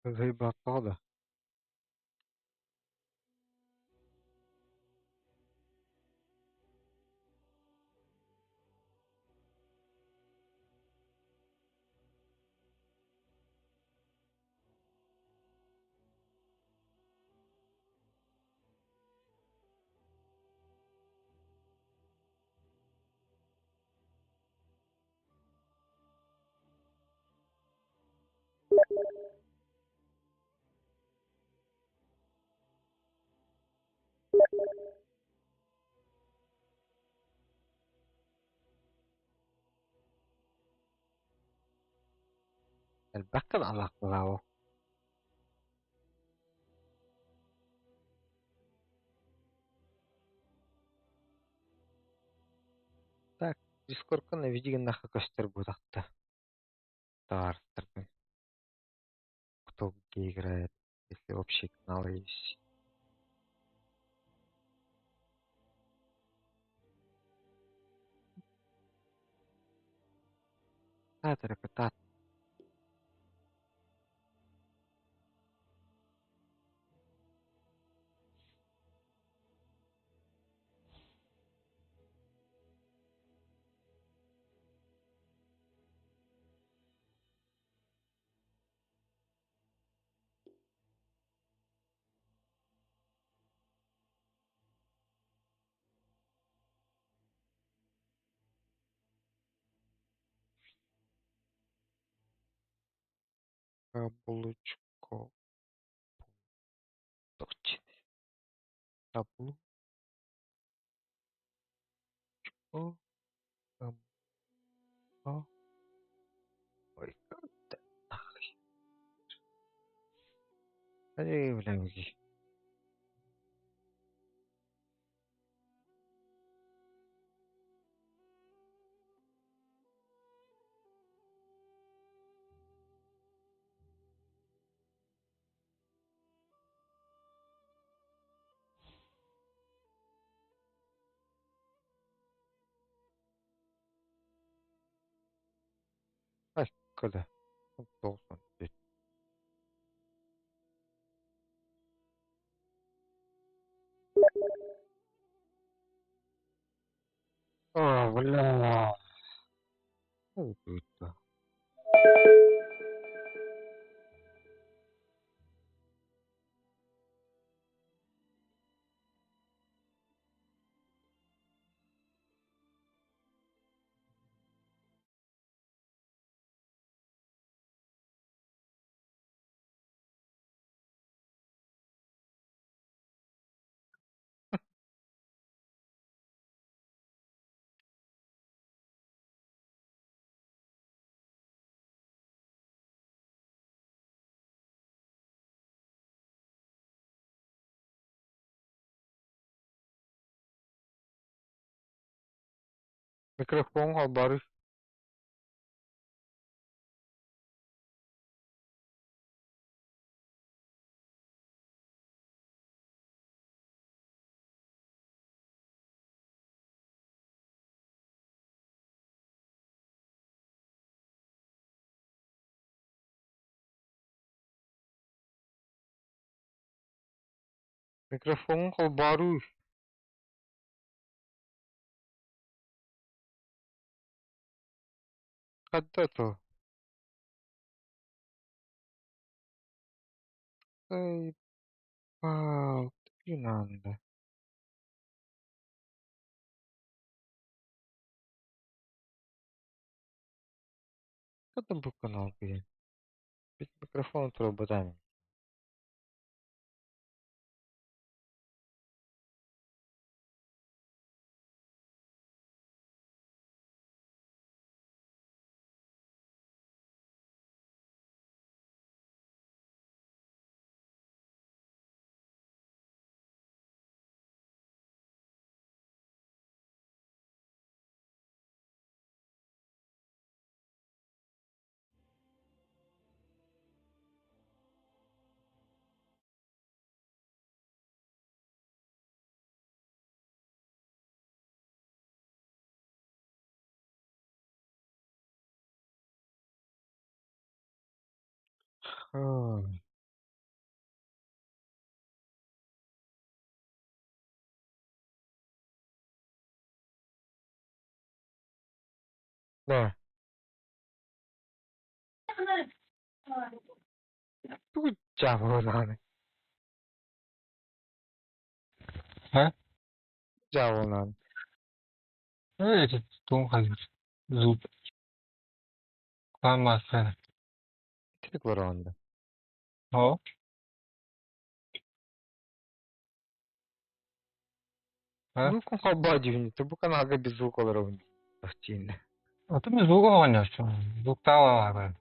Кыһыйбакка да? Элбэххин алааппылаабыт. Так, Дискордка наведи гыннахха көстөр буотахта табаарыстаргын. Кто где играет, если общий канал есть. Кытаат кытаат. Яблочко точно. Яблочко М А. Ой, как это нахуй. Эй, бля, Ай, когда? Должен быть. А, бля. Ну, это. Микрофон хабары. Микрофон холбоорууй. Ханна то? Заебал, не надо. Ханна бу канал диэн? Бүт микрофон турбатан. Ой. Да. Тугу дьаабылааны? А? Дьаабылаан. Этот зуб. Клан. Итинник бараҕын. О. А? Звукун холбоо дьүһүнү, бу каналга без звука олоробун. Тииннэ. А ты мне звук оҕонньор. Звуктаала.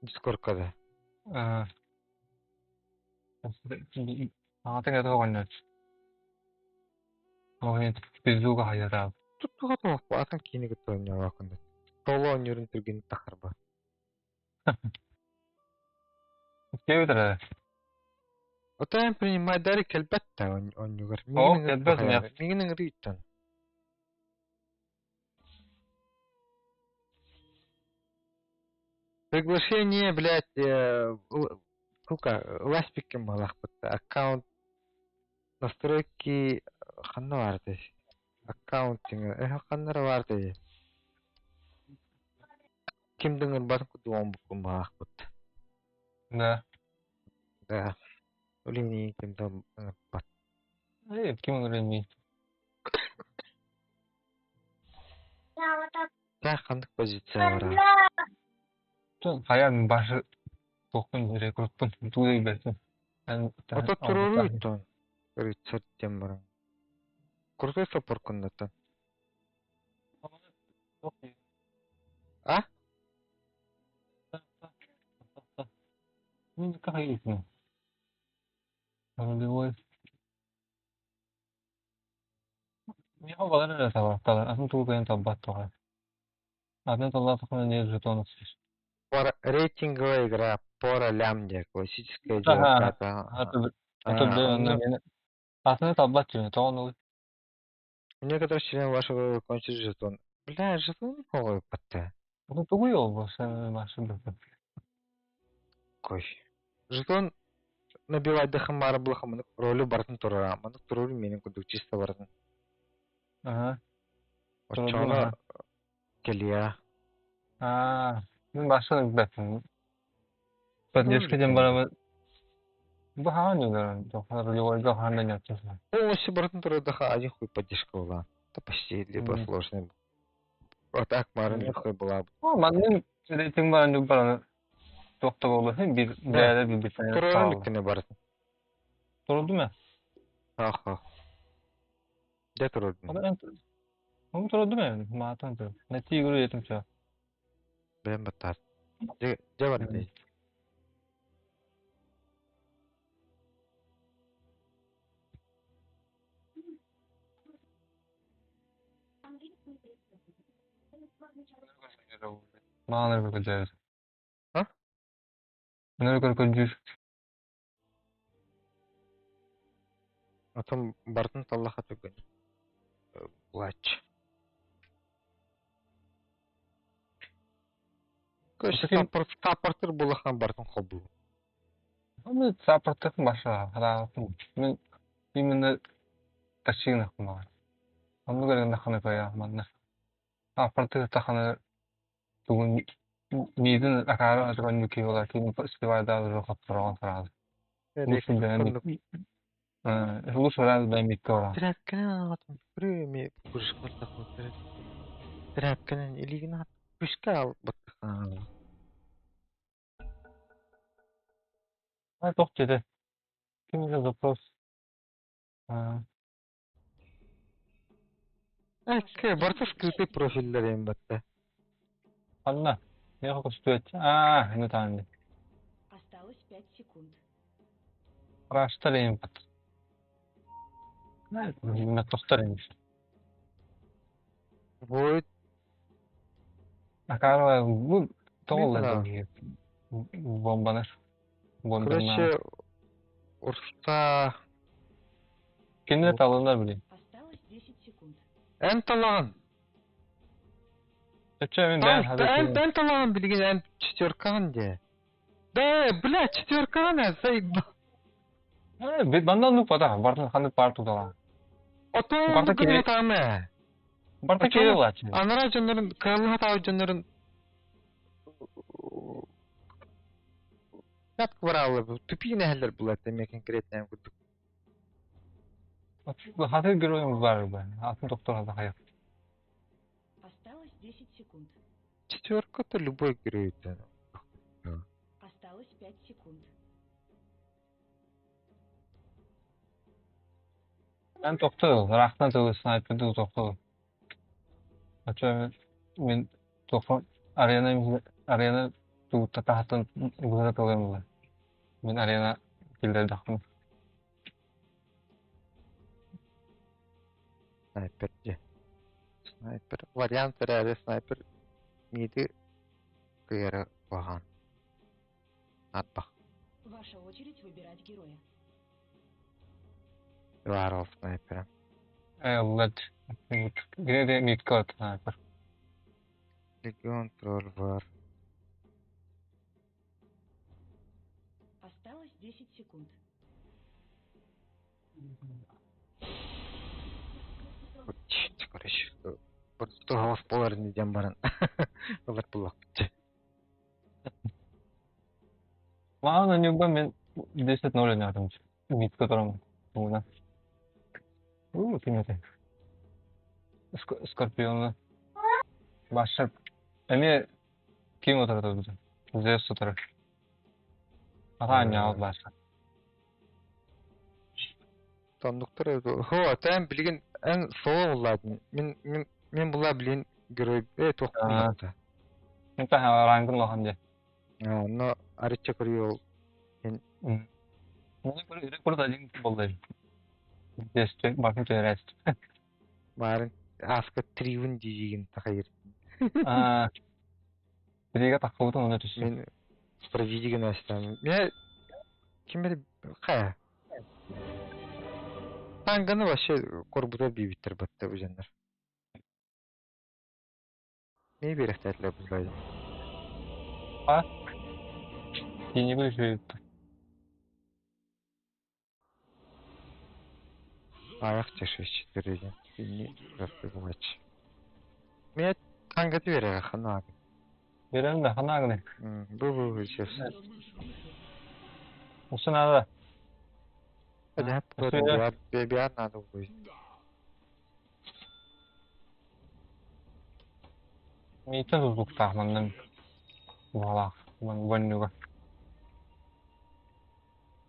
Дискордка да. Аҕатын это оҕонньор. Ой, без звука хайара. Туттуга туох атын киини кытта оонньообоккун. Соло оонньуурун түргэнник тахарба. Кебедер. Отон принимайдары кэлбэт да оонньуугар. О, кэлбэт миэх. Миигин ыҥырыыттан. Приглашение, блядь, сука, ласпиккин баҕалаахпыт. Аккаунт настройки ханна баартай? Аккаунтинг, ханна эрэ баартай? Ким да ыҥырбатын курдук оҥорбуккун баҕалаахпыт. Да. Да. Ол ким да ыҥырбат. Ким ыҥырыймый? Таах ханнык позиция бара? Хайа башы туохпун рекрутпун туу бэртин. Ото туруоруйтон. Рыцарь диэн баран. Крутой сопоркуннатан. А? Ну, как есть. Ролевой. Миэхэ балар эрэ табатталар, атын тугу кыайан талбат тоҕо. Атын таллаатахпына не жетонов. Пора рейтинговая игра по ролям диye классическая Аха, девятка. аты атын талбат дии, тоҕо У некоторых членов вашего кончится жетон. Бля, жетон ой, патта. Ну тугуй ол машина. Кой. Жетон набивать дахамара было ролю бартын турара. Маннык турору менин курдук чисто бартын. Ага. Оччоҕуна кэлиэ. Аа, мин машина билбэппин. Поддержка диэн барабын. Бу хаан юлар, ролевойга хаан да ньаттасың. Полностью бартын турардаха один хуй поддержка была. Это почти либо сложный. Вот так марын легко была бы. Маннын рейтинг баран баран туохта буолла бир бэйэлэр билбиттэн Турорун иккини бартын. Турулду ме? Аха. Де турордун. Onu турулду ме? Маатан тур. Найти игру етим ча. Бэм баттар. Де де бар дей. Мааныр көжөр. А? Мыныр көжөр. Отон бартын таллаха түгэн. Плач. Короче, саппорт саппортыр булахан бартын хобу. Аны саппорттын баша. Мен именно ташыгын кымаган. Онну көргөн ханы кая манна. Саппорты таханы тугун мидин акара турган нүки бола кийин успевайда хапторгон сразу. Лучше бэми. Лучше раз бэми тора. Тряпканан атын преми куршкартах Тряпканан илигин пүскә ал баттахан. А тох деді. Ким запрос? А. Әкке, барта скрытый профильлер эм батта. Анна, я хочу стоять. А, ну там. Осталось 5 секунд. Раштар эм бат. Мен тохтар эм. Вот. Акара бу тоғыз бомбаны. Короче, урста Кине талынар билин. Осталось 10 секунд. Эн талаган. Өчө мен бән Эн эн талаган билген эн четверкаган де. Да, бля, четверкаган заебал. Бит бандан нук бата, бартын ханы пар тудала. Ото Барта кини таме. Барта Оччоҕуна киһи булааччы. анараа дьоннорун, кыаллыһа таабыт дьоннорун пятка барааллар, тупиин эһэллэр булар эмиэ конкретно курдук. Хаты геройум бар бу. Атын доктор хата хайа. Осталось 10 секунд. Четверка-то любой герой. Осталось 5 секунд. Эн тохтоо, ыраахтан тылы снайпердыы тохтоо. Очо мин тохо арена арена туутта таһаттан быһа тылым була. Мин арена киллэрдэхпин. Снайпер дьэ. Снайпер. Вариант эрээри снайпер миди кыйара куһаҕан. Арбах. Ваша очередь выбирать героя. Баар ол снайпера. Ыллат. Гире митка снайпер. Легион тролль бар. Осталось 10 секунд. Короче, просто голос полар не дем баран. Олар буллахпыт. Маана ньугба мен 10-0 нятым. Митка турам. Тугуна. У, ким этэй? Скорпиону. Башар. Эмиэ ким утарата бутун? Зевс утары. Ата анньаабыт баша. Тондуктар хо, тәм билигин эн соло булладын. Мин мин мин була билин герой э тохтун. Мен таһа рангын лохан дьэ. Но арычча көрүө Мен курда один болду. Десте бакын төөрөст. Баарын ааска тривын дижигин тахайыр. Аа. Бириге таккыбытын оны түссүн. Мен провидиген астам. Мен ким бери кая? Танганы вообще корбута бибиттер батта бу жаннар. Не берехтәтләр бузлайды. А? Тини бу Аяк чешеш четыре. Не расты булач. Мен тангаты бере хана. Берем да ханагны. Бу бу сейчас. Усы надо. Да, биар надо будет. Мийтен тутуктаах манна буолаах воннуга.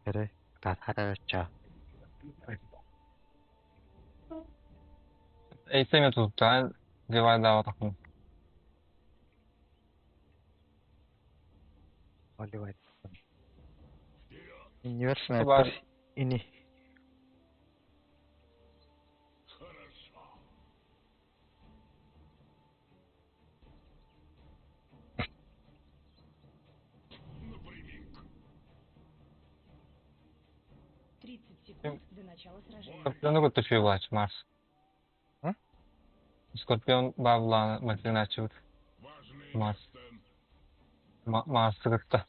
Эре, татарача. Эйтеме тутуктаан дивайдаабатахпын. Оливайт. Университет ини. До начала сражения. Скорпиону кытта үчүгэй Марс. Скорпион баабылаана матинаачыбыт. Марс. Марсы кытта.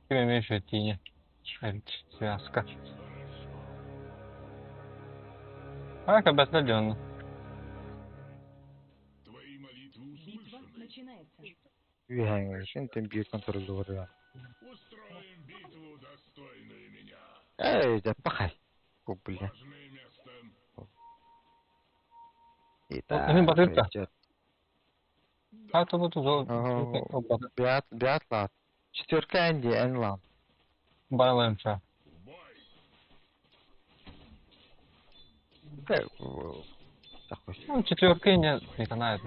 Ким эмиэ үчүгэй тиине. Эбит связка. А кабатла дьонно. Битва начинается. Үһэҥ тем бир контроллугар. Эй, да пахай. Бля. Эми батырта. Хата бу тузо. Биат биатлат. Четверка энди эн лам. Баралаемча. Четверка не не канает.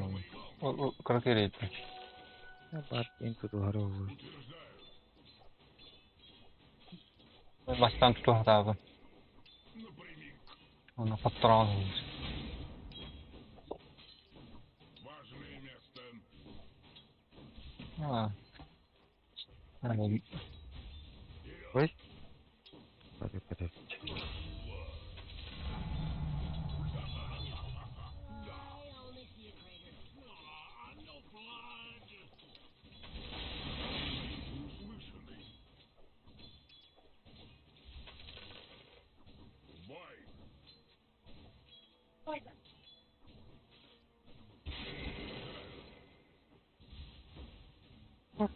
Крокерит. Бар инпут угару. Бастан тутуохтаабын. Оны хотторон. Аа. Ой. Подожди.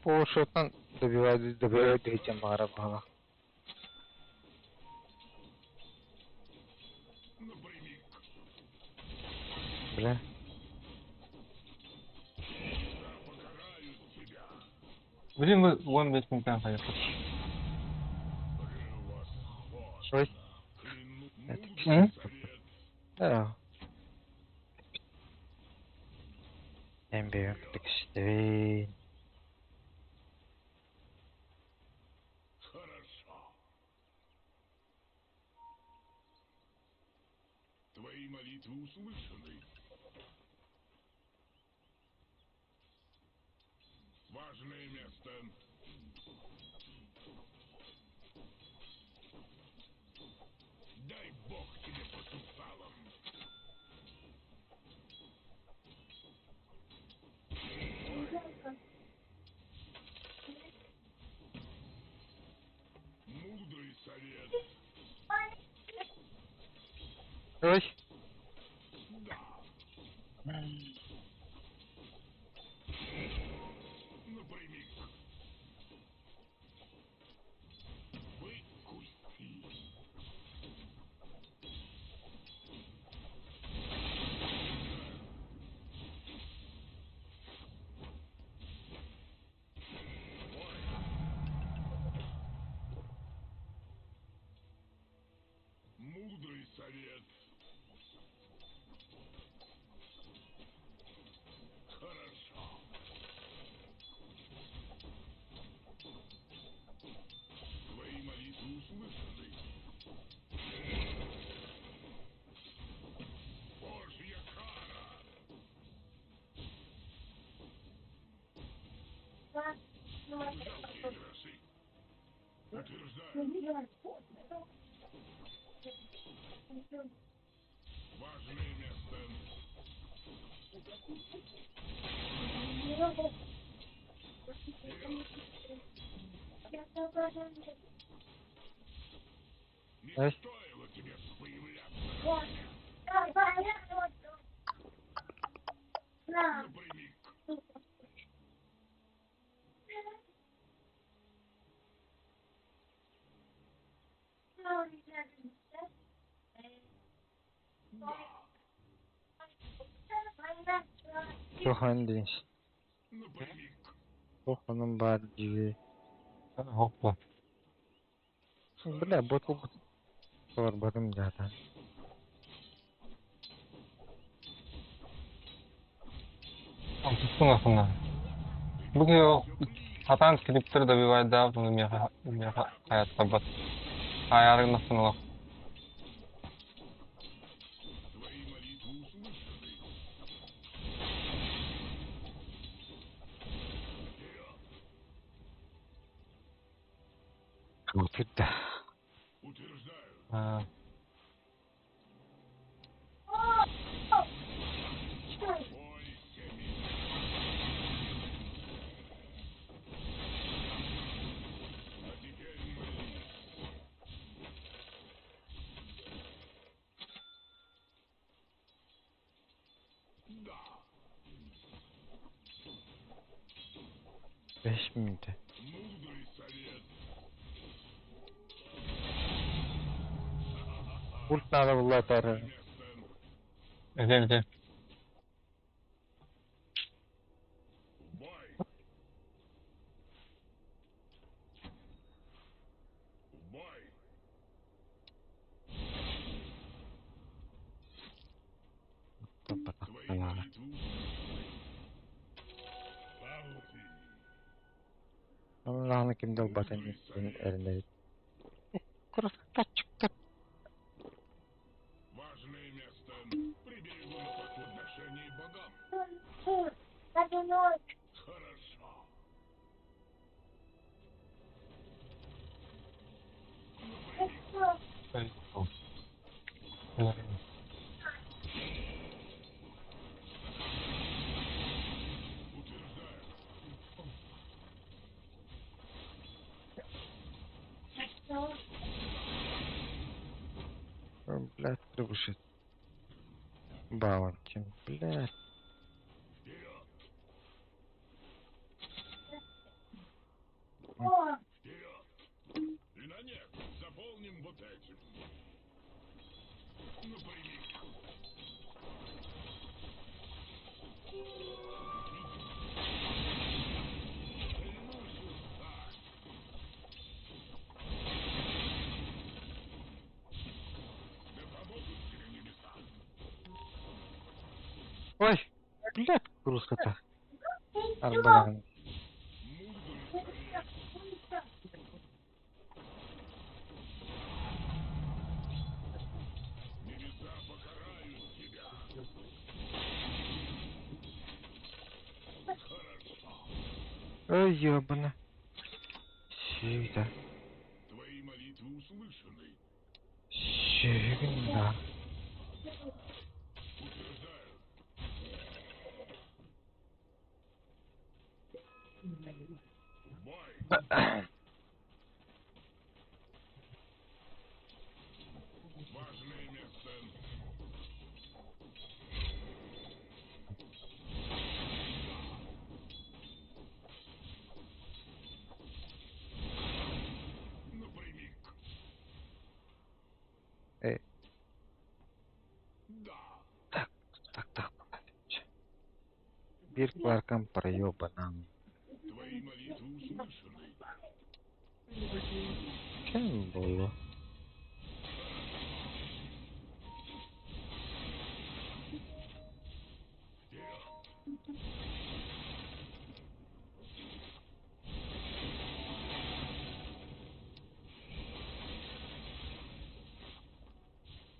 Полушотан добивает, добивает третьим бара бала. Бля. Блин, вы вон весь пунктан поехал. Ой. Это М? Да. En büyük işte. Хорошо. Твои молитвы услышаны. Важное место. Дай бог тебе по сусалам. Мудрый совет. Ой. Да. Напрямик. Выкуси. Мудрый совет. Хорошо. Твои молитвы услышаны. Божья кара. Жалкие гроши. Утверждаю. Важное место. Не Ой. стоило тебе появляться. Напрямик. Sohan demiş. Напрямик. Sohan'ın var gibi. Hoppa. Бля, бот Sormadım zaten. Туттун ахына. Бу хатан скриптер добивает да, ну меха меха хаят табат. Хаярын олох. Твои молитвы услышаны. Круто. Утверждаю. Бойся меня. А теперь молись. Да. 5 miydi? Мудрый совет. Ult надо было тары. Место. Эдем эдем. В бой. В бой. Твои молитвы услышаны. Палки. Allah'ını kim dolbatın elinde. Красавчик. Важное место. Приберегу на подношение богам. Хорошо. Утверждаю. Блядь, требушит. Баунти, блядь. И на нет, заполним вот этим. Напрямик. Клянусь устать. Да помогут тебе небеса. Ой, блядь, кукурузка-то. Арбалан. Мудрый совет. Небеса покарают тебя. Хорошо. Ой, ёбана. Сюда. Твои молитвы услышаны. Сюда. Утверждаю. В бой. Важное место. Напрямик. Эй. Да. Так, так, так. Биир кваркам проебанам. Твои молитвы услышаны. Кем было? Вперед.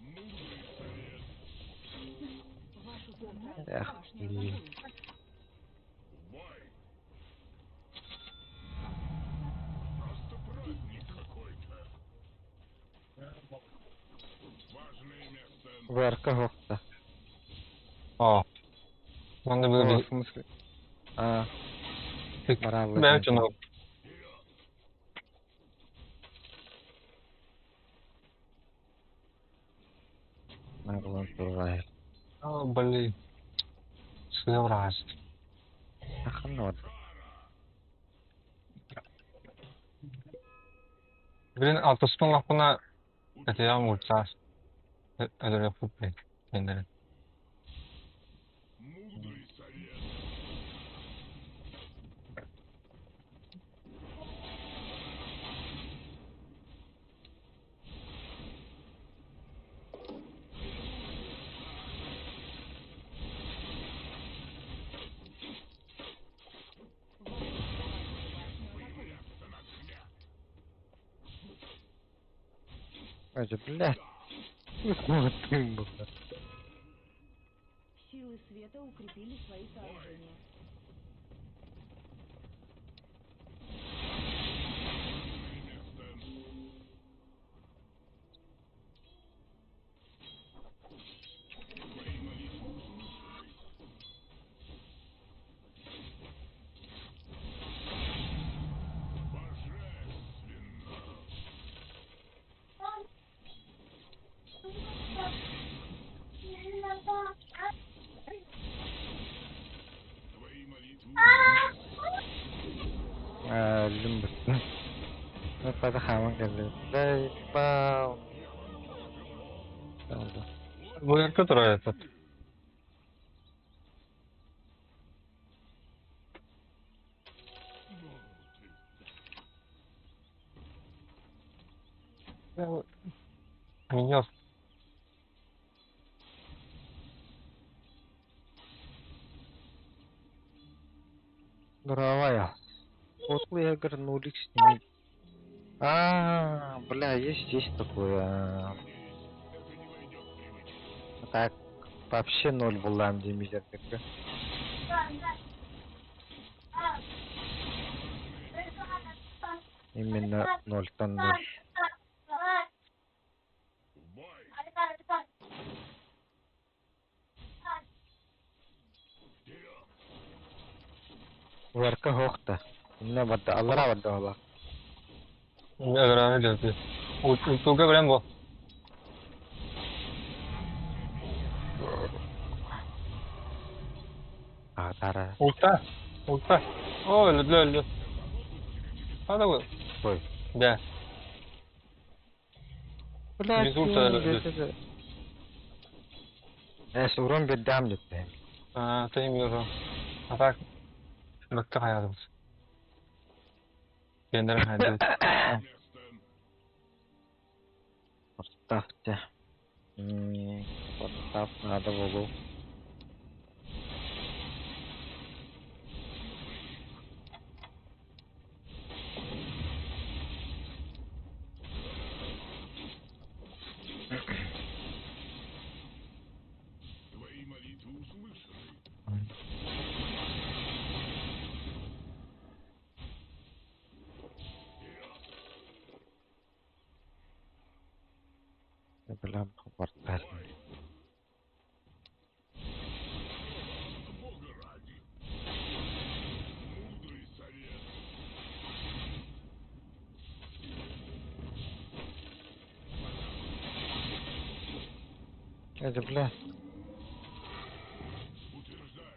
Мудрый совет. Вашу центральную Эх, башню блин. атакуют. В бой. Просто праздник какой-то. Важное место. Варка хохта. О. Манна О, было в смысле? А, би Маралла бэйм диэн. дьоно Маралла турай. О, блин. Сыабрас. Аханот. Блин, алтыспын лаппына этиям урцаас. Өдөрө пуппе. Кендere. Мудрый совет. Вашу центральную башню атакуют. Появляться на свет. Ой, блядь. Вот ты, бля. Силы света укрепили свои сооружения. Важное место. Твои молитвы услышаны. Божественно. Твои молитвы услышаны. А, Лимб. Ну, пада хаман келди. Дай, пау. Бу турар этот. Ну ты. Меня Здоровая. Вот я нулик сними. А, бля, есть здесь такое. Надеюсь, это не войдет в привычку. А Так, вообще ноль булам демейдер. Именно ноль-тан ноль. В бой. Вперед. Варка хохта. Инна бадда, аллара бадда ола. Өдөрө geldi. Утуга билен бу. Атара. Ulta. Ulta. О, öldü öldü. Hadi bu. Ой. Да. Блядь, Без ульта öldü. Урон бердам деппи. А, таймеру. А так. Бөктө хаябыз. Кендер хайды. Поставьте. Подстав надо в углу. Твои молитвы услышаны. Бля, порталь. Бога ради. Мудрый совет. Это, бля. Утверждаю.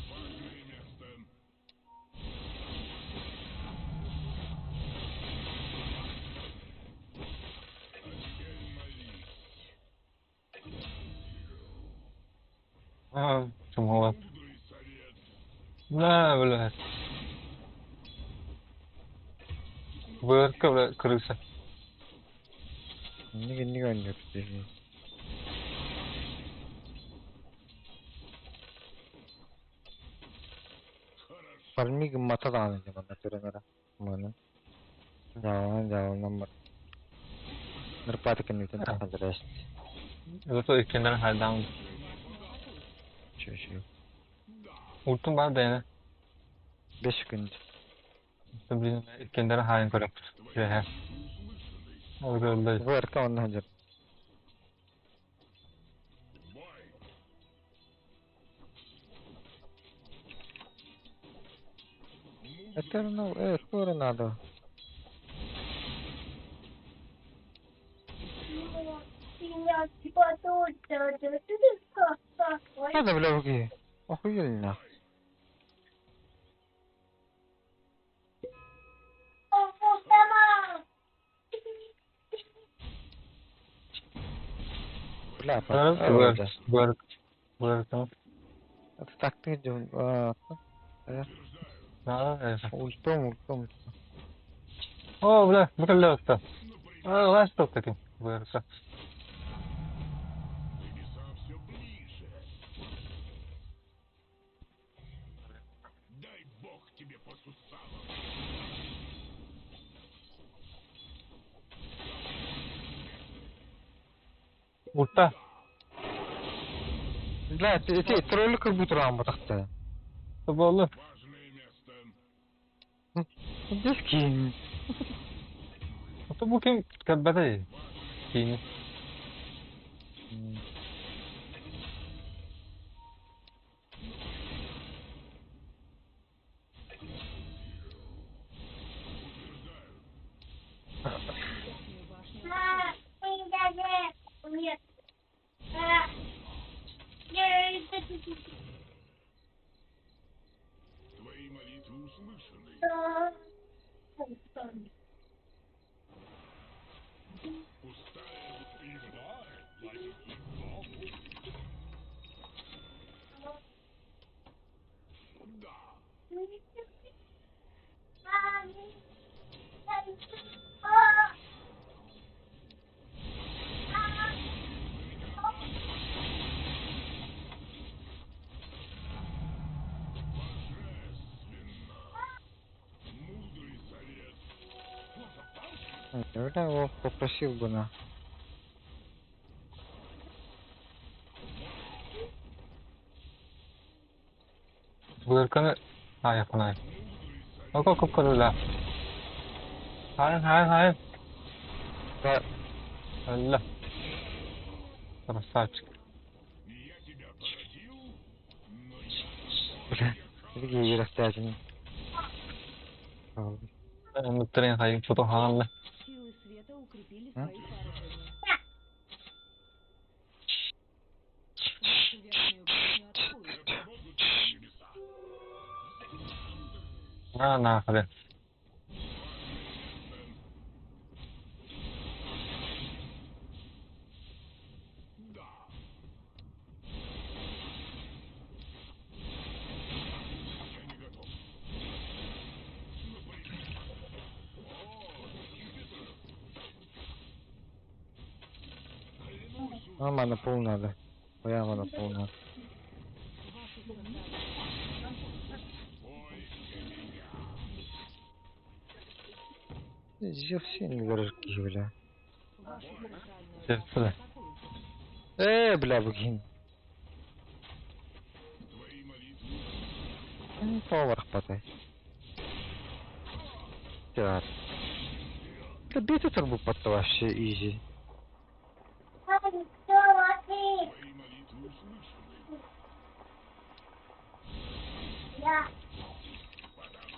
Важное место. А теперь молись. А, чумала. Мудрый совет. На, блядь. Бырка, бля, крыса. Не, не не Фармиг матадан деп ана төрөнөрө. Маны. Жалан жалан бар. Нырпаты кеннитен тахадырас. Зато иккендер хайдан. Чү-чү. Ультум бар да 5 күн. Блин, иккендер хайын көрөп. Жэхэ. Öldü. Вырка онна хадыр. Бой. Это ну, тоже надо. Надо, бля, руки. Охуели нахуй. Бля, Быр, быр, быр, Это так ты идем. Да, Ультом, ультом. О, бля, бля, А, ластов таким. Бырка. Небеса все ближе. Дай бог тебе по суставам. Ульта. Бля, ты тролль как будто рамба так-то. Болду. Важное место. Здесь кинь. Ото бу ким кәббәдә. Кини. Верхнюю башню атакуют. Твои молитвы услышаны. Пустая игра. Да. Божественно. Мудрый совет. Бля, его попросил бы на. Бырканы. А, я понял. Око купкырыла. Хайын, хайын, хайын. Да. Алла. Красавчик. Я тебя поразил, но я Бля, Сергей Ерастязин. Трен хайын, что-то хаалла. Силы света укрепили А? свои сооружения. На, на, ходи. Да. Я не готов. Напрямик. О, Юпитер. Клянусь А мана пол надо. Моя мана пол надо. Вашу центральную башню атакуют. Бойся меня. Все не бля. Вашу центральную Сердце. башню атакуют. Бля, букин. Твои молитвы Повар хватай. Так. Да бей тут турбу под вообще изи. Твои молитвы услышаны. В атаку.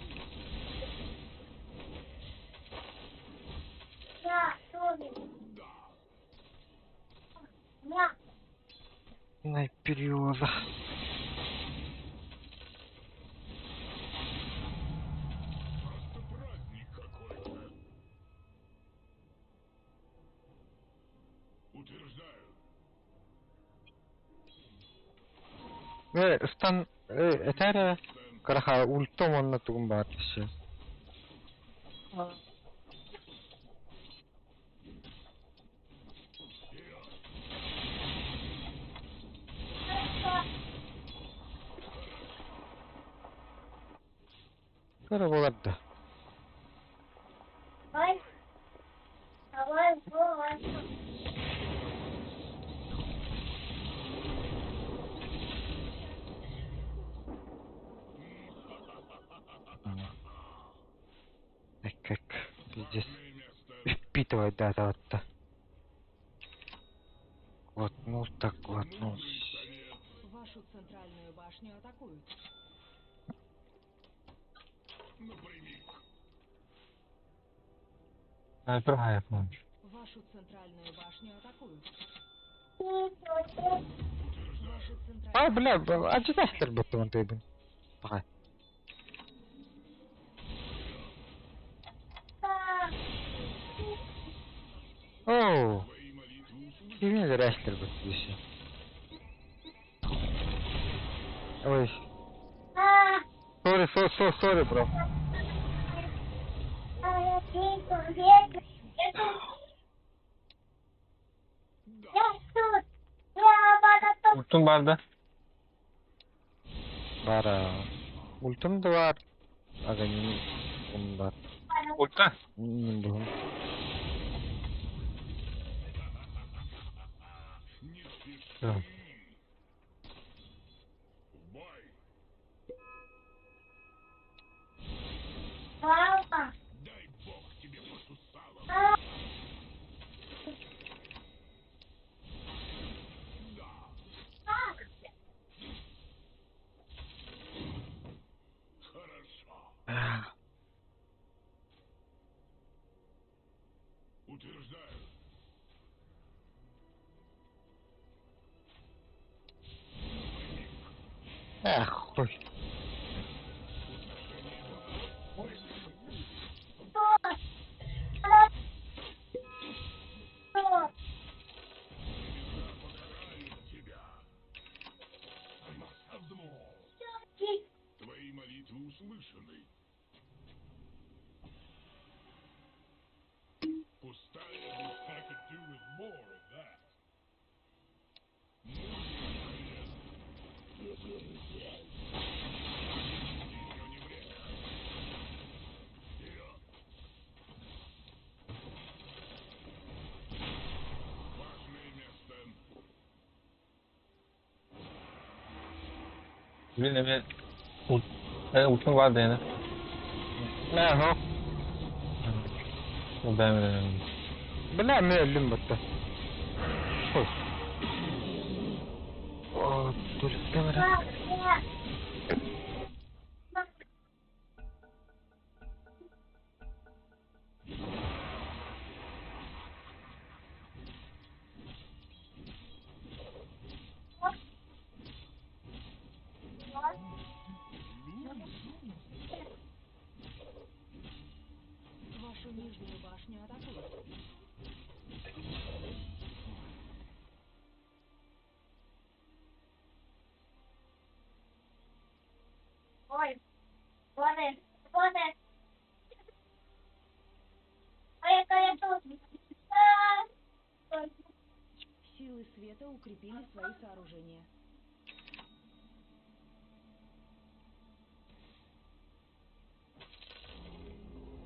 Да. На периода. Просто праздник какой-то. Утверждаю. Стан, этара Стэн, караха ультом он на тугум баатышы. вперед. Кара боларды. Так как пиздец. Важное место. Впитывать, да, да, вот да. Глотнул так глотнул. Мудрый совет. Вашу центральную башню атакуют. Напрямик. Снайпер хайпнул. Вашу центральную башню атакуют. Утверждаю. Ваша центральная А, бля, ачытахтар баттыман тайбын. Пока. Оу, Твои молитвы услышаны. кимин зряхтар баттышы. Ой. Sorry, so, so, sorry, bro. Да. Ультум бар да? Бар, ультум да бар. Ага, не бар. Ульта? Не был. Не спеши. Да. В бой. Дай бог тебе по сусалам. Да. Хорошо. Утверждаю. Эх, хуй. Небеса покарают тебя. Твои молитвы услышаны. Пустая I could do with more of that. Мудрый совет. Еще не время. Вперед. Важное место. Блин, мен ультум бар да yani. Ага. Ben Бля, мен өлүм бутта. Хуй. О, только камера. Нижнюю башню атакуют. Силы света укрепили свои сооружения.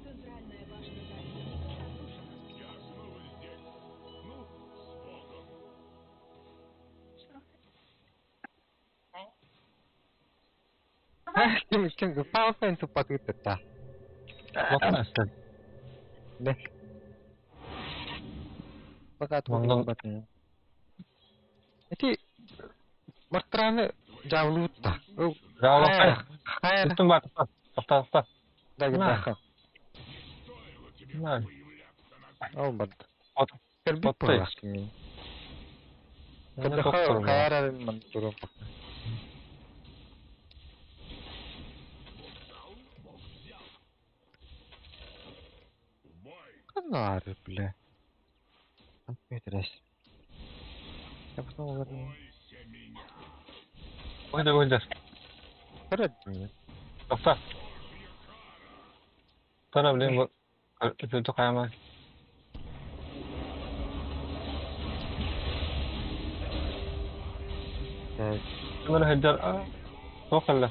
Центральная башня противника разрушена. Я снова здесь. Ну, с Богом. Ким ким PowerPoint туппатыыттаа. Улахан эстер. Да. Пока Оннон- туппатын. Эти Бартраны жабылуутта. Жаалапай. Хайр. Үстүн бар. Тохто, тохто. Дагдаха. Стоило тебе На. появляться на Ол бард. От. Кэрбит Оттой. буоллахтын. Мені доктор. Хайр ман туру. Дал, Бог взял. В бой. Канары, бля. Компьютерес. Я потом говорю, Бойся меня. Ойда, ойда. Көрөдүм. Тохто. Тара билин бу. Өтө кайма. Мені хеджер. Тоқалла.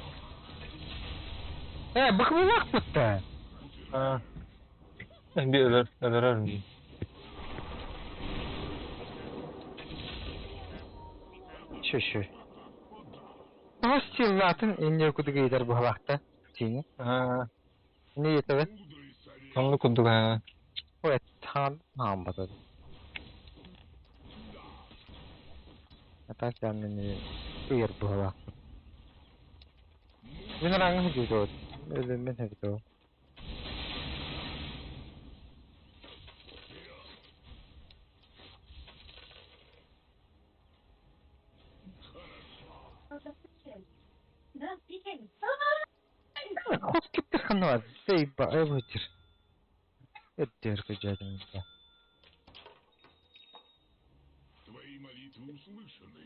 Э, быкмылак бутта. А. Би өлөр, өлөрөр. Шө шө. Хостиллатын инне кудуга идар бухалакта. Тиңе. А. Не етебе? Мудрый совет. Сонны кудуга. Ой, таан таан батады. Атас ямны уйыр бухалак. Мен раңы жудо. Өзүм мен хедо. Хос киттер ханва. Сейба, эвотер. Эддер кыжадым. Твои молитвы услышаны.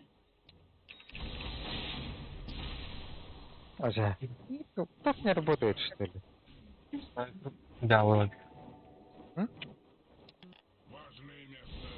Ага. Ну, так не работает, что ли? Жаалап. Важное место.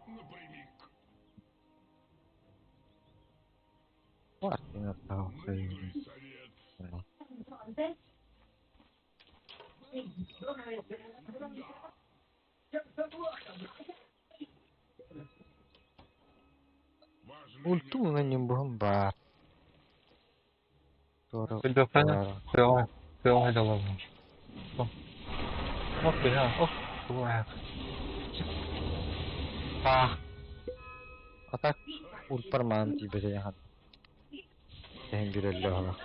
Напрямик. Мартина тау. Мудрый совет. Важное Ульту на нем бомба. Тора. Билбеппен. Кыа. Кыа жалап. Ох, бля. Ох, кыа. А. А так ульпарман тибе яхан. Тehen бирелле хала.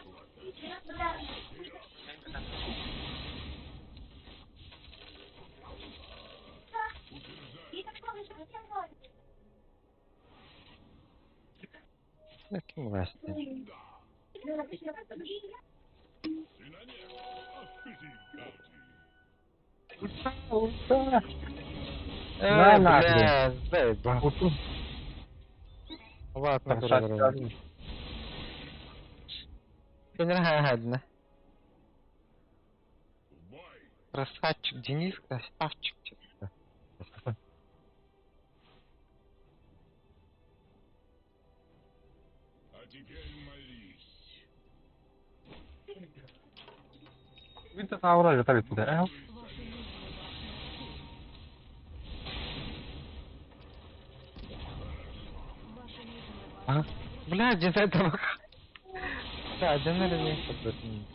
Ким власти? Синонец. Ульта, ульта. Э, На, бля, заеба. Ульту. Ладно, тура. Кенер В бой. Красавчик, Денис, красавчик. чё-то. А теперь молись. Винта саура жатар бит. Э. Вашу нижнюю башню атакуют. Ваша нижняя А? башня разрушена. Бля, ден этого. Да, ден или Силы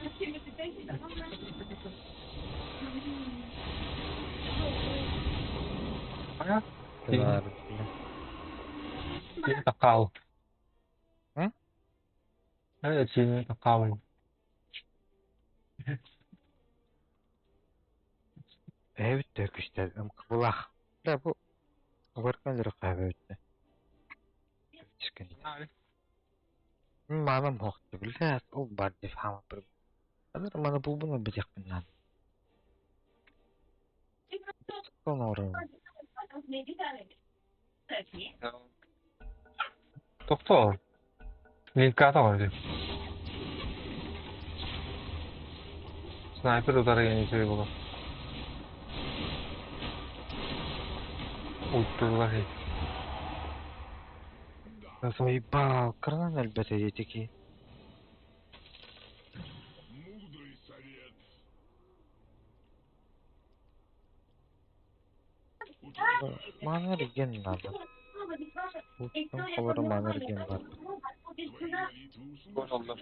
Укрепили свои сооружения. Хайа? Баар, бля. Киһи такаал. М? Э, киһи такаал. Эбит күстэр мкбылах. Бля, бу Варканлер кабөттө. Манам хохты, бля, ол бар деп хама бір. Азыр мана булбуна битекпин нан. Сонору. Тохтоо. Линката бар. Снайпер удары yani şey bu. Уттулар. Заебал, карнан әлбәтә етеки. Мудрый совет. Мана реген надо. Улттың колору мана реген бар. Твои молитвы услышаны.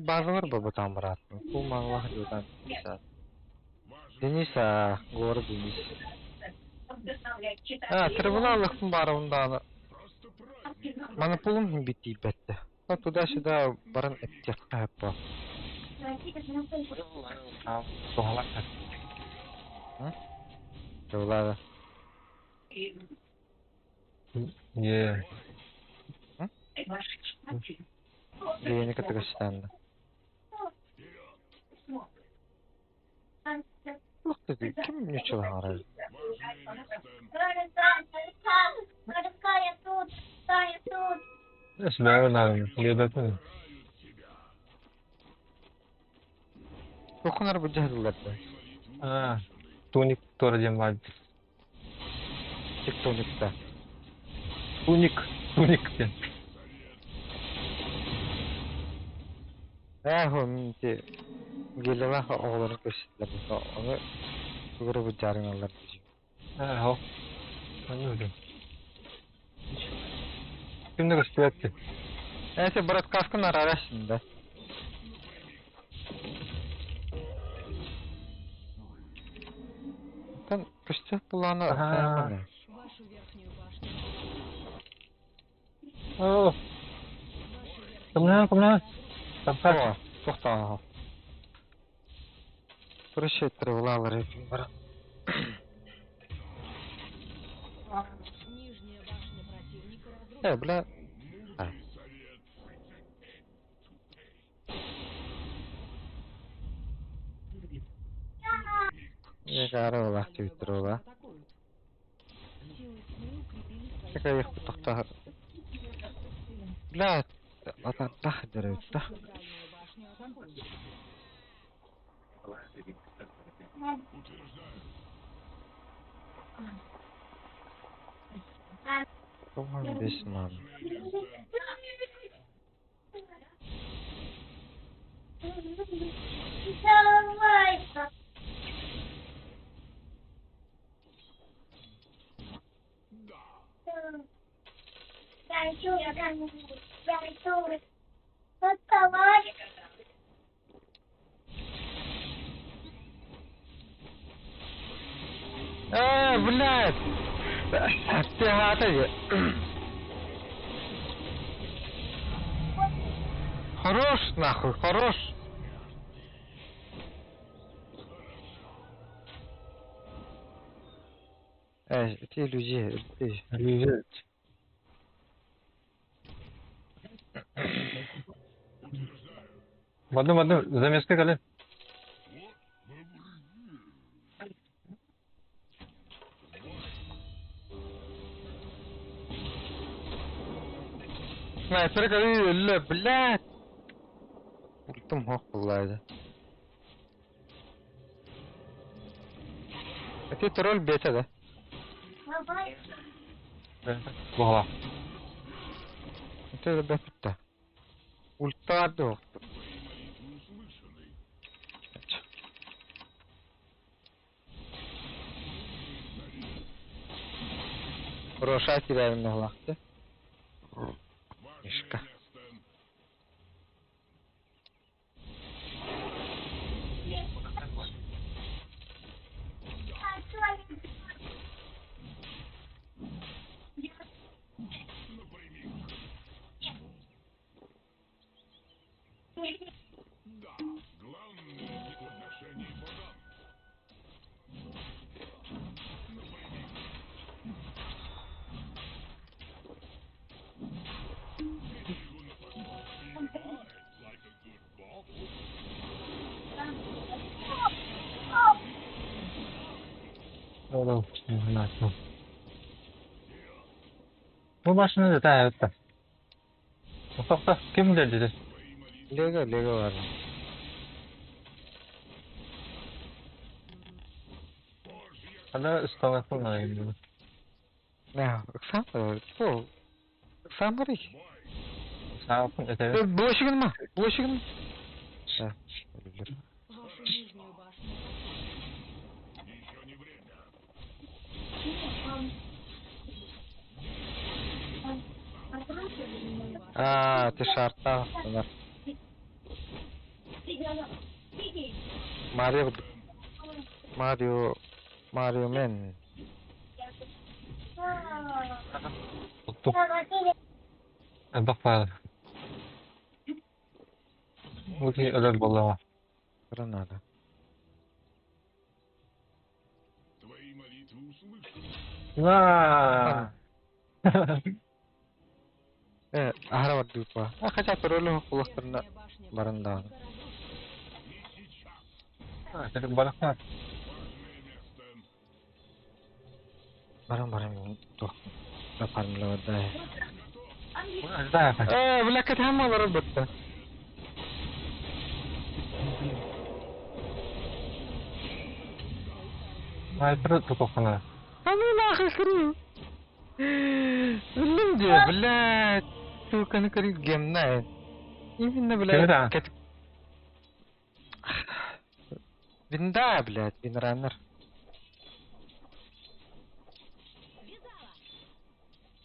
Базалар баба тамрат. Кул манлах жудан. Важное Денис, а, город Денис. А, трибуналлыктын барыбында просто праздник. Мана пулум бити бетте. А туда-сюда баран эттек кайпа. Туһалар. Трибунала. Е. Дегени катыгыштанды. Лык деди, ким нече харай? Важное место. Эс бәрін Лебәтін. Карают тебя. Тохунар бу жаһдыларды. Твои молитвы А. услышаны. Туник тора дем бар. Тектоникта. Туник. Туник дем. Эхо, минте гелела оғларын көсөттөр. Оны тугура бу жарыналар дижи. А, хо. Аны öyle. Kimde gösterdi? Эте брат каскын арарашында. Тан көстө буланы Аха. Вашу верхнюю башню. О, Вашу верхнюю кымна, кымна. Тапкар. О, тохта. Прощай, трибуналар бар. Нижняя башня противника Э, разрушена. бля, Мудрый совет. Ягары олақ Центральную деп башню ола. атакуют. Силы тьмы укрепили свои Такая их сооружения. тохта. Бля, ата тах дерет Вашу та. центральную башню атакуют. Утверждаю. Тоған бес ман. Важное место. Да. Э, блядь! Ты ата Хорош, нахуй, хорош. Э, ты иллюзия, ты. Лежит. Утверждаю. Бадым, бадым. Замеска кале. Вот. Снайпер говорит, блядь. Ультым хох буллайды. Ты тролль бета, да? Була. Ты бета. Ультарды. Твои молитвы услышаны. Роша теряем на глахте. Важное Мишка. место. Напрямик. Да. Главное в отношении богам. Напрямик. Прибегу на подмогу. He hides like a good bauble. Бу башня да это. Тоқта, ким деді? Твои молитвы Лего, лего бар. Божья Ана ысталай қоймай. Не, Оксана, о, Оксана Марий. бой. Саапын өтеді. Блочигин ма? Блочигин. Да. Люблю. Вашу нижнюю башню атакуют. Еще не время. А, ты шарта. Марио, Марио, Марио Мен. Ұттық. Бақ бар. Өте өлер болама. Гранада. Твои молитвы услышаны. На! Ахара дупа. А хотя пароль кулактарына Верхняя башня барында. противника разрушена. Не сейчас. Балықта. Важное место. Барам барам тох. Фармлавада. Да, Э, бля, катама барабатта. Майпыр тұққана. А ну нахуй хрю. Блин, блядь. Сука, ну корит гемна. Именно, блядь. Кем это? Винда, блядь, винраннер.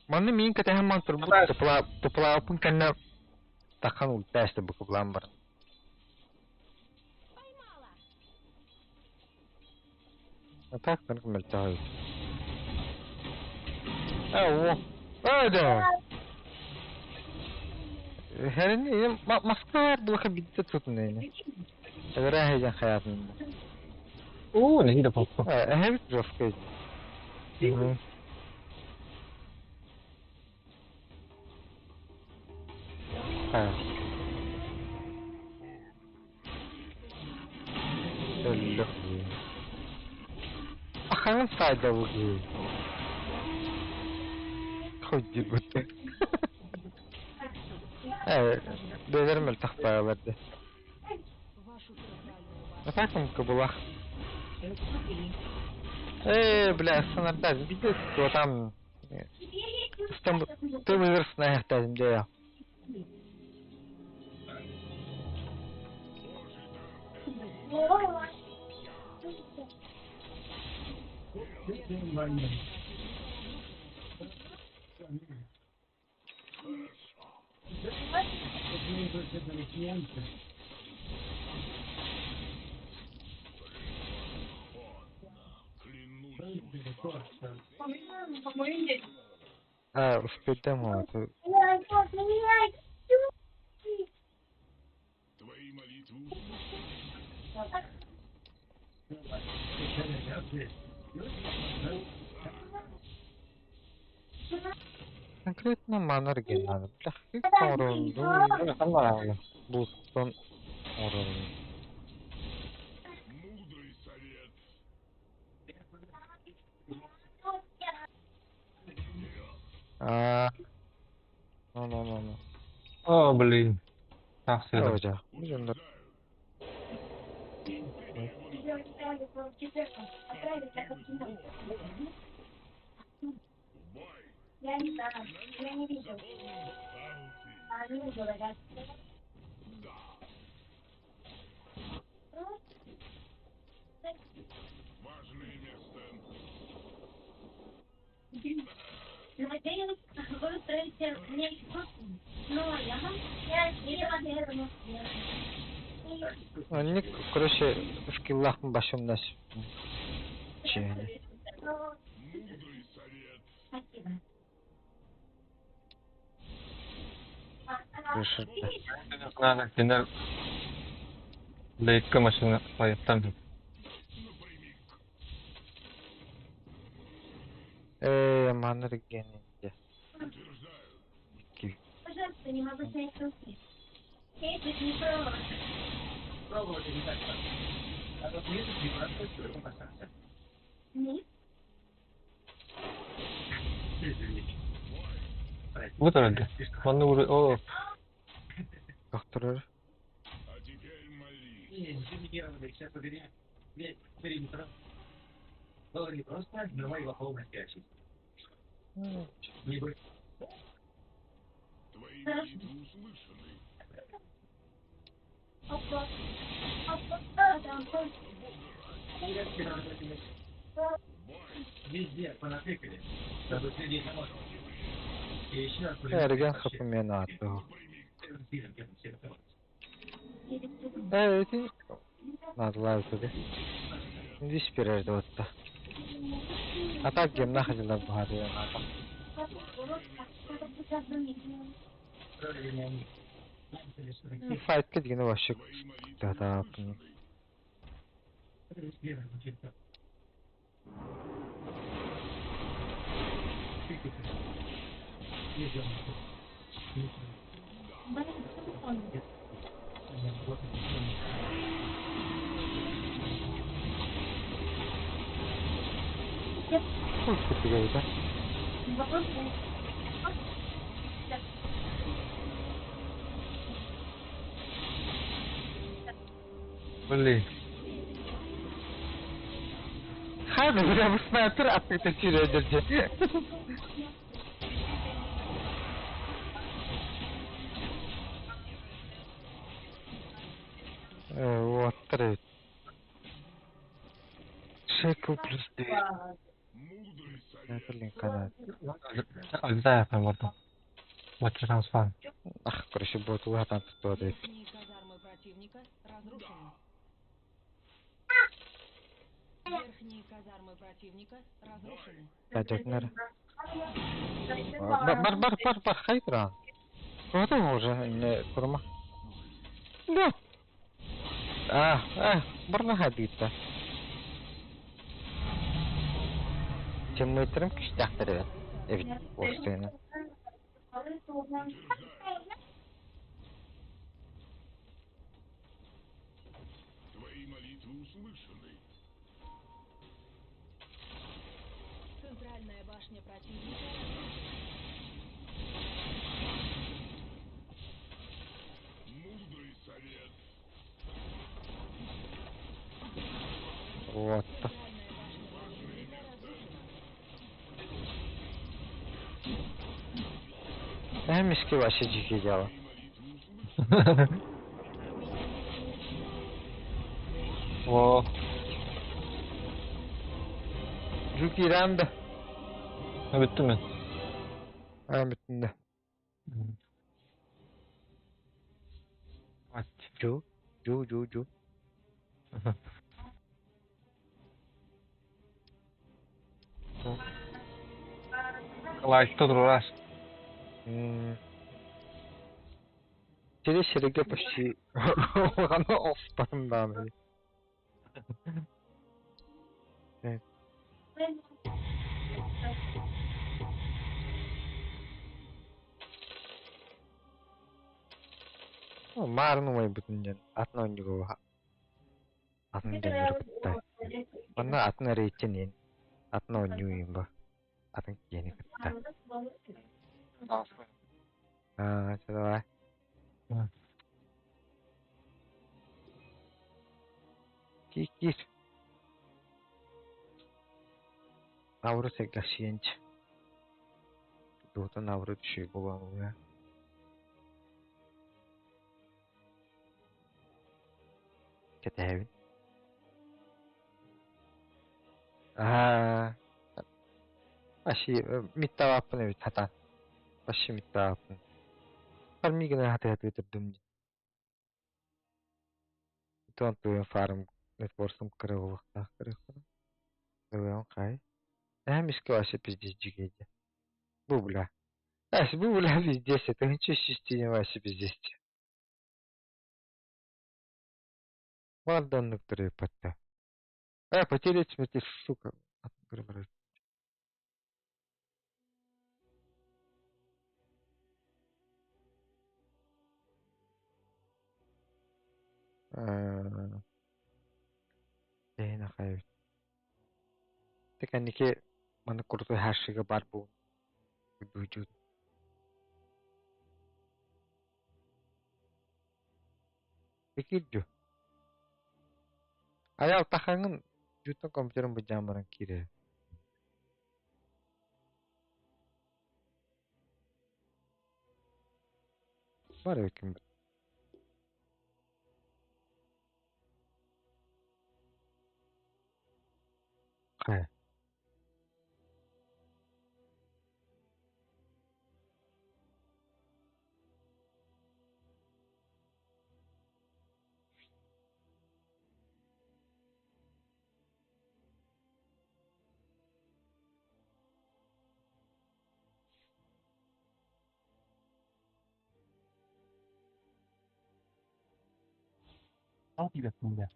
Манны мин катаһан турбут тупла туплаапын кэннэ тахан ултаasta букублаан баран. Поймала! А так мэн мэлтаай. Оо. Ада. Хэрни Москва булха бидде тутнайны. Эврэ хаятын. Оо, не попку. Э, жёсткий. А. Элле. Аханын сайда буги. Ходи бутты. Э, бедермел тахпаяларды. Вашу центральную башню А так он кабулах. Э, бля, стандарт, видите, кто там. Там ты выиграешь на это, где я. Клянусь усами. А, успеть домой. Это Твои молитвы услышаны. Конкретно манарген надо. Бля, как урон, Бустон урон. Мудрый совет. А, ну, ну, ну, ну. О, блин. Так, все. Давай, Будем Я не знаю, я не видел. Они говорят. Важное место. Оннук, короче, скиллаахпын башымнас чиэни. Мудрый совет. Крышырда. Кинилэр лейка машина хайыттан Напрямик. Ээ, манна генинде. Утверждаю. Икки. Бу турар. Манна о Докторор. А теперь молись. Твои молитвы услышаны. Бой. Эрген хапы мен ааты. Напрямик. Ээ, ити наадалаабыт үһү. Үс биэрэр да А так гемна ходила бухария надо. Файтка дигини вообще Твои молитвы кытааппын. услышаны. Хуй кутугайда. Блин. Хады бля снайпер аттык сүүрдэрдэ. Вот Шекл плюс дверь. Мудрый совет. Блин, канат. Агдая барда. Бачыран Ах, короче, бот улаатан туттуа дейт. Верхние казармы противника разрушены. Верхние казармы противника разрушены. Тажакнар. Бар бар бар бар бар хайтран. Куда уже не курма. Да. А, а, барна хадита. Теммейтерим күчтәхтер evet. Evet, остуйна. Твои молитвы услышаны. Центральная башня противника разрушена. Мудрый совет. Вот. Центральная башня противника разрушена. Эмиски вообще дикие дела. Твои молитвы услышаны. О, Жуки ранда. бүттүм мен. А, бүтүндө. Ат. Жу, жу, жу, жу. Лайкта турар. Через сереге почти Оған оспандан. Маарнумай бүтүнден атын ойнугу атын деңер кытта. Онна атын рейтинин атын ойнуйм ба. Атын киени кытта. А, давай. Кир. Авру сегашиенч. Дуутан авру түшүй болуа. Кэтэһэбин. Аа. Аши миттаваппын эбит хатан. Вообще миттааппын. Фармигына хатыһатыы турдум дии. Итон туйун фарм нетворсум кыра буолуохтаах көрүөххүнэ. Ылыам хай. Эһэм искэ вообще пиздец дьүгэйдэ. Бу бля. Эс, бу бля пиздец, это ничего системе вообще пиздец. Варданнык төрөппөттө. Э, потерять смерти, сука. Э, Кэнники маны курдук хашига бар бу. Бүжүт. Бикирдю. Аял тахаңын jutun компьютерин бу жамырын кире. Бар экен. Хэ. Тоҕо тиийбэппин да?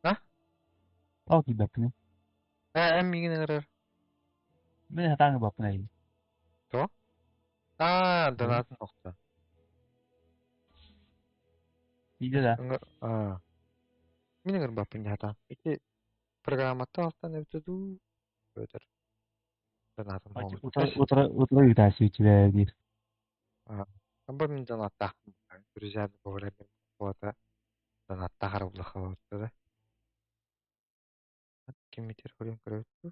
А? Тоҕо тиийбэппиний? Э, эн миигин ыҥырар. Мин сатаан ылбаппын эйигин. То? Аа, донатын охто. Тиийдэ да? Аа. Мин ыҥырбаппын дьаһатаан. Ити программаттан алтан эбитэ дуу? Өтөр. Донатым хоҥ. Утары утары утары ыытааччы диир. Бу мин донаттаахпын. Друзья говорят, вот донаттаах арабылаха да. Кимитер көрөн көрөттү.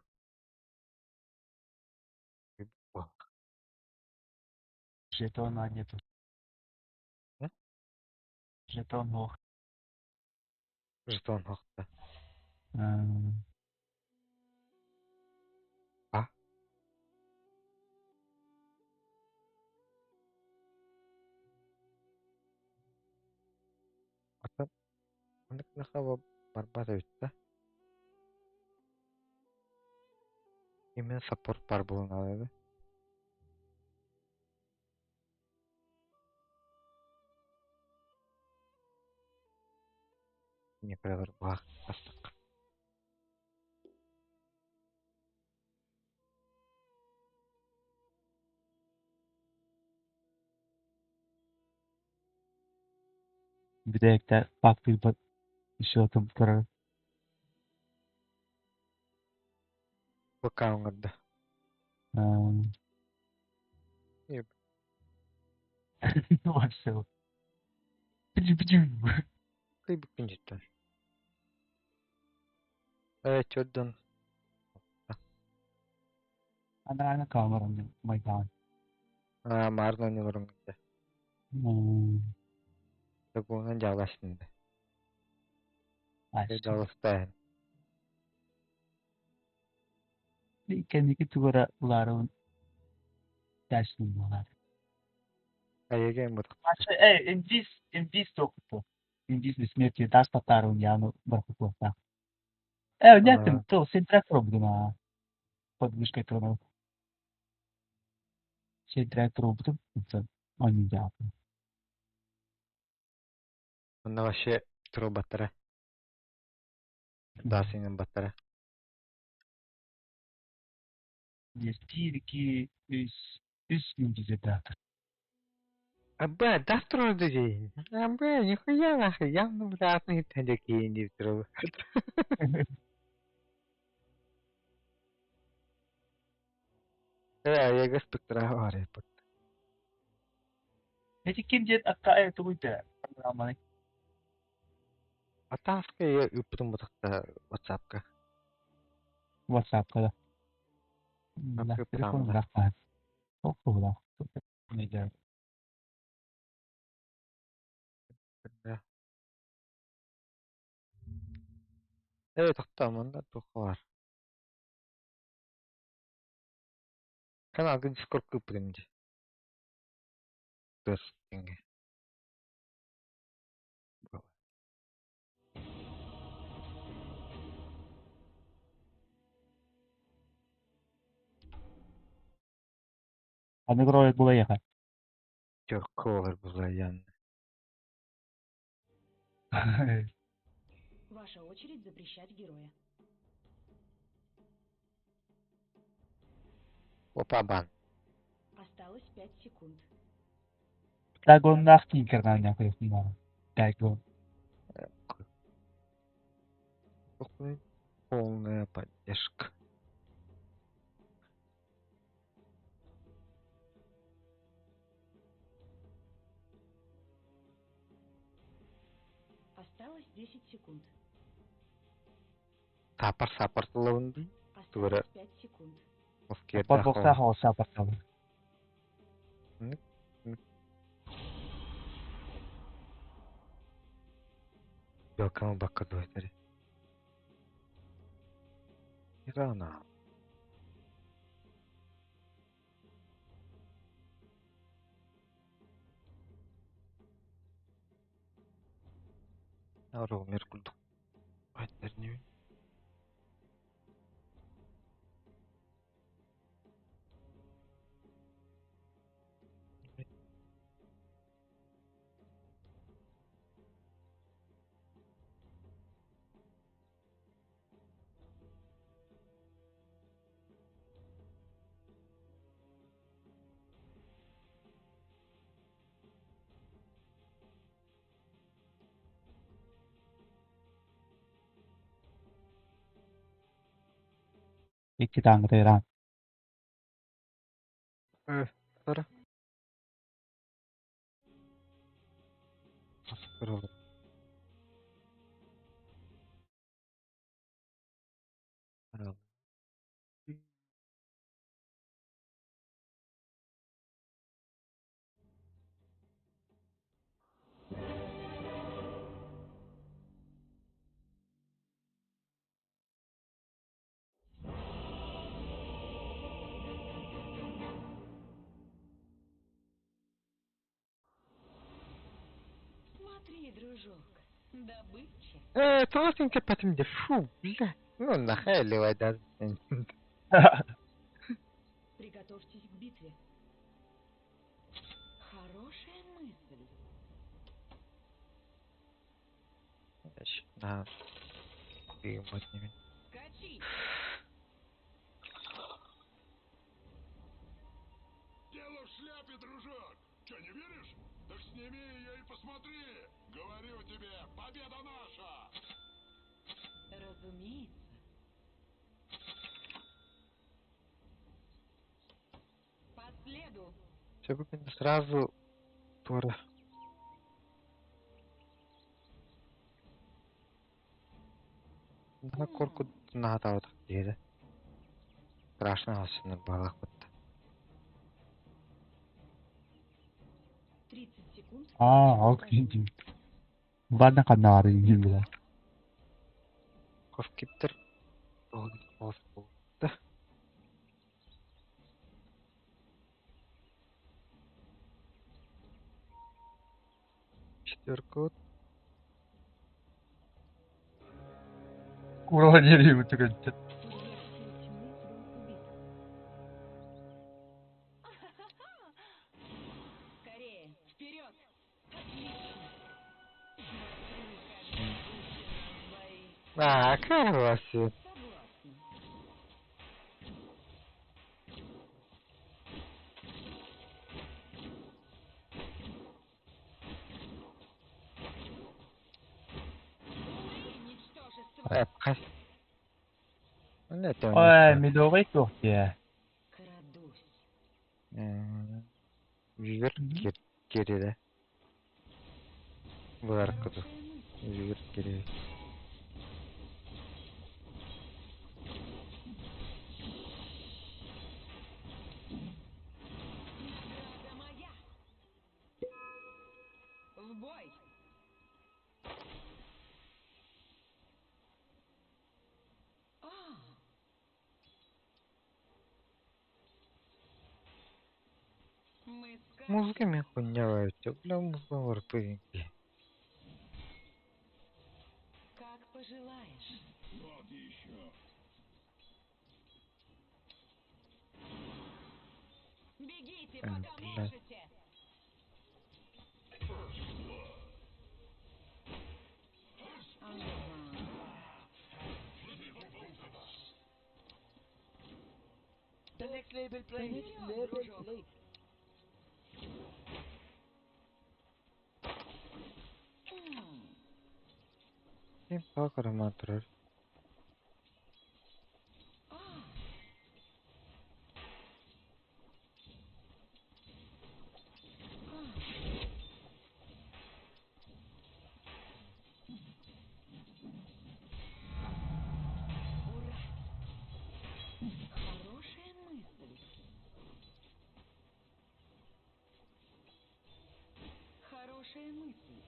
Жетона нету. Жетон суох. Жетон хохта. А? Ата Маннык барбат эбит да. Именно саппорт бар буолан да. Не кыралар баах астык. Бүтэһикте фактыйбат еще турар. БК оҥордо. Еб. Вообще. Пичу-пичу. Кыйбыккын життен. Э, чөрдөн. Анарааҥҥы камераны майдаан. Аа, маарын ойнолорун да. Тугунан дьааластын да. Дьааластаан. Кэнники тугара улаарыбын тяжный буолар. Айыгын бутак. Э, инвиз, инвиз токуту. Инвиз бессмертие таас татаарун яну бархутуохта. Э, нет, то сентрак пробудем, подвижкой тронул. Сентрак пробудем, это они дяпы. Онно вообще туру баттара. Дасыңын баттара. Есть 1, 2, үс, үс инвиз датыр. Аба, дастро дии. Аба, нихуя нахуй, явно братный таки не тру. Э, я спектра бар пот. Эти ким дед акка э тугуйта программаны. Атаска я үптүм бутакта WhatsApp-ка. WhatsApp-ка да. Да, телефон бирак Окула. Не Да. Э, тохтоо, манна туох бар. Каналга Discord кыппытым дии. Тыас Аныгы ролик була Тёрколор бузаян. Ваша очередь запрещать героя. Опа бан. Осталось 5 секунд. Дагоннаах тиинкернаан көрүөхпүн Дагон. Полная поддержка. Осталось 10 секунд. Сапар сапар тылабын Осталось 5 секунд. Подбокса хаоса порталы. Белкама бакка дуэтери. Ирана. Ару меркулдук. Айттерни. Икки таангытыйраан. Сара. Смотри, дружок, добыча. Тоғыз кепетимде фу, бля. Ну, нахай левайда. Приготовьтесь к битве. Хорошая мысль. На. Ты Скачи! Дело в шляпе, дружок. Че, не веришь? Так сними ее и посмотри. Говорю тебе, победа наша. Разумеется. По следу. Все сразу тура. На корку на диэри. Страшно алсыны балах бутта. 30 секунд. Аа, ол киһи. Бадан каннаары билэр. Коф киптер. Оф да. Четверка. Курова диэри түгэнчэ. Судья сил тьмы был убит. Скорее, вперед! Отлично! Смотри, как жгучи нам бои. А, хороший. Согласна. Умри, ничтожество! Хас. Не Ой, медовый туох дии. Крадусь. Вивер кириле. Бұлар кыды. Хорошая мысль. Вивер кириле. Награда моя! В бой! А! Мы Музыка мин хуйня вообще. Бля, музыка варпы. Как пожелаешь. Вот еще. Бегите, пока Блядь. можете. Ага. The next level play. Вперед, Level дружок. play. М, Ким тоҕо турар? А. А. Ура! Хорошая мысль. Хорошая мысль.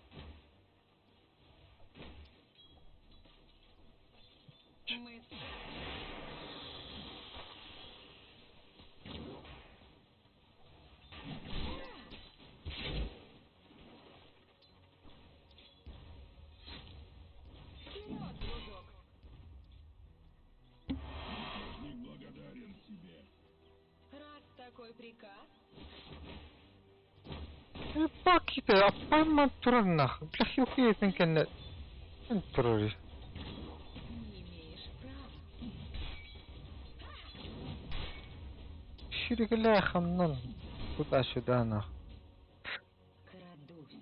Мы Вперед, дружок! Должник благодарен тебе. Раз такой приказ, Паките, аппайман турар нах. Бля, хилхиетин кэннэ. Турар. не имеешь права. Шүргілэ хамнан. Туда-сюда нах. Крадусь.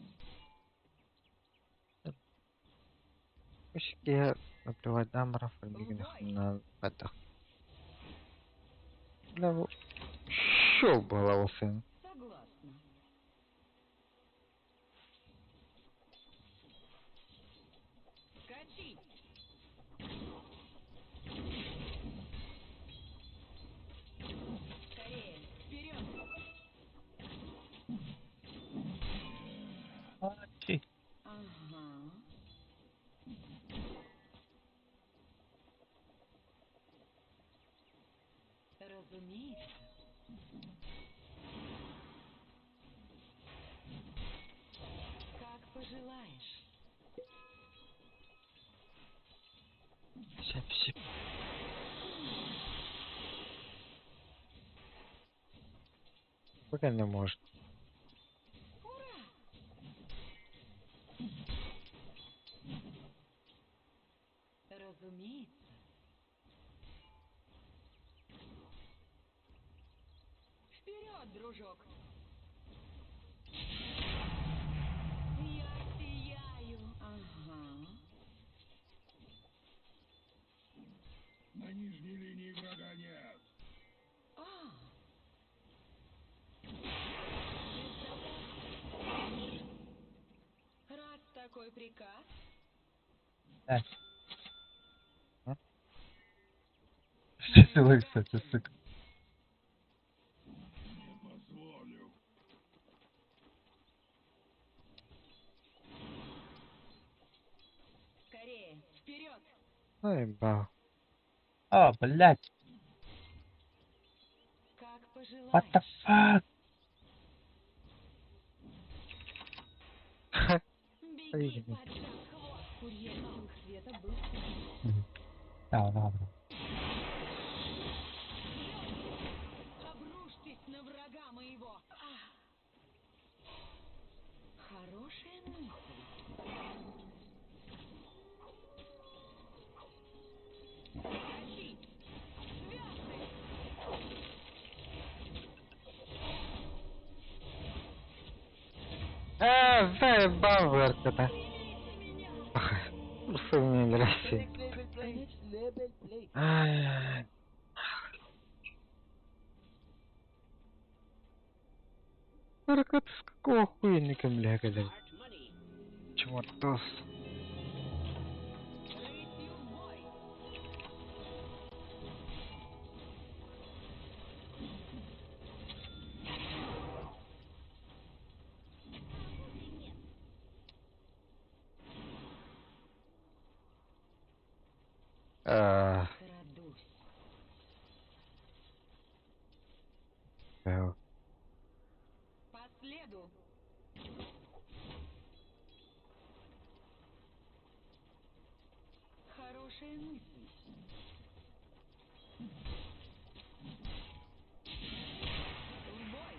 Үш киһи наплевать дамара фармигин хамнан бадах. Бля, бу шел балаусын. Согласна. Скачи! Скорее, вперед! Ачи. Ага. Разумеется. Как пожелаешь. Шеп шеп. Пока не может. Ура! Разумеется. Вперед, дружок! Я сияю. Ага. На нижней линии врага нет. А. Безопасно. Раз такой приказ, Блядь. А? Что кстати, сука. Не позволю. скорее, вперед! Заебал. А, блядь. Как What the пожелаешь. fuck? Беги, Поехали. поджав хвост. Курьер сил света был убит. Да, ладно. Обрушьтесь на врага моего. А. Хорошая мысль. Скачи! Звезды! Заебал вертета. Примите меня! Мне The России. next level play. Next level play. Ай. Баракат, с какого хуя никем лягали? Чмортос. Рысью в бой! А, Крадусь. э, Последуй Хорошая мысль. В бой!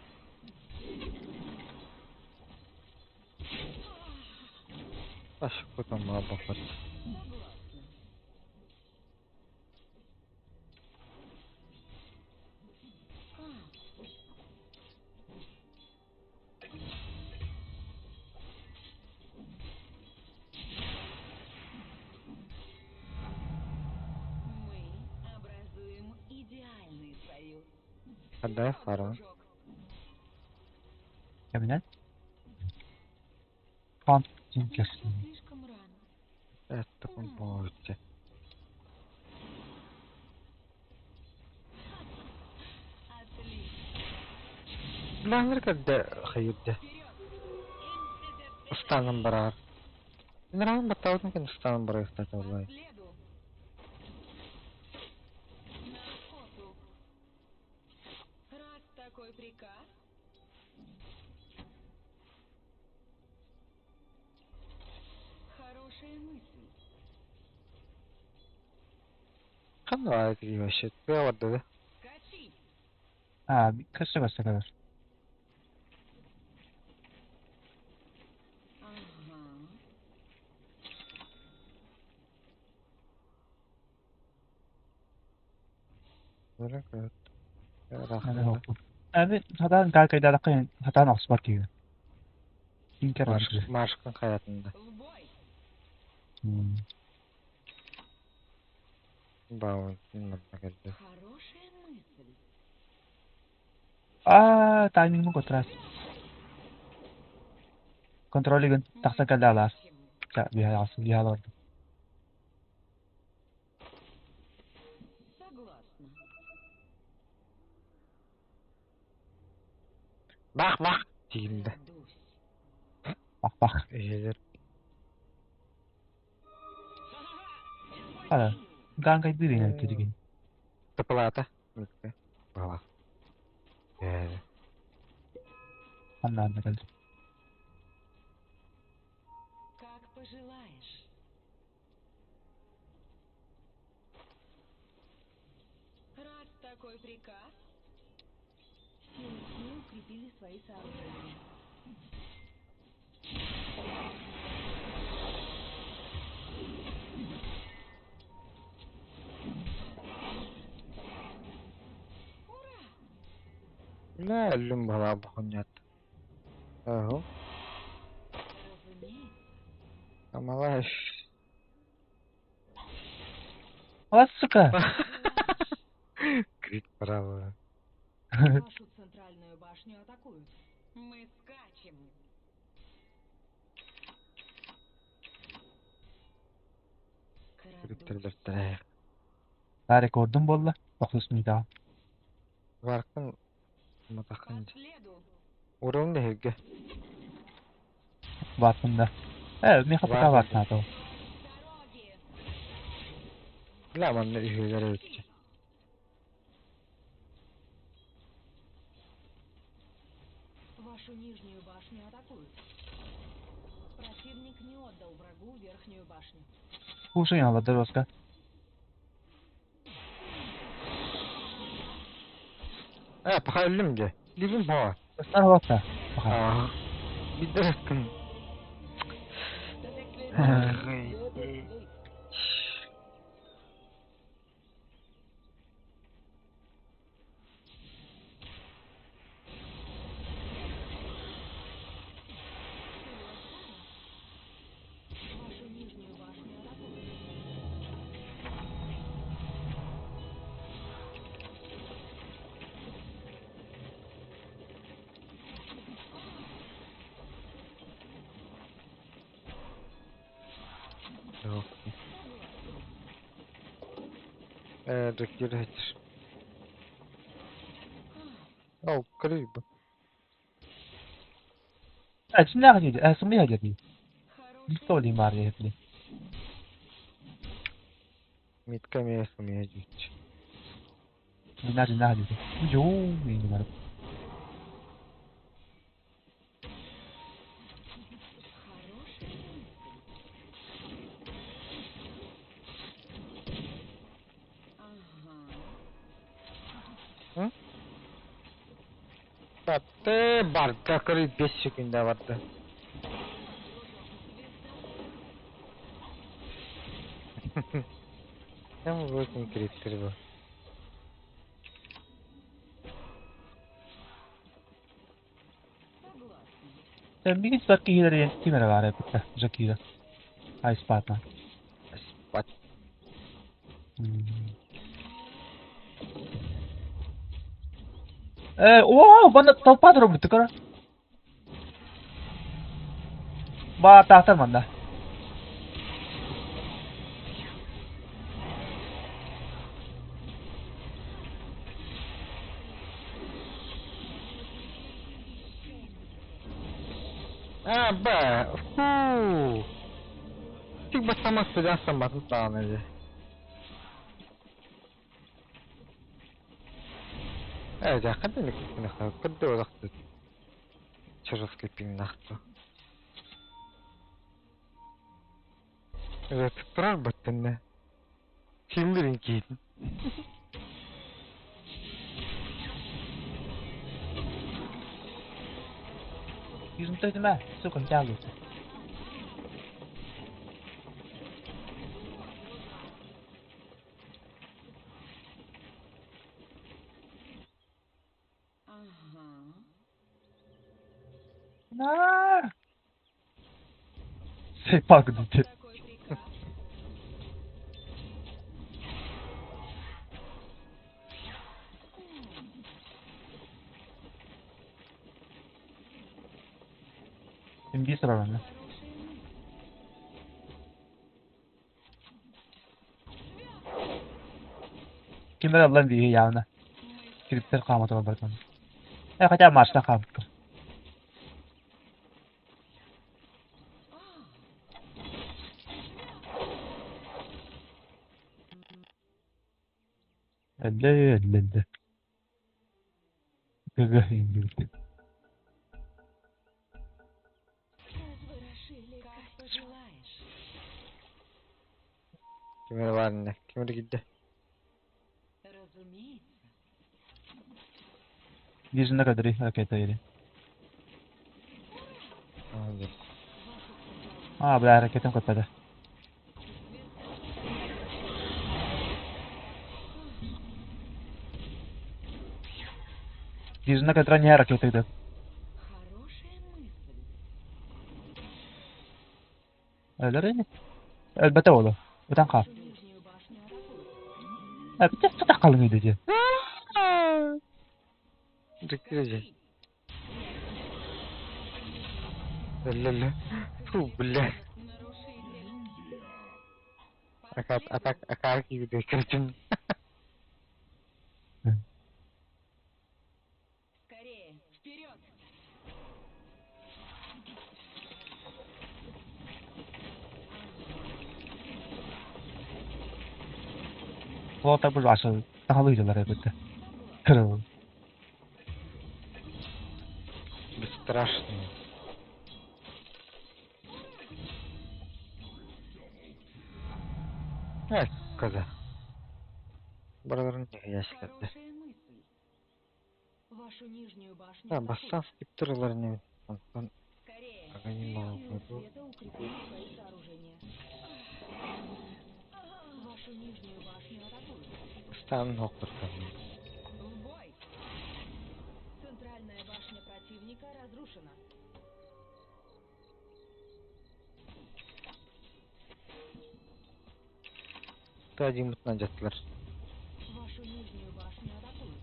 Ашыкпытын баҕарбаппыт. Согласна. Мы образуем идеальный союз. Ханна Вперед, фарм? дружок! Кэминэн? Хан Тинкер. Еще слишком рано. Это буолчу. Отлично. Билэхнэр кэрдэ хайырда. Вперед! Ыстанан бараар. Нырaan баттаабытын кэннэ ыстанан барыахтаата По буоллай. следу. На охоту. Раз такой приказ, хорошая мысль. Ханна баҕайы тигии вообще тыа барда да? Скачи! Аа, көстө кэлэр. Ага. Көрө көрө. Аны Рахман. хоппут. Эми сатаан каакайдаалакка сатаан охсубат киһи. Тинкер Марш барар. маршкын хаятында. В бой! Баун манна кэллэ. Хорошая мысль. Аа, таймингмун котрас. Контролигын Мы тахсан кэллэ алаас. скачем. Ча, биһа биһа олордум. Согласна. Бах бах тиийдэ. Крадусь. Бах бах. Иһилэр. Хара. Гаангайдыы деген тиригин. Тапалаата. Мүккэ. Бала. Ээ. Анна анна кэллэ. Как пожелаешь. Раз такой приказ, Силы тьмы укрепили свои сооружения. Бля, өллүм бала бухуннят. Аһу. разумеется. Амалаш. А, сука! Желаешь. Крит право. Вашу центральную башню атакуют. Мы скачем. Крит Крадусь. тэллэртэрэ. Та рекордум болла. Охсус мида. Варкын По матахын. следу. Урун дэһиргэ. Баатында. Э, миха пока Варкын. баатна то. С дороги. Бля, манна үһүлэр эбитчи. Вашу нижнюю башню атакуют. Противник не отдал врагу верхнюю башню. Кушай алла доска. Э, пока өллүм дьэ. Либим хоа. Бастар баатна. Баха. Аа. Бидэркин. The next label. Label play. Вперед, Вашу нижнюю башню атакуют. Э, рекирэтир. Ол, крик. Э, чиннах диди. Э, сумми хаджади. Хорошая Никто ли мар ехли. Митка мия сумия жүүч. Дина дина хаджади. Жоо, мин бар. Хорошая мысль. Ты барда көрүй 5 секунда барды. Там вот не криптер был. Мигин спат киһилэр ким эрэ баар эбит Жакира. Ай спатна. Спат. О, бана толпа турар көрө. Ба таахтар манна. А, ба, фу. Тик басама сыгасан батын тағын Э, жақын да күнді олақты. Чырыс кеппин нақты. Это турар баттынна. Кимдерин кейтин. Юзун мэ, сука, тягивается. Ага. На! Сейпак дите. Такой приказ. Инвиз турар Хорошая мысль. Ким эрэ ыллан биһи явно. Кириптер хаама турар бартан. Э, хотя маршта хаамыттар. Элле, элле, элле. Гг индирди. Разворошили, как пожелаешь. Кимер бар не? Кимер гидде? Разумеется. Вижна кадри ракета или. А, бля, ракетам көппөдө. Вижна кадра не ракета идет. Хорошая мысль. Эллер Элбете олу. Бутан қап. Вашу нижнюю башню атакуют. Э, бите сата қалың үйді. Диккире. Ля-ля. Фу, бля. Нарушитель. Акар атак акар киде кирчим. Скорее, вперед! Флота бұл ашы тағалы үйделер элбетте. Кырыл. Бесстрашный. Э, коза. Бараларын не яшьләрдә. Хорошая мысль. Вашу нижнюю башню А, атакуют. бассан скриптуралар не. Антон Скорее, Аганимал. Силы света укрепили свои сооружения. Вашу нижнюю башню атакуют. Стан хоктуртан. в бой! Центральная башня противника разрушена. Та димутна жаттылар. Вашу нижнюю башню атакуют.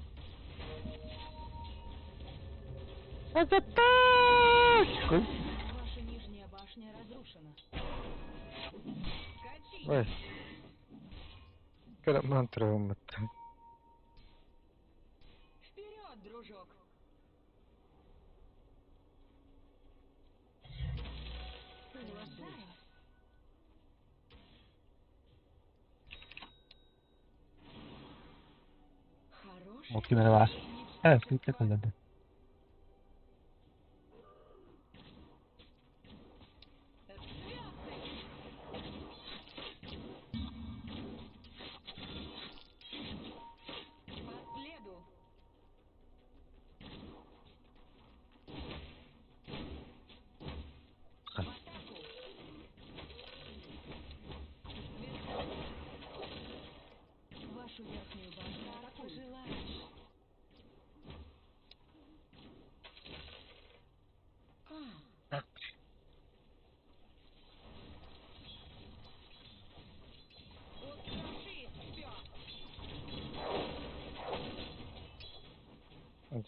Ваша нижняя башня разрушена. Скачи! Ой. Караман травматта. Вперед, дружок! Соглашаюсь. Хорошая Мот ким эрэ бар. Э, скриптер кылларды. По следу!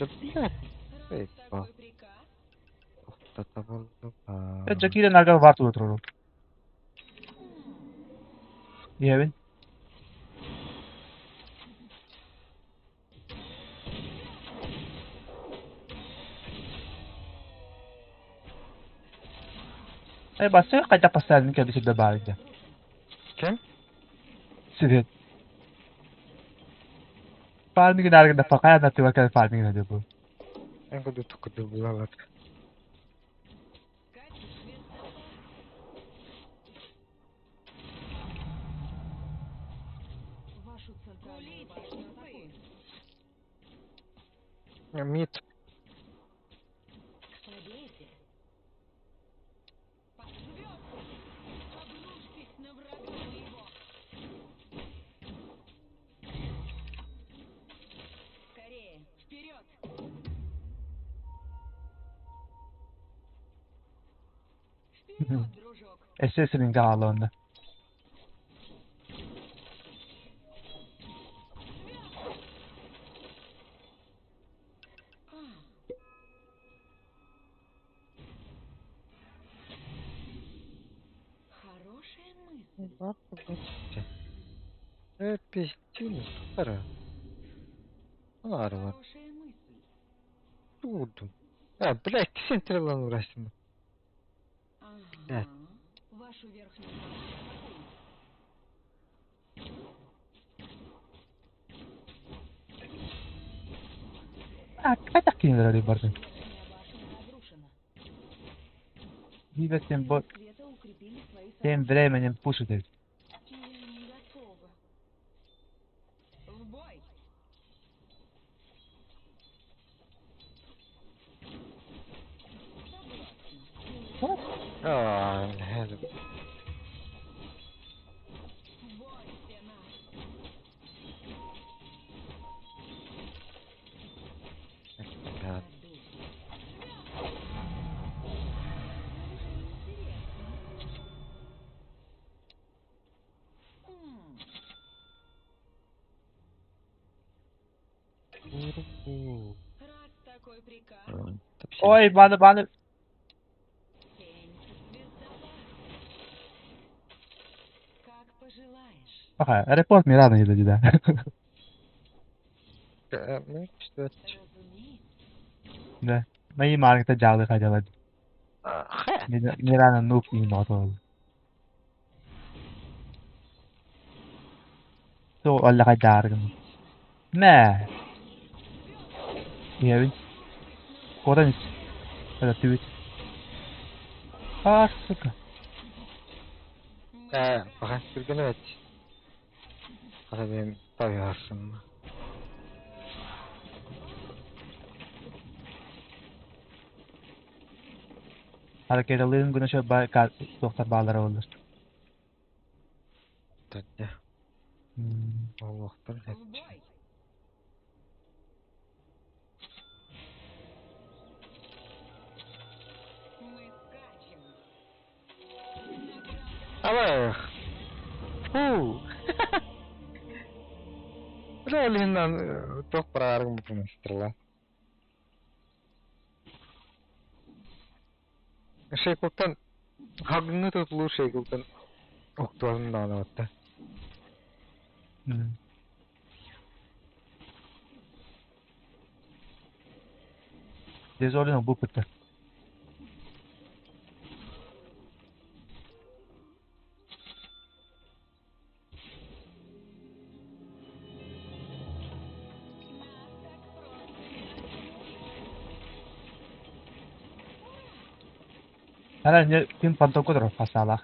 Да блядь, Раз заебал. такой приказ, Джакира наргар var турар. Диэбин. Э, бассейн қайда поставим кәді сюда барыгда. Кем? Свет. Фарминг наргында факая на тыва кәді фарминг на бу. Эн куду тукуду булалар. Вашу центральную башню атакуют. Мид. К победе. По звезды! Обрушьтесь на врага моего! Скорее, вперед! Вперед, дружок! Эсесinin галонда. Хорошая мысль. Э, пиздюнь, пара. Арва. Хорошая мысль. Туду. А, блядь, сентрелан урасим. Ага. Блядь. Вашу верхнюю башню атакуют. А, қайда кинелер барды. Верхняя башня разрушена. Дибеттен Силы бо света укрепили свои тем сооружения. временем пушит. Я не готова. В бой! Согласна. А, блядь. Бойся нас! Блядь. Уже интересно. М, Уру. Раз такой приказ, Ой, баны баны. тень звездопад. Как пожелаешь. Баха, репорт Мирана еді да. Ну, что это? Разумеется. Да. Мои маркета жалы қайдалады. Мирана нук и нотол. So alla қайдаргын. Мә. Иэбин. Кодан Это түбүт. А, сука. Э, пока түргенет. Ата мен таяrsın. Харакеталыын гына шо ба доктор баалар олар. Тәдде. Аллахтан В хәтче. бой! Мы скачем. Награда Аллах. Фу. Реально, тоқ барарым бұныстырла. Шейкултан хагны тутлу шейкултан октуарын да атта. Дезорден бу пытта. Нас так просто не остановить. Ара не ким пантокодор фасала.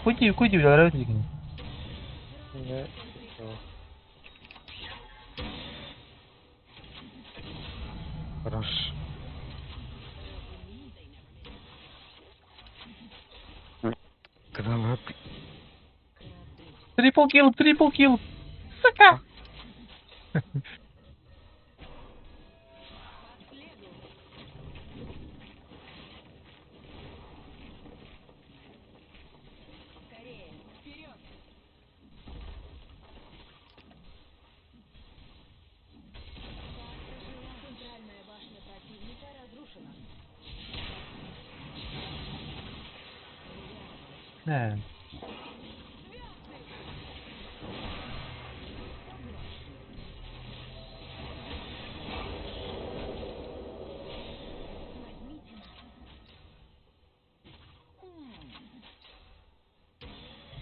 Куди куди билер өтүгүн. Не. Хорош. Гранат. Трипл килл, трипл килл. Сука. По следу. Скорее, вперед! Э. Возьмите нас.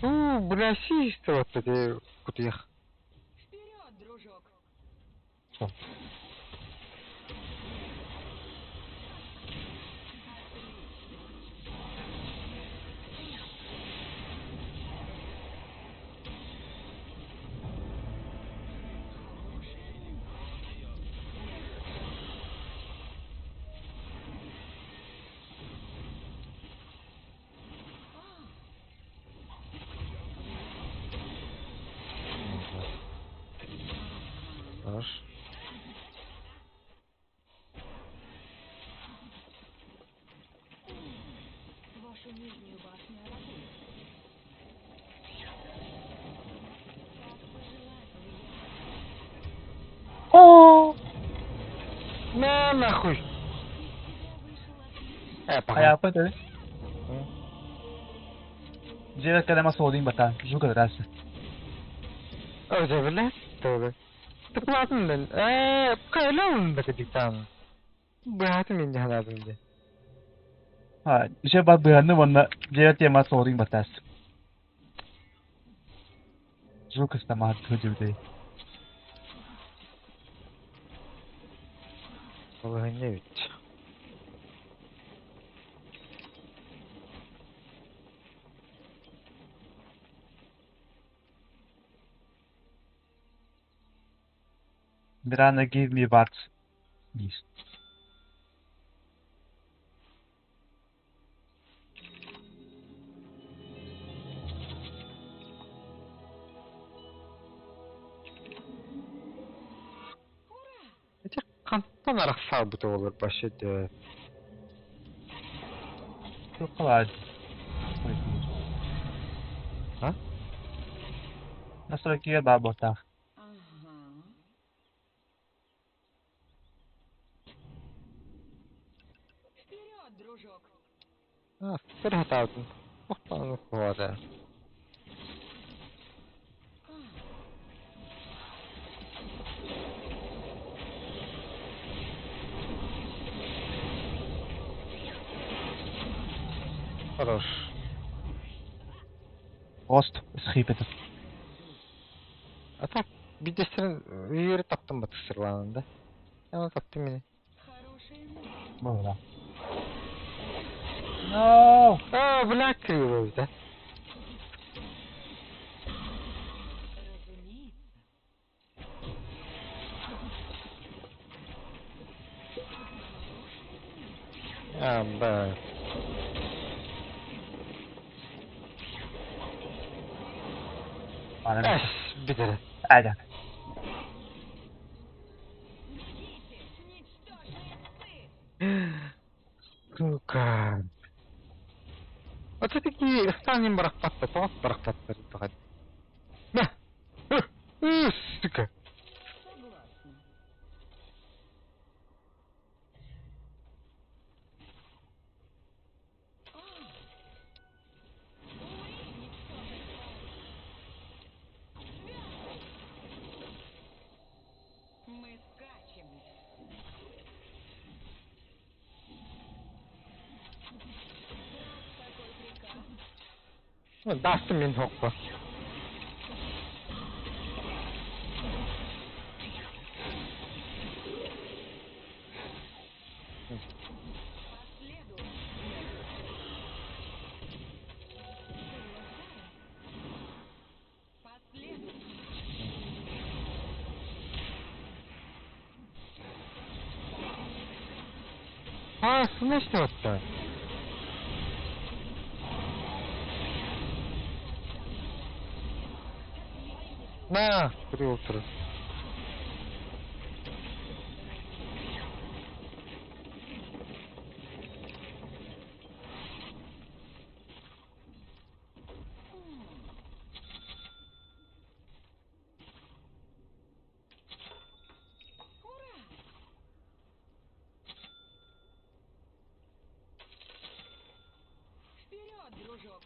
Уу, бля, система ты кутуйах. Вперед, дружок! Хорош. Вашу нижнюю башню атакуют. Как пожелать. Оо! На нахуй! Из тебя вышел отличный. Э, пока. Хайааппын этэй? Дьиэбэр кэлэн мас оҕолуун батаан, звук ыраасты. О, да, блядь, что Ты платный, да? Кайлон, да, капитан. Быһааты мин дьаһалаатым дии. А, дьэ бар быһаны уонна дьиэбэр тиийэн мас оҕолуун батаас. Звук ыстамаат сылдьыбытай. Балаһыанньа эбит. Miranda give me what Beast. Ити хантан арахсаабыт оҕолор вообще дөө. Туох А? Настройкига баар буолтаах. Ага. Вперед, дружок! А, сыр хатаабытым. Охтоон хуода. Хорош. Гост схипетов. А так, бидэстэрин үйөрү таптым батысырлаанын да. Я таптым мени. Хорошая мысль. Буолла. No! А, блядь, кривой, да? Разумеется. А, да. Аны Эс, бүтэрэ. Айда. Бегите, ничтожные псы! Сука. Вот все-таки станем барахпатта, тоҕус барахпаттар тоҕат. На! Сука. Согласна. А! Умри, ничтожная тварь! Связы! Мы скачем. Раз такой приказ, Дастым мин хоппа. по следу. Соглашаюсь. По следу. А, смешно вот-то. На, привел. Ура! Вперед, дружок!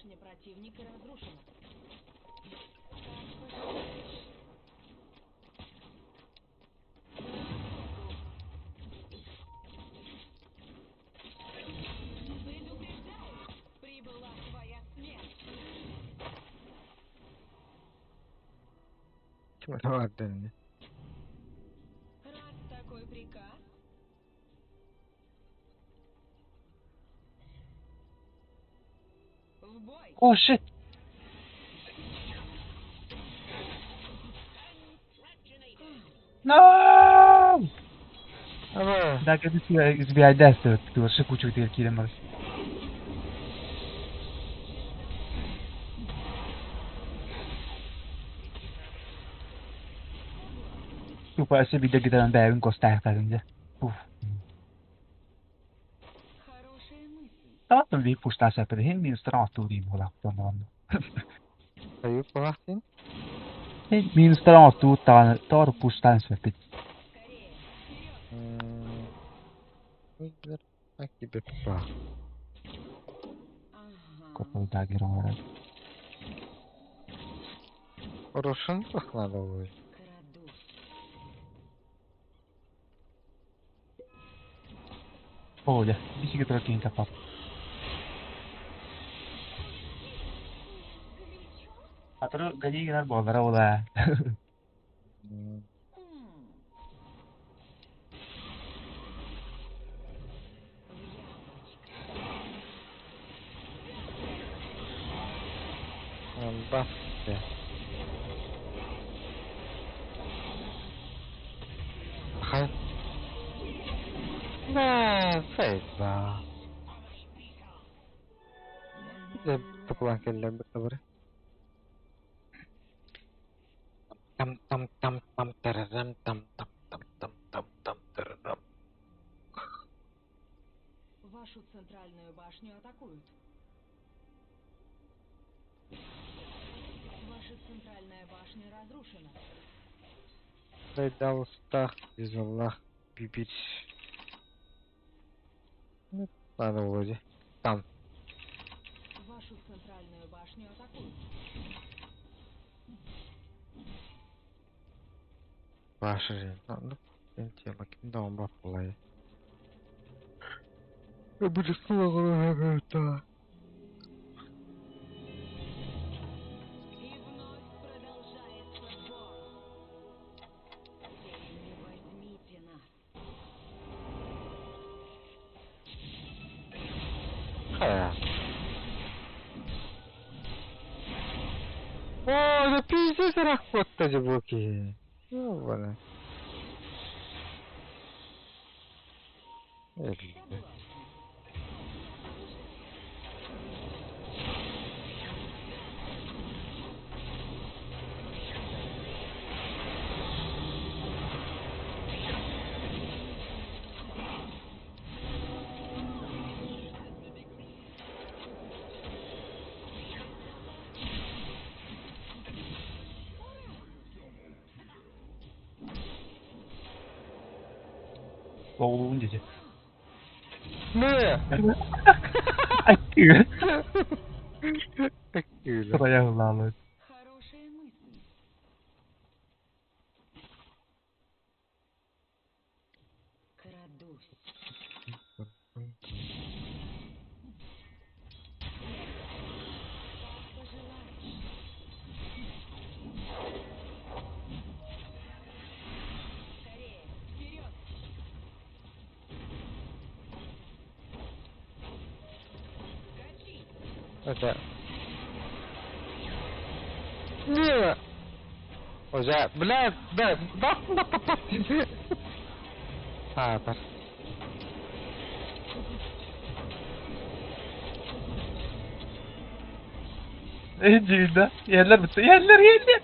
Башня противника разрушена. Как пожелаешь. На охоту. Предупреждаю, прибыла твоя смерть. Ким var denli. Раз такой приказ. В бой! Oh shit! No! Ama Dakle, izbijaj 10 tu še kuću ti kidem baš. Super, se vidite da bevim kostajah дje. Uf. Хорошая мысль. Taatan vi pustaa se per hin minus tratu di mola on. ayıp vaktin. Hin minus tratu ta tar pustaa se pit. Скорее, вперед! Gibi pa. Ага. Kopal da giron. Рошен пахнала ой. Крадусь. Olha, bici che trovi in capo. Atro gani ginar bolara ola. М. В яблочко. Bak be. Hay. Ne feyza. De topulan keller bir tabırı. Tam tam tam tam tararam tam tam tam tam tam tam tararam. Вашу центральную башню атакуют. Ваша центральная башня разрушена. Bedavsta yüzallah bir Ne tane olacak? Tam. Вашу центральную башню атакуют. Başarı. Lan ben bakayım da on bak olayı. Bu da И вновь продолжается бой. Тени, возьмите нас. Ha. О, да пиздец рахпотта буки. Ёбана. Элли. Oğlum dedi. Ne? Ay kul. Öyle. Bayağı lala. Хорошая мысль. Крадусь. Как пожелаешь. Скорее, вперед! Скачи! Это. Не. Уже, бля, бля, да, да, да, да. Ha, tar. Cidden. Yerler bitti. Yerler yerler.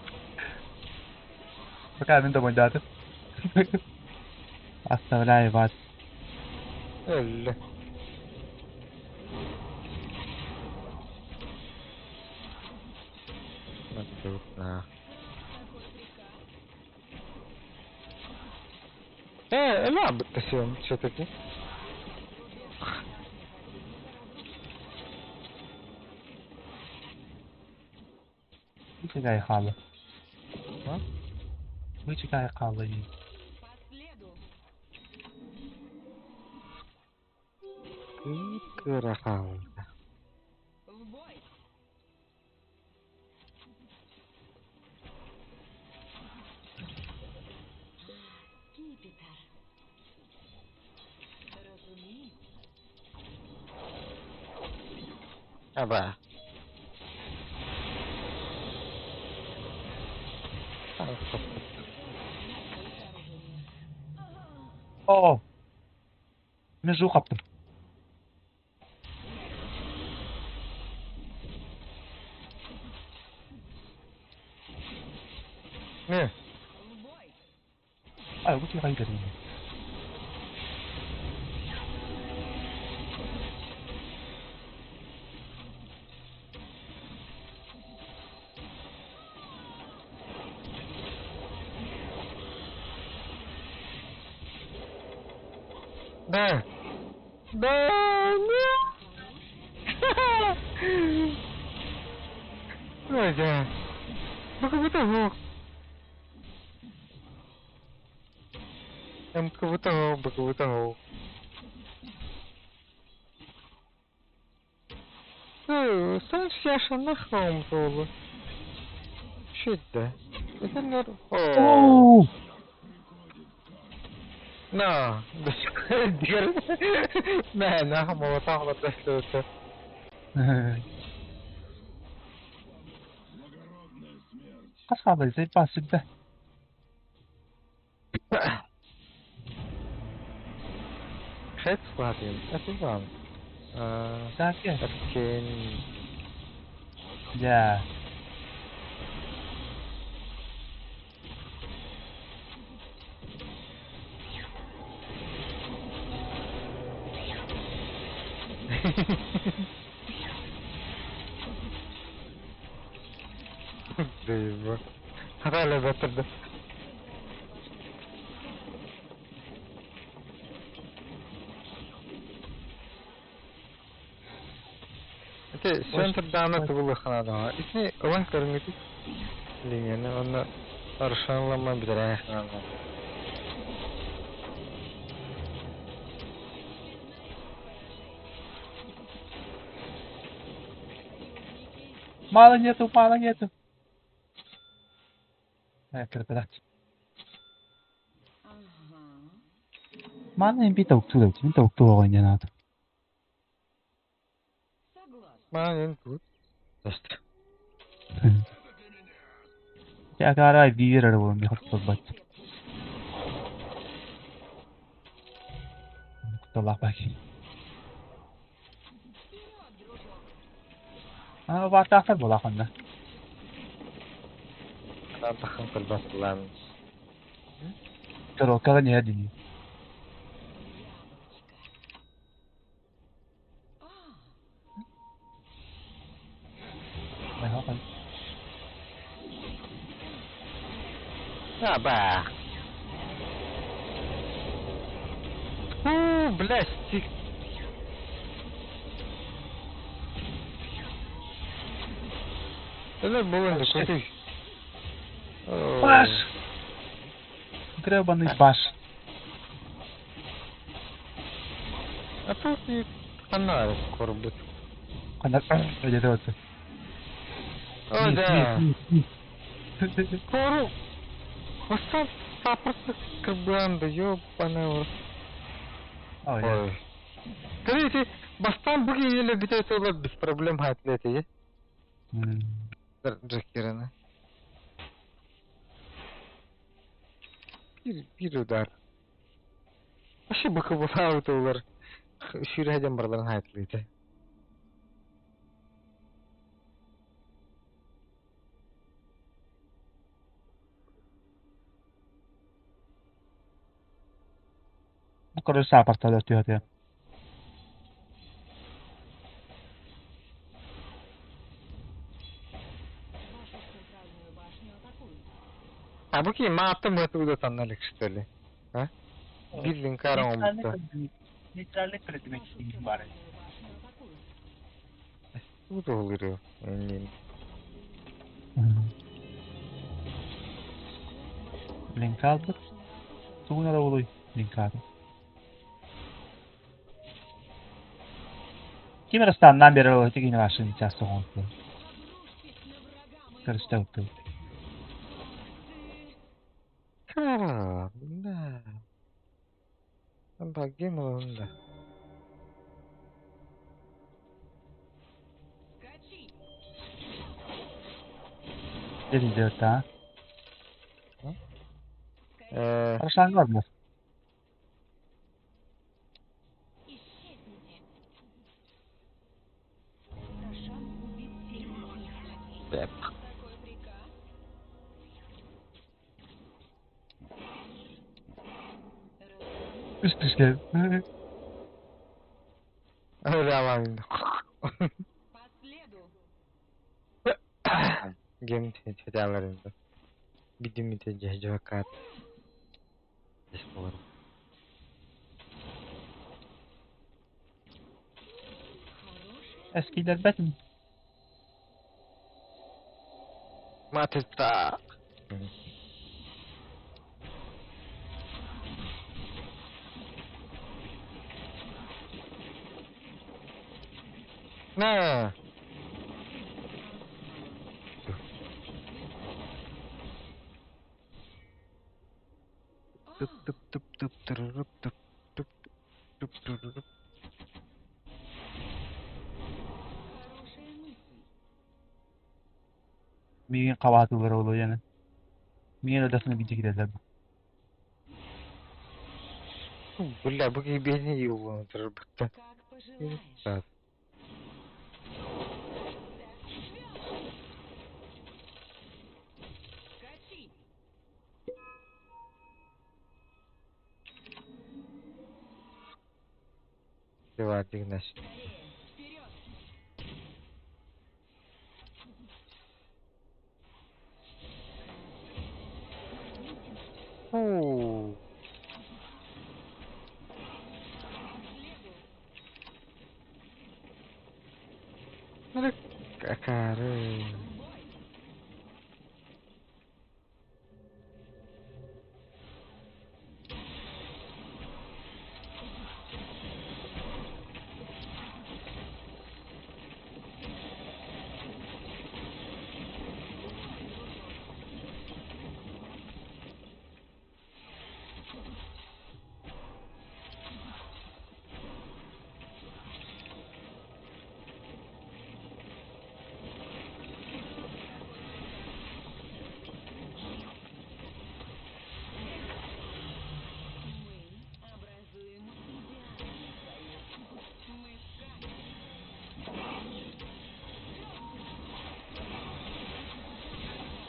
Bak abi de boyunca Оставляю вас. Öyle. Ha. Такой приказ. Lan bitti все-таки. Башня противника разрушена. Бу хаалла. А? Бу хаалла дии. По следу. Кыра хаалла. В бой. Скипетр. Разумеется. Аба. А, стоп. Сооружение. Оо! Мен жуу хаптым. Не, В бой. Ай, бу тиҕай көрүҥ. Да. Да, нет. Ой, да. Ну как будто бог. Эм, как будто бог, как будто бог. Sen yaşında oldu. Şidde. Efendim, о. Оо! На, Не, на, молотах вот это. Хас хаалла, зайпаа сүрбэ. Хет слабин, это вам. Саке. Аркен. Дьэ. Дейба. Хараля батырды. Это центр дана тубулы ханада. Исни ылан көрүнгүтү линияны онно аршанлама битере ханада. Мало нету, мало нету. Э, кырпырат. Ага. Маны бита уктула, бита уктула оҕонньоноото. Согласна. Маан тут. Ташты. Дьэ, акаарай биир эрэ буолан миэхэ тутулбат. Кутталаах баки. Вперед, дружок. Аа, баартаахтар буолаах онно. Тахын кылбаслан. Коробкаҕа ньиһэ дии. Яблочко. А, Майха Аба. Фу, блядь, стик. Это было не крутый. Баш! Гребаный баш. А тут и фонарь скоро будет. Ханна дьэ О, да. Скоро. Бастан сапырсы кырбанды, ёбаный в рот. Ой. Ой. Короче, бастан бүгін еле бітет олар без проблем хатлети, Джекерина. Bir удар. Вообще быкы болауды олар. Сүйрәден барларын хатлети. Бу короче саапарталар түһэтэ. Вашу центральную башню атакуют. А бу ки мааттым өтүгүдө танналык что ли? А? Bir линкар оңбута. Нейтральный предмет Вашу бар. центральную башню атакуют. Бу да олур. Эмнен. Линка албыт. Тугун эрэ улуй линкаатын. Ким эрэ станнаан биэрэр ол ити кини машина часто оҥорбут. Көрүстэ быттыбыт. Да. Богинула, да. Дьэ а? Хорошо, ладно. Бэп. Үс түстэ. Öyle Гем tedalarında. Bidim ite cehcakat. Эскилербэтин. Матыта. На. Туп туп туп туп туруруп туп туп туп туруруп. Миигин хабаатылар олу яны. Миигин ödesine bir кирелер. Бля, бу бени юлун турбутта. Так. Дигнаш. Фу. Какая.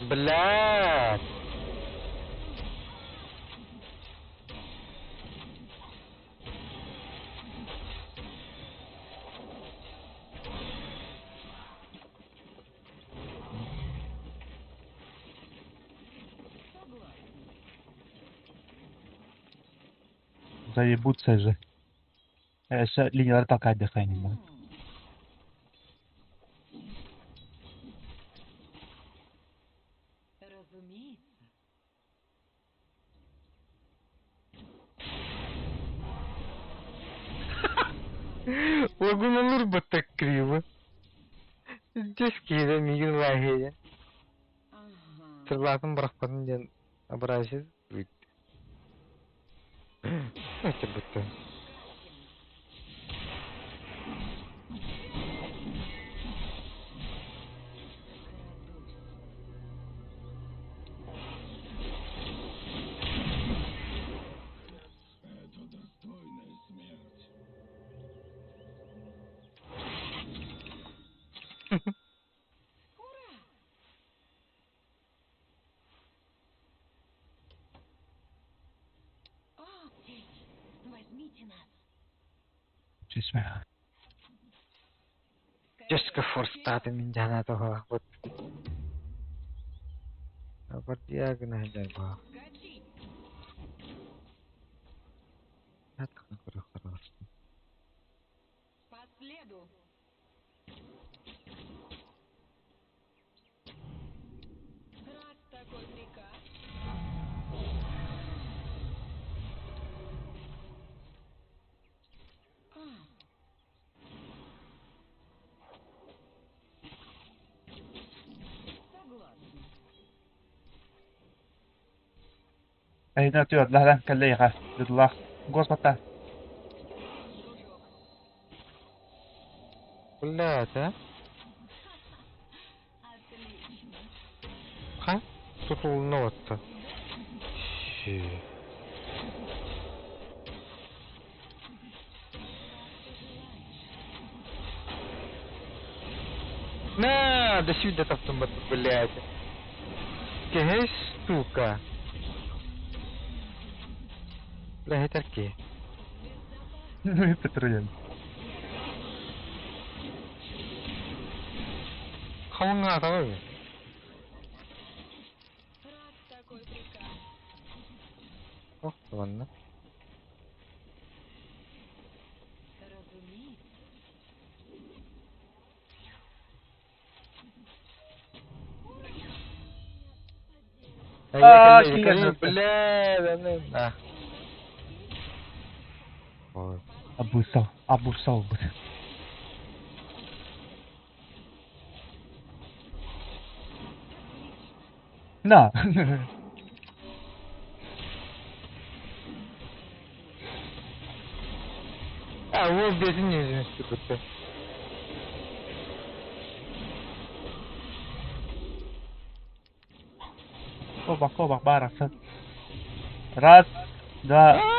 Блядь. Заебутся же. Линиялар такая дыхание. Лагуналыр так криво. Здесь кире мигин лагеря. Сырлатын бырақпатын ден абразит. Это будто. Чисме. Жестко форстаты минжана того. Вот. Апартия гына жайба. Эйна түөрт кэллэйэхэ дыдлах господа. Блядь, а? Ха? Тут улноваться. На, до сюда автомат, блядь. Кehey, сука. Бля, это ки. Петруен. Хамыңа атабы. Рад такой приказ. Ох, ладно. Разумеется. А, киһи Бля, да. Ой. Абусал, абусал бут. На. А, вот без нежности будто. Кобак, кобак, баракса. Раз, два.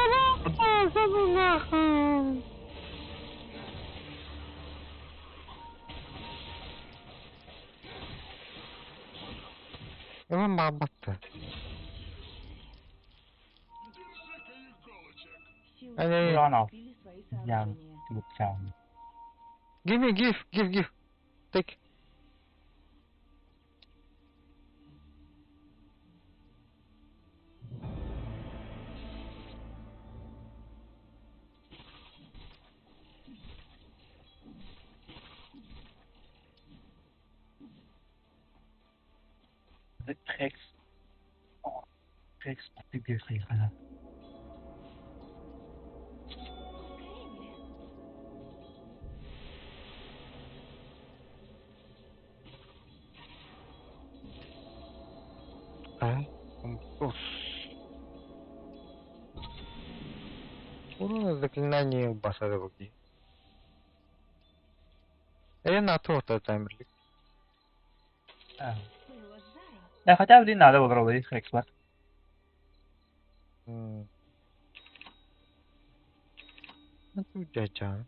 Ulan babattı. Держи-ка иголочек. Силы Ай, света ай, Рано. укрепили свои Я сооружения. тупчан. Give me, give, give, give. Take. Rex. Rex, ты Ускорение. Ay. Of. Урона заклинание басады буги. Э, на то то таймерлик. Было жару. Э, хотя бы надо было Рекс бар. Ну, дядя.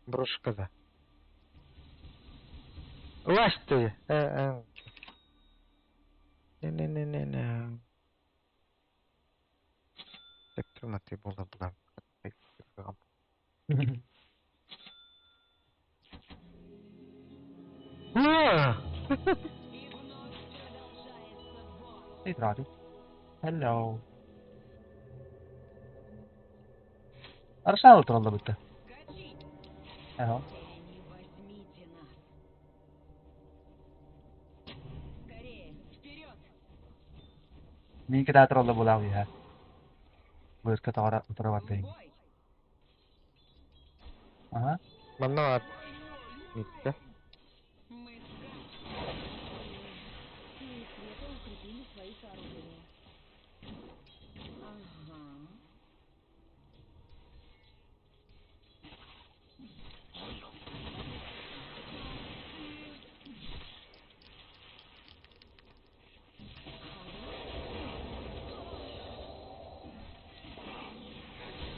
Брошка да. Лазь ты. Не-не-не-не-не. Так, ты была была. И вновь продолжается бой. Ты тратил. Hello. Арсенал туралла бутта. Катить. Ага. Тени, возьмите нас. Скорее, вперед! Мин кeda туралла була я. Быска тора В утраваты. бой! Ага. Манна Митте. Мы скачем. Силы света укрепили свои сооружения. Ага.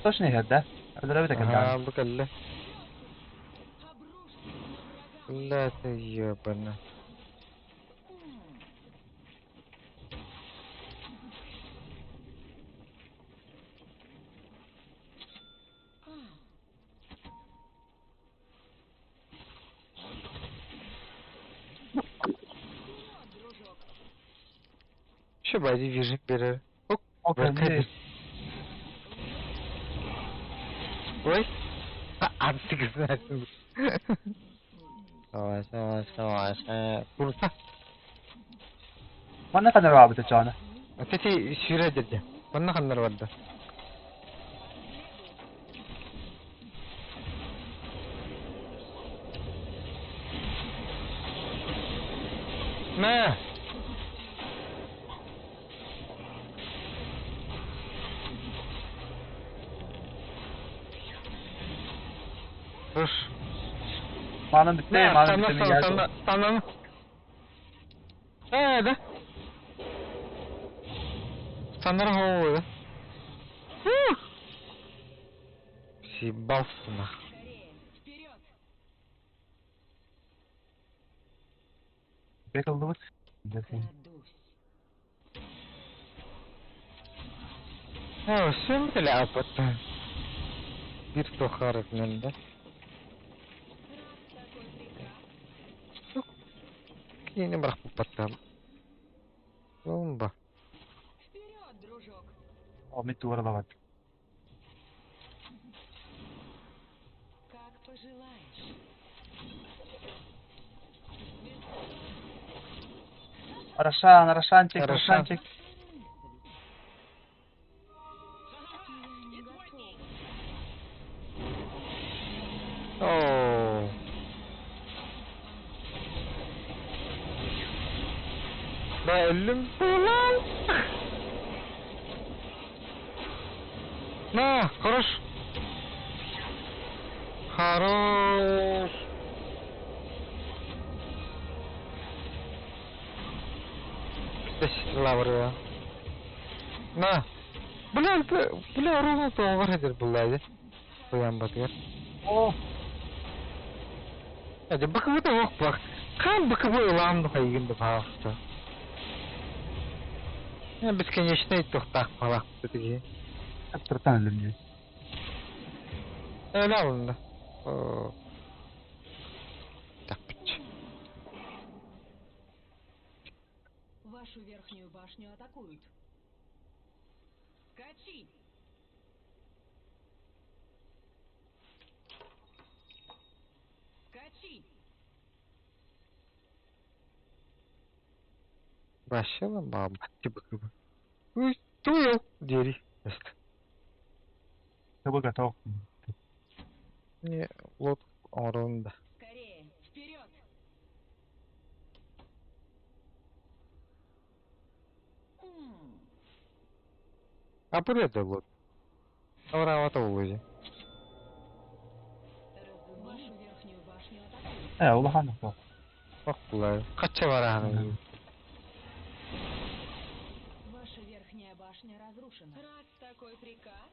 Точно да? Өлөрөбүт экен Ага, бу кэллэ. Обрушьтесь на врага! Бля, ты ебана. А. Вперед, дружок! Şu bari vision берер. Окей. Бер Ой. Артык знаешь. Давай, давай, давай. Курса. Манна канар бабыта чана. Тети сүрэ деди. Манна ханнар барды. Мэ. Хорош. Манан бүттэ, На, манан станна, бүттэ, станна, я станна, станна. Да. Станнара хоуы. Съебался нах. Скорее, вперед! Бекалдыбыт. Крадусь. О, всем ляпота. Бир тохаров мен, да? Раз такой приказ. Кине бірақ потам. Бомба. Вперед, дружок! О, мен туаралабат. Как пожелаешь. Рошан, Рошанчик, Рошан. Рошанчик. Я не готова. О. Да, өлім болам. На, хорош. Хорош. Стрела бар На. Бля, бля, ровно то бар хәзер булды. Куян батыр. О, Әде бакыбы да ок бак. Кан бакыбы ыламды хайгынды палакты. Я бесконечный тоқтақ палак бітіге. Туртан өлім. Öyle alındı. Oo. Так, бітті. Вашу верхнюю башню атакуют. Скачи! Скачи! Başlayalım mı? Бакыбы. Уй, туел. Дери. Тобы готов. Не, лот орында. Скорее, вперед! А это лот. Ауравата улузи. Вашу верхнюю башню атакуют. Улахан жоқ. Ох, булай. Кача бараханы. Ваша верхняя башня разрушена. Раз такой приказ.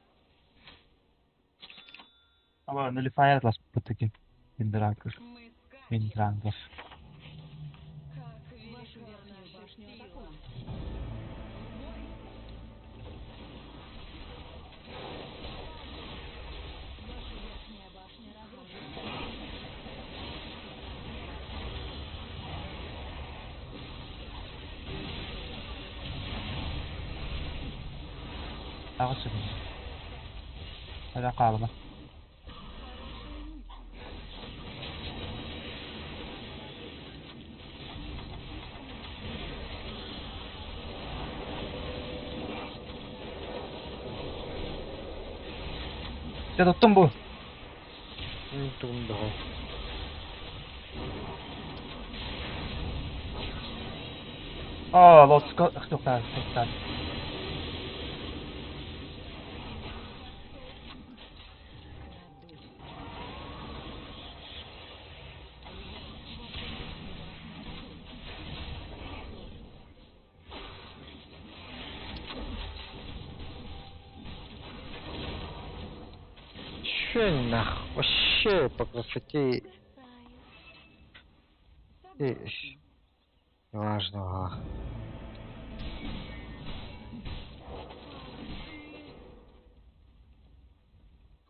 Аба, нулифайр лас бутыки. Виндрангер. Мы скачем. Виндрангер. Как Вашу верхнюю башню атакуют. Бой! Ваша верхняя башня разрушена. Ағасы. Hadi қалма. Я тоттум бу. Тугунда. О, лотско тоқтар, тоқтар. Крадусь. Че нах? Вообще по красоте и Согласна. неважно.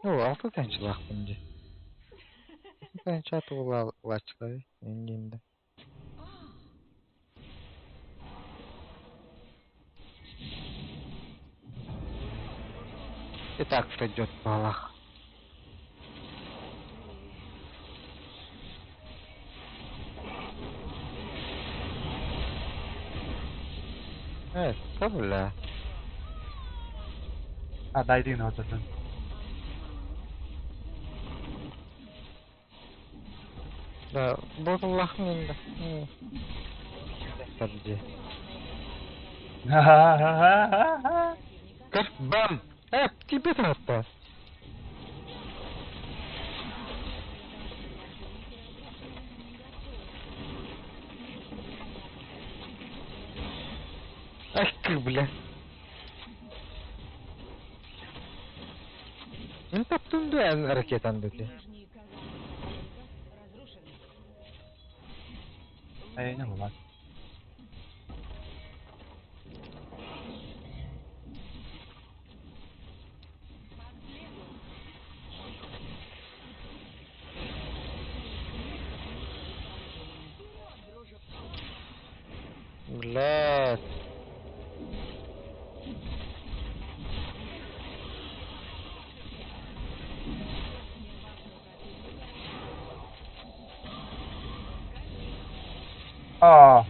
Ну, алты танчылақ бұнде. Танча тула лачылай. Енгенді. И так пройдет по Аллах. Да бля. А, дай дин отатын. Да, вот Аллах менде. Подожди. Ха-ха-ха-ха-ха. Как бам! Тебе то. Ах ты, бля. Мин таптым да эн ракетан дути. Нижние казармы противника разрушены. Эйне булар. По следу. Вперед, дружок! Блядь. Верхняя башня противника Аа.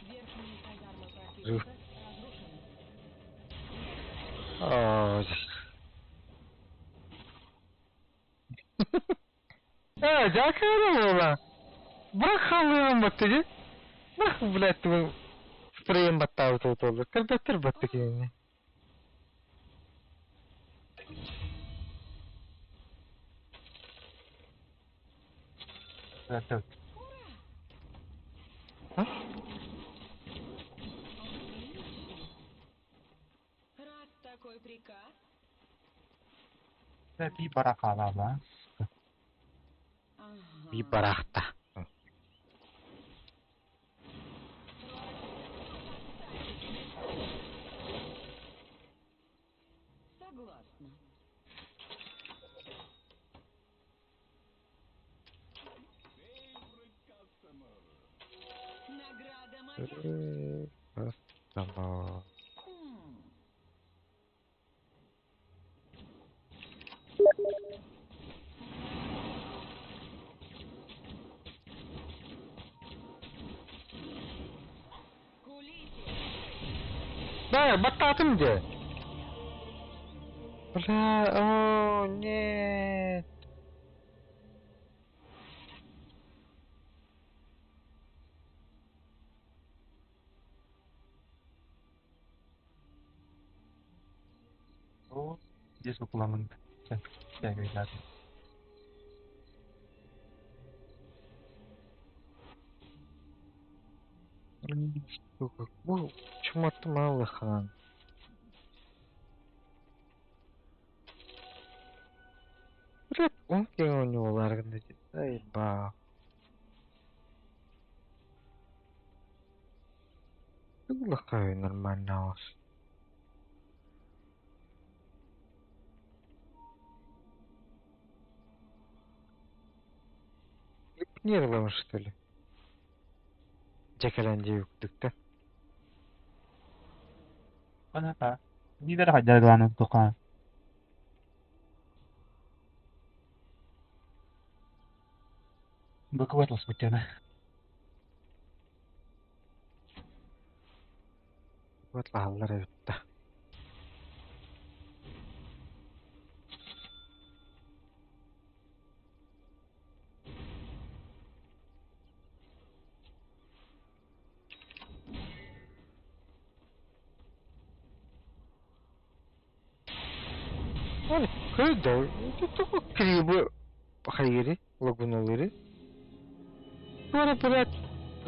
Верхние казармы Жив. противника разрушены. Оо. Э, дякую була. Бак халыам баттыгы. Бак, блядь, ту спрейм баттау тутулу. Кырбаттыр батты кини. Evet. А? Отлично. Раз такой приказ, Bir barak ala ага. Би барахта. Согласна. Награда моя. Там. Хм. Кулите. Да, баттатым де. Бля, о, нет. O здесь kullanın. Sen sen Сука, бу чуматтым Аллахынан. Блядь, он у него ларган. Ай, ба. Лахай нормально ос. Нервом, что ли? Дьэ кэлэн диэбиттик да. Она Lider хайдаргааны туха. Быкыбат ласпыттяна. Вот лаһаллар эбит да. Ой, кыйда, это криво хайри, лагуналыри. Бара, блядь,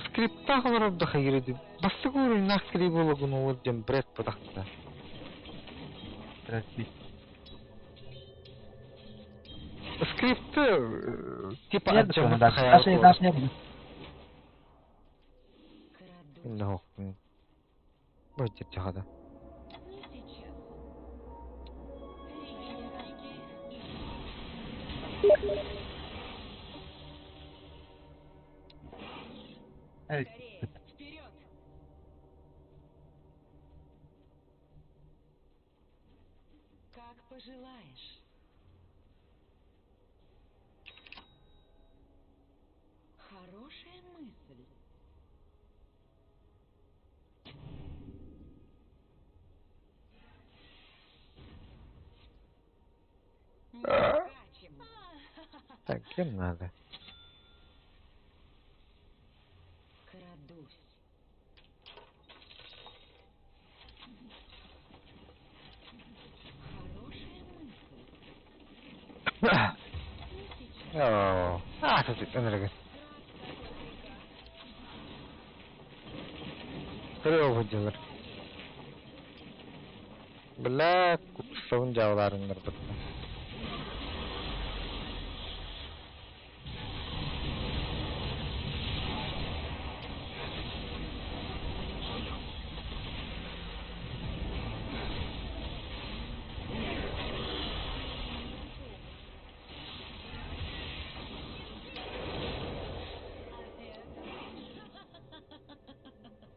скриптах да хайри ди. Басыгуры на криво лагуналыр дем бред подахта. Скрипты, типа Нет, даже даже не буду. Крадусь. Но, Будет тихо, Не сейчас. Эй, Скорее, вперед! Как пожелаешь. Хорошая мысль. Мы скачем. Так, кем надо? Крадусь. Хорошая мысль. Не сейчас. О, Аата ынырыгын. Хреово дьылар. Бля, курсабын дьаалаарыннарбыттар.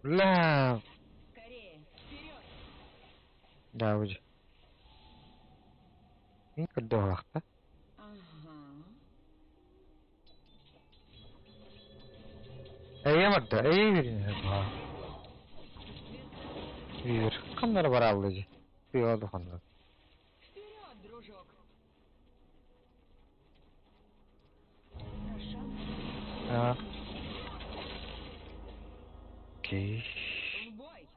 Бля, Скорее, вперед! да, уже. Мин көрдөөх Ага. Эйэ барда, эйэ биэрин Биир. Ханнара бараалла дии. Тыа ханна. Вперед, дружок! Рошан А. Окей. В бой!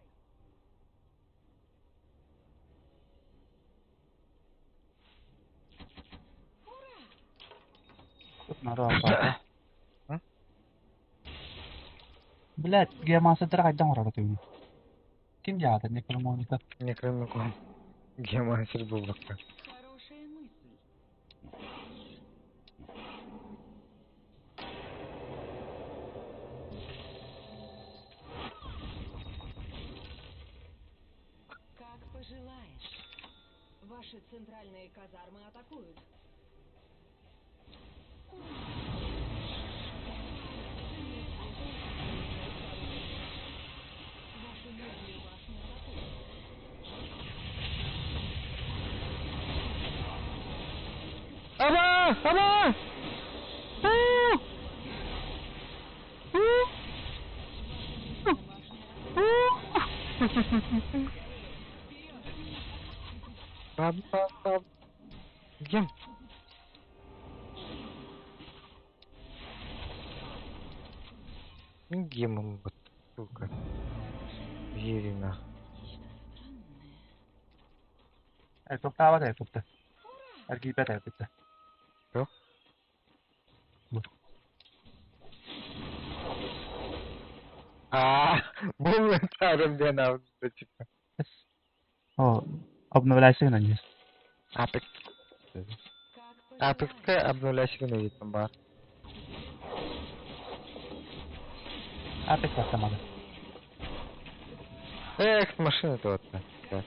Народ баата. Блядь, геомансердары хайдах оҥорор этибиний? Ким дьаһата Некромоника? Некромикон. Геомансер буллахха. Хорошая мысль. Как пожелаешь. Ваши центральные казармы атакуют. Вашу нижнюю башню атакуют. Аба! Аба! У! У! Башня У! Баб баб баб. Гем. Гемом вот, сука. Верина. Нечто странное. Тоқтаабат эппитте. Эргийбэт эппитте. Что? А, был тарым диэн аҕыста типа. О, обновляйся на низ. Апек. Как Апекка пожелаешь. обновляйся на вид бар. Апекс баттамады. Эх, машина-то вот. Да.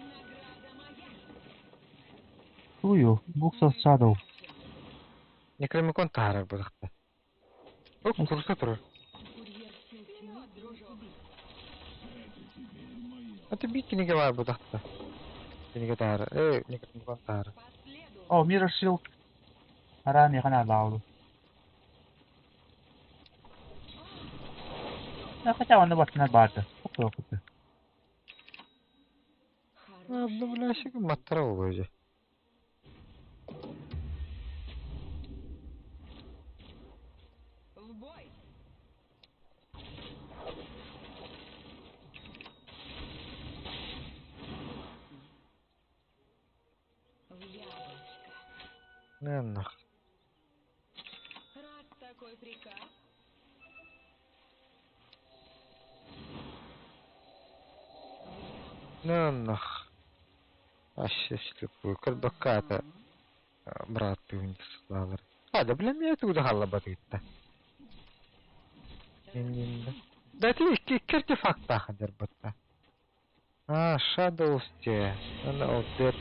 Награда моя. Ую, Books of Shadow. Некромикон таарар буолуохта. О, курса турар. курьер сил тьмы Вперед, дружок! убит. А ты бит кинигэ баар буолуохта. Кинигэ таара. Э, Некромикон таара. По следу. О, Mirror Shield. Араа миэхэ наалаабыт. Хотя онно баттанар баарда. Окута. Хорошая Обновляйся мысль. маттара буолуо В бой! Согласна. В яблочко. Не нах. Раз такой приказ. В яблочко. Не нах. Вообще слепую. Көрбөккө Ага. бырааттыын сылаалар. А, да бля, меня туда халлабатыытта. Да ты икки артефакт тахадыр бутта. А, Shadows те. Она вот это.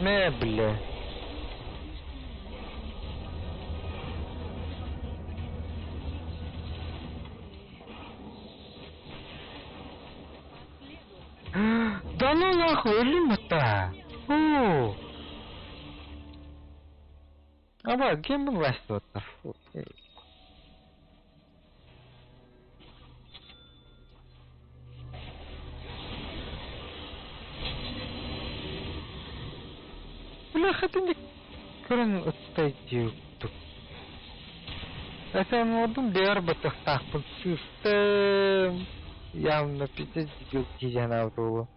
Не, бля. По следу. Да ну нахуй, өлүм-то. Фу. Аба, гембл власть вот. Фу. Бля, ты не Көрөн ыттай диэбит. Это модум бэйэр баттахтаахпын сыыстым. Явно пиздец дебил киһи санаабыт уолу.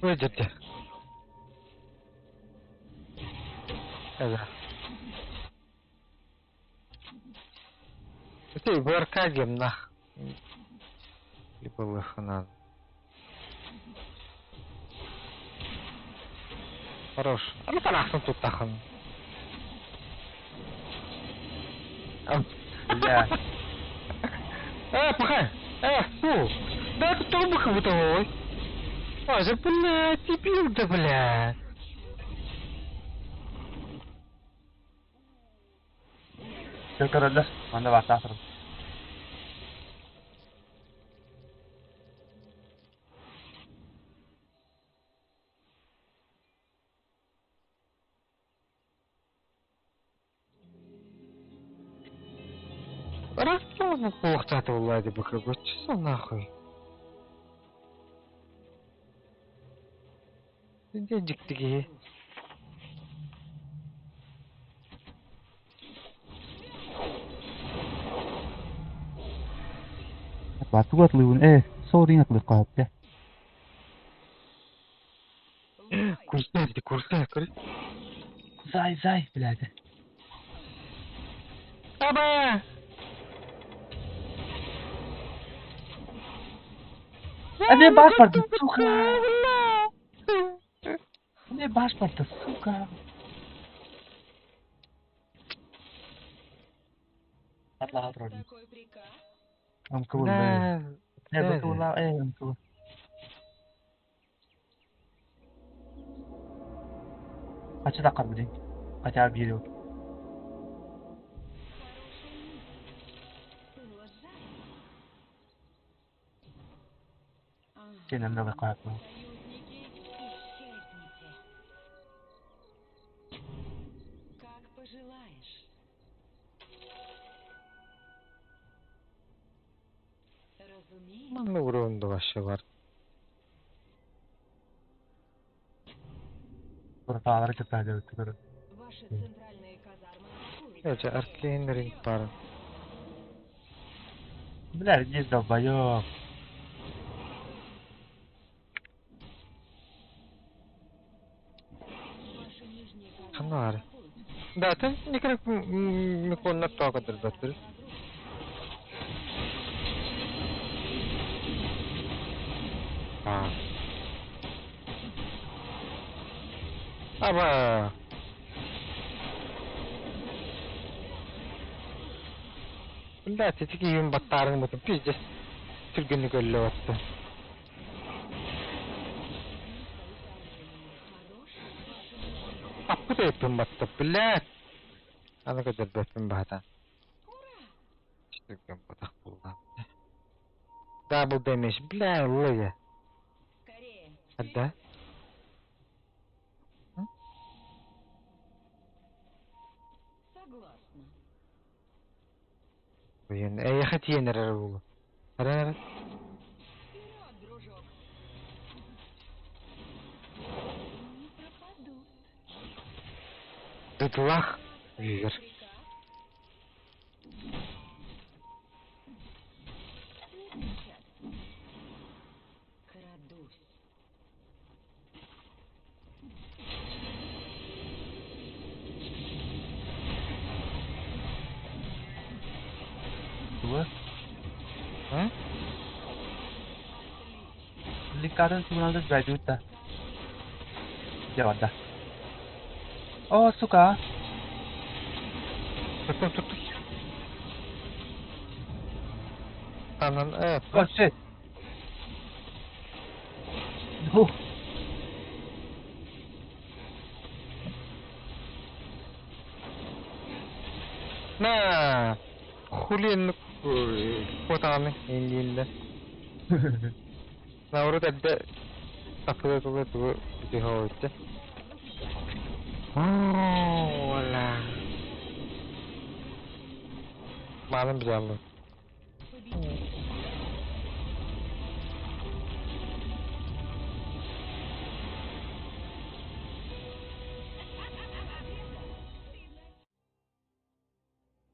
Выйдете. Это. Ты в Аркадием нах. Либо лоханан. Хорош. А ну нахуй тут тахан. Бля. Пахай! Фу! Да это турбуха бытовой! Ой, да бля, дебил, да бля! Все, король, манна баатаах турар. Раз куохтаата булла ди быка боччуса нахуй. Дьэ дьикти киһи. Тугу атлыыбын сорин атлыахха сөп дии. Курсай ди курсай көр. Зай, зай, блядь. Аба! Эмиэ баас барда, сука! Эмиэ баас барда, сука! Атлаха турар. Такой приказ. Амкыбыл, Да, э, да, быкыбыла, амкыбыл. Хачы да карбы Хотя бы биир Хорошая мысль. Было жаль. Ага. Кенен да каятма. Союзники, исчезните. Как пожелаешь. Разумеется. Манна урон вообще бар. Таалары кытта көрө. Ваши центральные казармы атакуют. Это Аркейн ринг пара. Бля, здесь долбоёб. Ваши нижние казармы Ханар. атакуют. Да, ты никак миконна тока дырбаттыр. А. Аба! Бля, ты такие юм баттарын бутын пиздец. Түргенни көллө батты. Аппы да батты, блядь. Аны көдөр бөппүн баата. Түрген батак булган. Double damage, бля, лыга. Скорее. Да? Согласна. Уен, эй, хатиен эрер булу. Ара, Вперед, дружок. Не пропадут. Дутлах. Вивер. Приказ. Не сейчас. Крадусь. Тугу? А? Ликатын тугунан жайдута. Дьэ О, сука. Тут, тут, тут. Анан, О, shit. Ну. На! Хули хотаны индиинде. На урут әдде тапыда тугы тугы бүтү хоотте. Ола. Маным взял.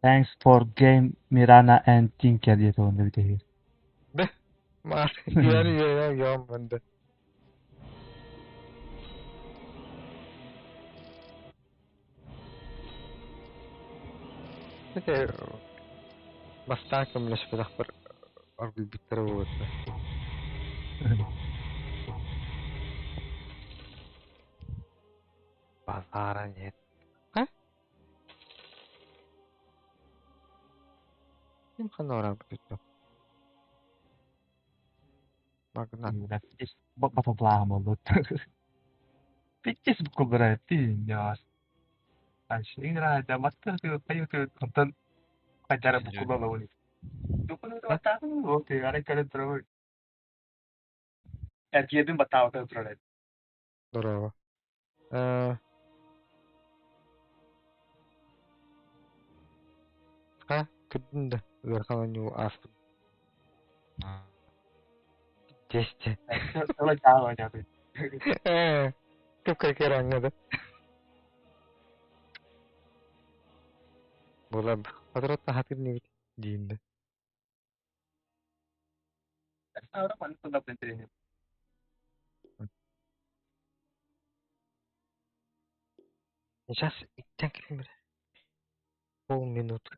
Thanks for game Mirana and Tinker диэтэ уонна бүтэһигэр. Маар, я я Это бастаан көмөлөспөтөхпөр оргуйбуттара буолуо. Базара нет. А? Ким ханора бүтүттү? Магнат. Батаплааһын буолбут. Питтис букуллара тиин Онтон хайдара букулла Эргиэбин баттаабата турар Здорово. Ха, күрдүн да ыарахан оонньуу ааспыт. Десте. Кып-кыракыраҥҥа да. Буолар Хоторот хатыр нибит диин да. Сейчас иттен кэлин Полминуты.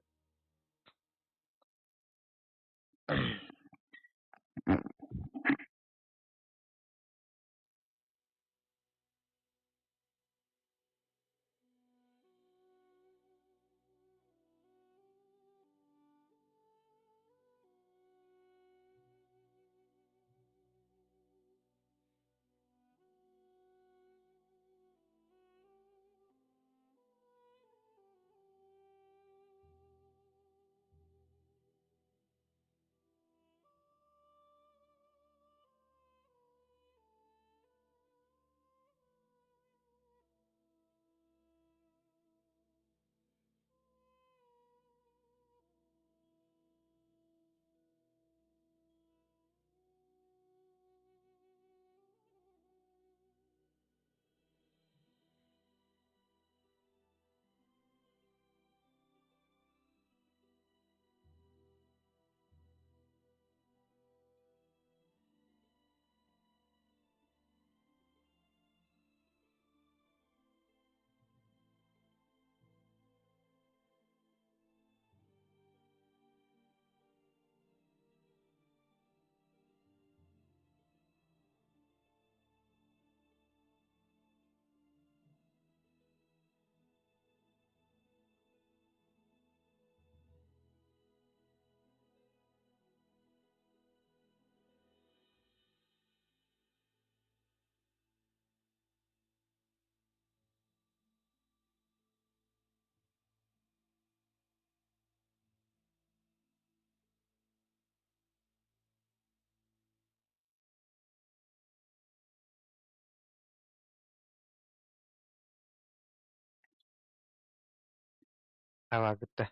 Хавагытта.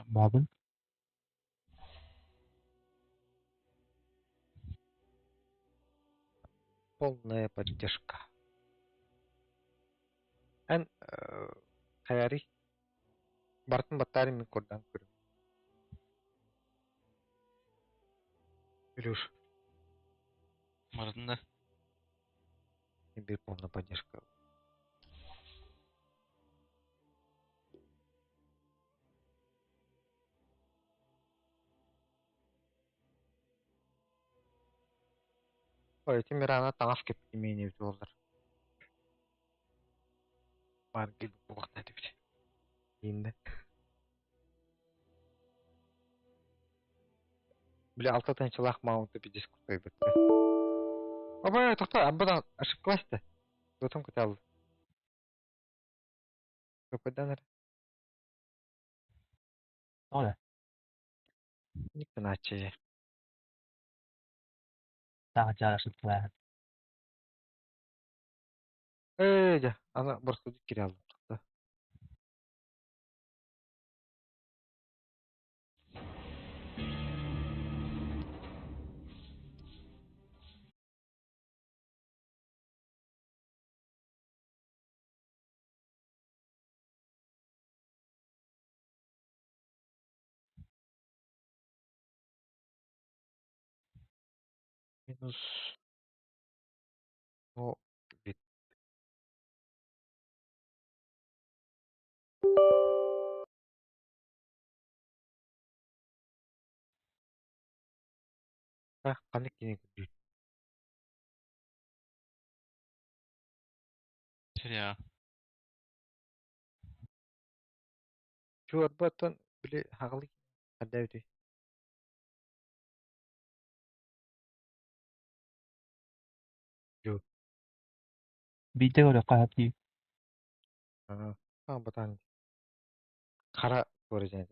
Бабын. Полная поддержка. Эн хаяри бартын баттари мин курдан көрүм. Илюш. Бардын да. Бир полная поддержка. Ой, ити Мирана таҥас кэппит эбит буоллар. Баар кэлбит буолуохтаах этибит. Ииннэ. Бля, алта тыһыынчалаах маунты пиздец кутайбыт. Абай, тохто, аббадан ошибкалась-то. Потом кутал. Какой Оля. Никто наче. Таҕа ошибкалаах. Ээ дьэ, аны боростуойдук киирэ хаалбыт. Минус но вид. Ханнык кини көрдүүр? Сериал. Чуорбаттан били хаҕылый хардаа Биирдэ көрүөххэ сөп дии. Аа, батан хара туора дьэн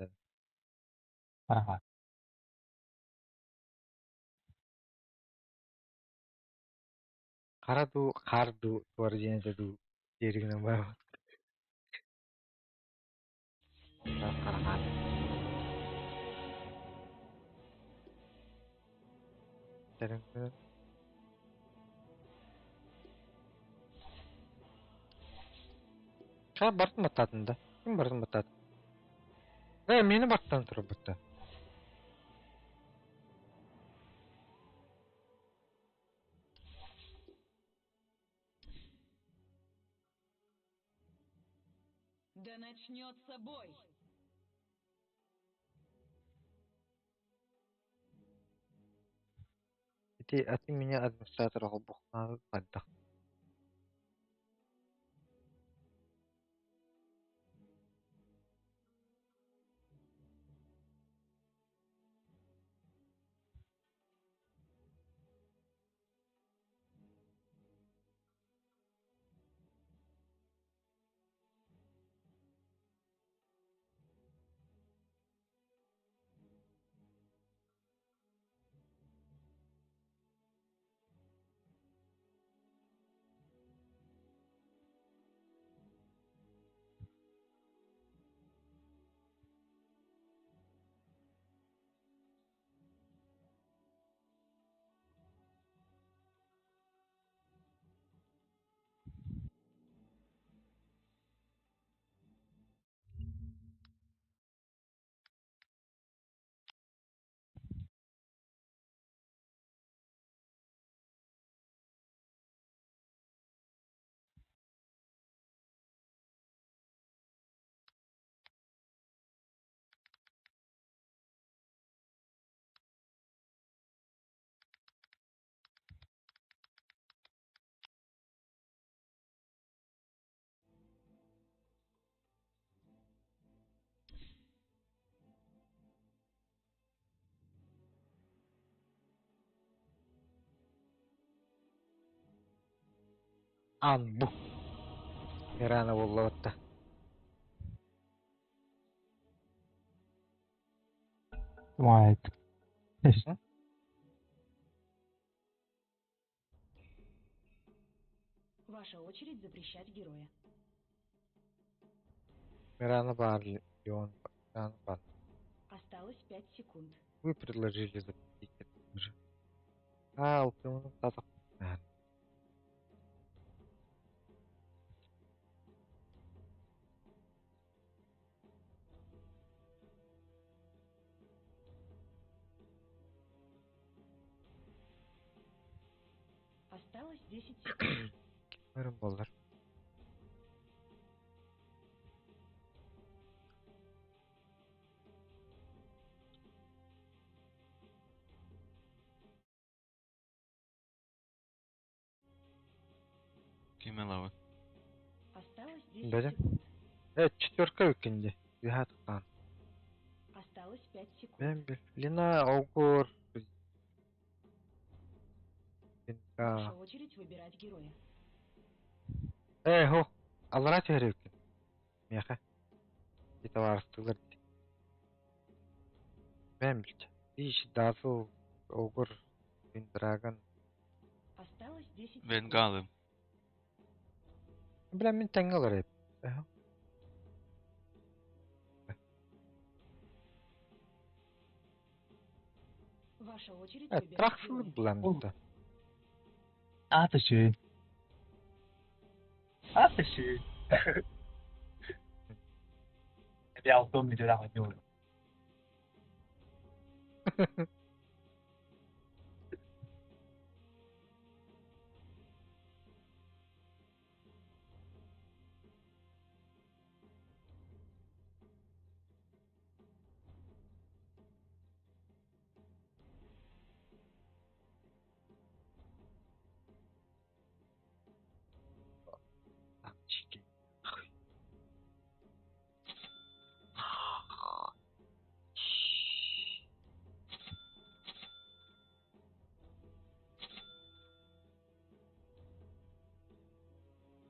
Хараха. Хара дуу, хаар дуу, туора диэн этэ дуу диэри гынан барабын. Хара хаар. Хайа бартын баттаатын да? Ким бартын баттаатын? Ээ, мени баттаан турар батта. Да начнется бой! Ити атын меня администратор холбохтоон хайдах? Ан бу. Мирана буолла батта. What? Ваша очередь запрещать героя. Мирана бар, Леон, Мирана бар. Осталось 5 секунд. Вы предложили запретить это же. А, упомянул таза. Осталось 10 секунд. Мөрүн боллар. Ким ылабын? Осталось 10 Бэдэ. секунд. Э, четверка үкенде. Үһә тукан. Осталось 5 секунд. Мен бил. Лина Огур. Ваша Линка. очередь выбирать героя. Э, хо. Аллара түһэр үккен. Миэхэ. Итаварыстылар. Мен билче. Иш Дазл, Огур, Виндрагон. Осталось 10 секунд. Венгалым. Бля, мин тэҥҥэ олорор. Ваша очередь выбирать Трахсылы героя. булан да. Аата үчүгэй. Аата үчүгэй. Эбээ алтан мүдэлээх оонньуур.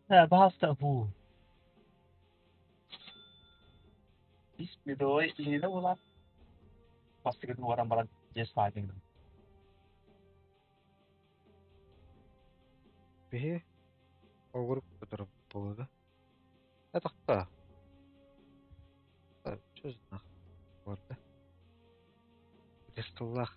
Пожалуйста, бу. Ис медовой лина була. Бастыгын уоран баран дьиэ саадыҥ. Биһи огурук көтөр буолла. Это Что за нахуй? Кристаллах.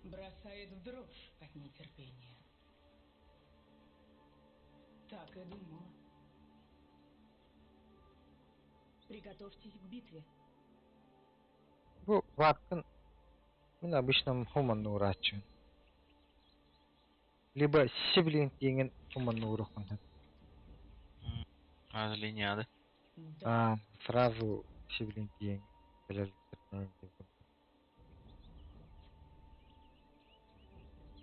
Бросает в дрожь от нетерпения. Так и думала. Приготовьтесь к битве. Бу ваткын мин обычно хуман уураччы. Либо сиблинг диэн хуман уурухун. Аз линияда. Да. А, сразу сиблинг диэн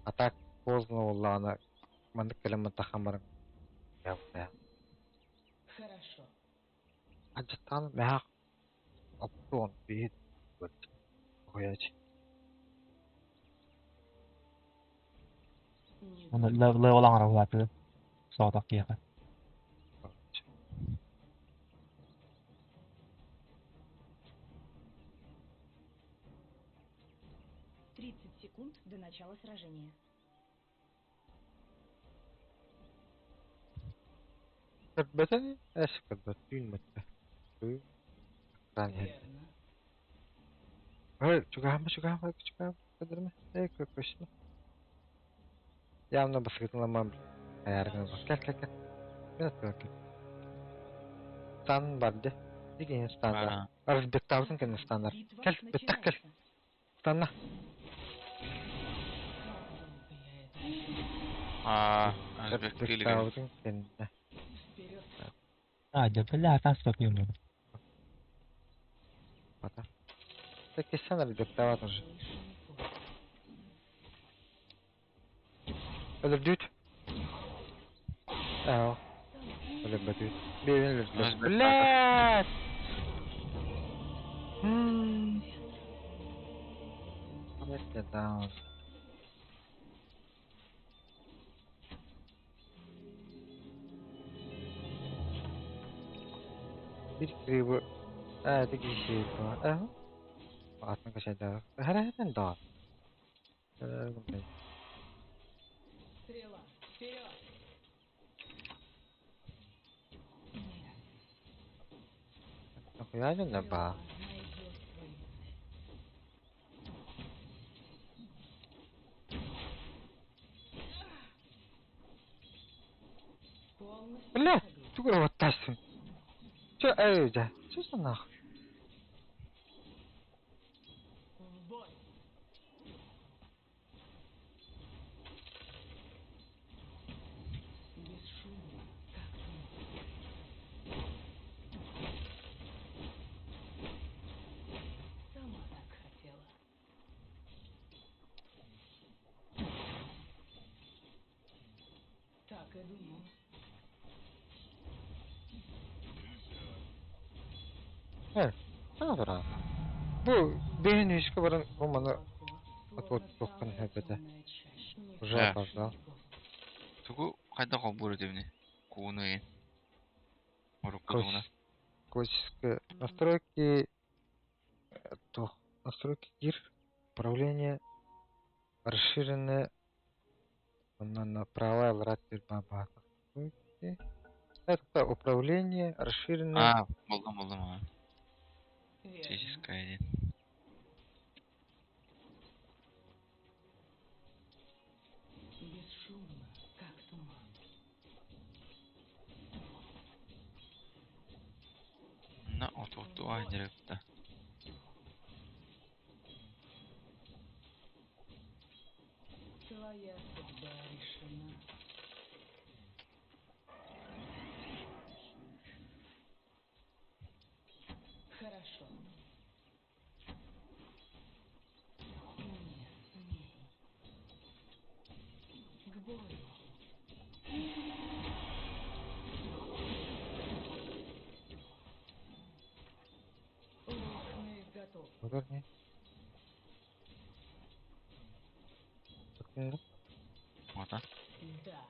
А так поздно буоллаҕына маннык кэлэн тахамарым. Хорошо. Адьаттаан мэһэх оптуон биһит Хуяч. Не Оны глупо. левел аҥара улаатыы. Соҕотох киһиэхэ. 30 секунд до начала сражения. Көрбөтөн эс көрбөт түүнмөттө. Түү. Экран Верно. Ой, чугаһама чугаһама чугаһама көдөрмө. Эй көкөшнө. Явно баскытыламам. Аяргын бар. Кел кел кел. Мен кел. Стан бар де. Деген стандар. Ага. Разбектаутын кene стандар. Битва Кел, беттак кел. начинается. Станна. Как долго я этого ждала. Аа, Азбектилиге. Разбектаутын кene. Вперед. А, дьэ, бля, тас попьем. Ата. Так кесен разбектаутын же. Больше не поздно. Өлөрдүүт. Аа, Сама өлөрбөтүүт. Бэйбин өлөрдүлэр. Разбектаутын. Блядь! Ммм. ветра. Это даун. Bir кривы. А, это киши. А, атын кашайда. Харахатан да. Стрела. Вперед. Нет. Хуяжын да ба. Стрела найдет свою цель. Полностью Бля, согласна. Тугура ваттасың. Чо, эй, да. Чо за нахуй? В бой. Бесшумно, как туман. Сама так хотела. Так и думала. Э, сана тура. Бу Бэйэн үскэ баран бу маны Глубоко, словно отуоттуоххун самая сөп этэ. темная чаща. Не Уже Э. опоздал. хочу жить поздно. Тугу хайдах холбуур этибиний? Кууну игин. Урукку тугуна. Классическое. Настройки то настройки гир, управление расширенное на права лратер баба. Настройки. Это управление расширенное. Аа, булдум булдум аа. Верно. Физическое диэн. Бесшумно, как туман. На отуотту аанньарыпта. Твоя судьба решена. Хорошо. Не смей. К бою. Лук на изготовку. Ударни. Ота. Да.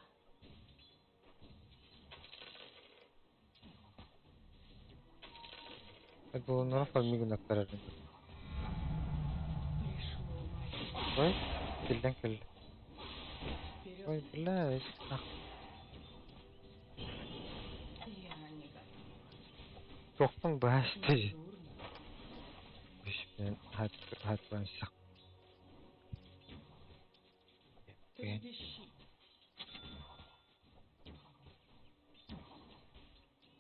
Это было на фармигу на второй. Пришло мое. Ой, килден кил. Вперед. Ой, блядь. Ах, Я не готова. Тохтон башты. Не дурно. Мен хат хат банса. Трепещи.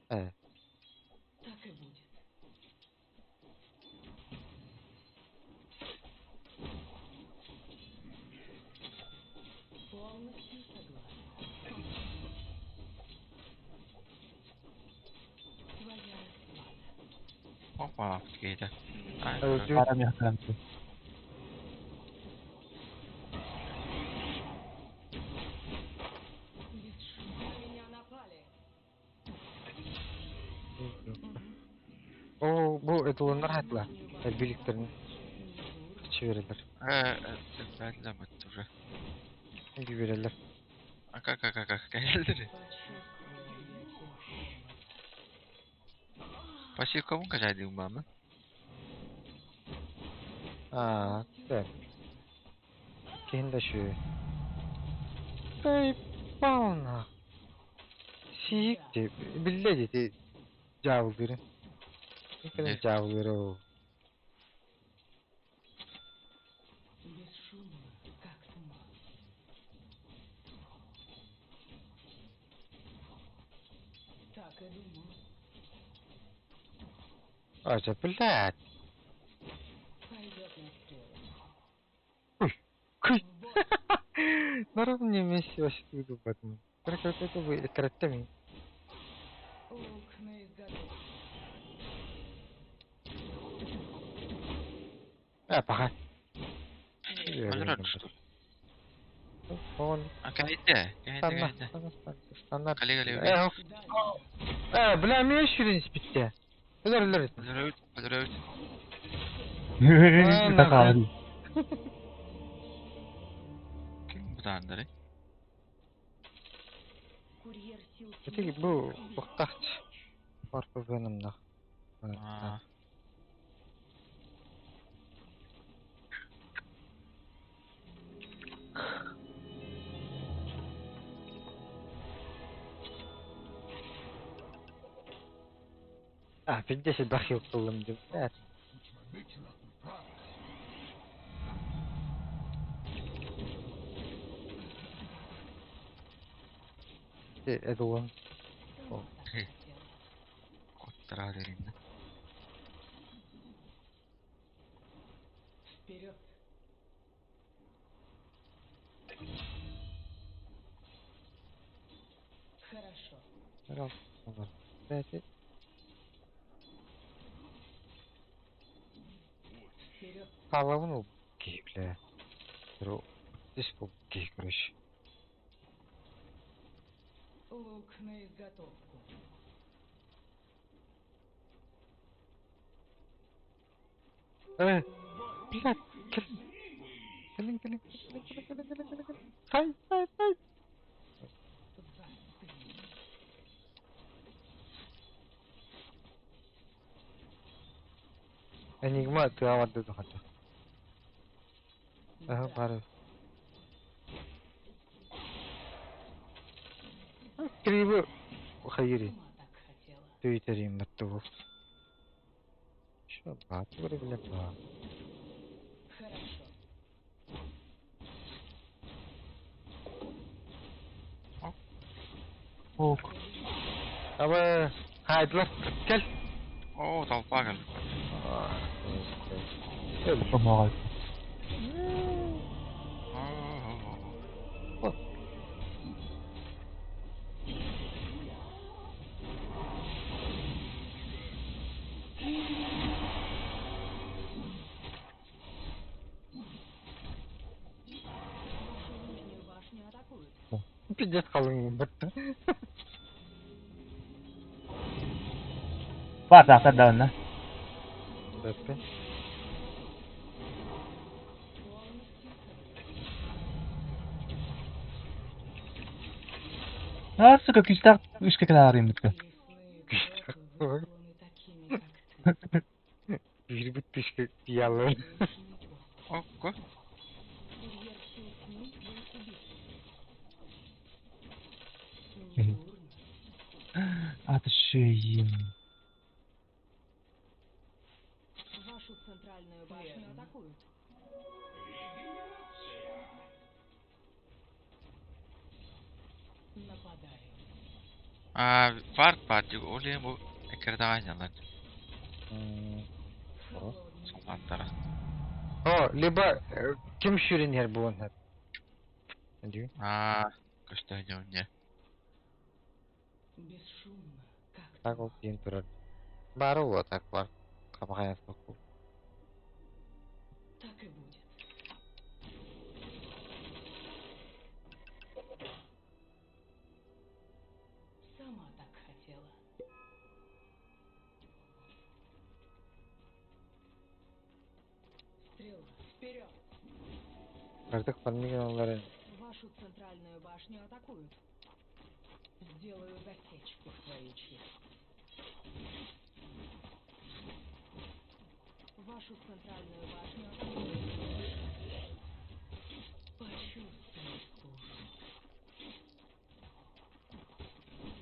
Э, Так и будет. Полностью согласна. Твоя расплата. Опа, киһитэ. Аа, Öldü. Барамыахтаан Бесшумно. На меня напали. О, бу эдулунар хатла. Нижнюю башню Биликтерин Не дурно. чеверелер. Э, уже. Гиберелер. А как, как, как, как, кэллэр. Почувствовала я тень холода. Пассивкабын качайдыым баамын. Аа, да. Кин да şu. Эй, пауна. Сиик де, билле де жабылдыры. Не. Жабылдыры ол. Бесшумно, как туман. Так и думала. Ача, блядь. Пойдет на стрелы. Кый. В бой. Наравне вместе вообще туду батмын. Только вы экраттами. Лук на изготовку. А, пока. Өлөрөр что ли? Он А кайда? Кайда, стандарт, кайда. стандарт. Кали, кали, Э, Дальше. э, бля, мен шүрен спитте. Өлөр, өлөр. Өлөрөбүт, өлөрөбүт. Такаалын. Ким бутаандары? Курьер сил Ити тьмы бу убит. бухтахч. Орпы веномнах. Аа. А, 50 бахил кылым деп. Э, Эдулун. Сама так Хе. хотела. Коттара деринде. Вперед. Хорошо. Блядь, Вперед. Халавну бля. Здесь гей, короче. Лук на изготовку. Э, В бой. Блядь, кэлин. Кэлин, кэлин, кэлин, кэлин, кэлин, кэлин, кэлин, кэлин. Хай, хай, хай. Энигма тыа барда дохата. Аха бары. Кривы хайыри. Твиттерим баттыбыл. Что, баттыбыр бile ба. Ок. Аба, хайдылар, кел. Оо, толпа кэлбит. Кел. Помогай. Оо. Пиздец қалың бітті. Бар сахтар да онна. Бітті. А, сука, күстәк үшкә кенә арыйм битке. Bir bitmiş yalan. Окко. Атышыйм. Вашу центральную башню атакуют. Нападаю. А, вард бар, ол бу экердаҕа дьаллар. Солдаттара. О, либо ким шүрін her буын хәп. Дүү. Аа, көстө дьон Бесшумно, как Так ол кейін тұрар. Бары о, так бар. Қабағай соқу. Так и будет. Сама так хотела. Стрела, вперед! Artık farming onları. Вашу центральную башню атакуют. Сделаю засечку в твоей честь. Вашу центральную башню атакуют. Почувствуй стужу.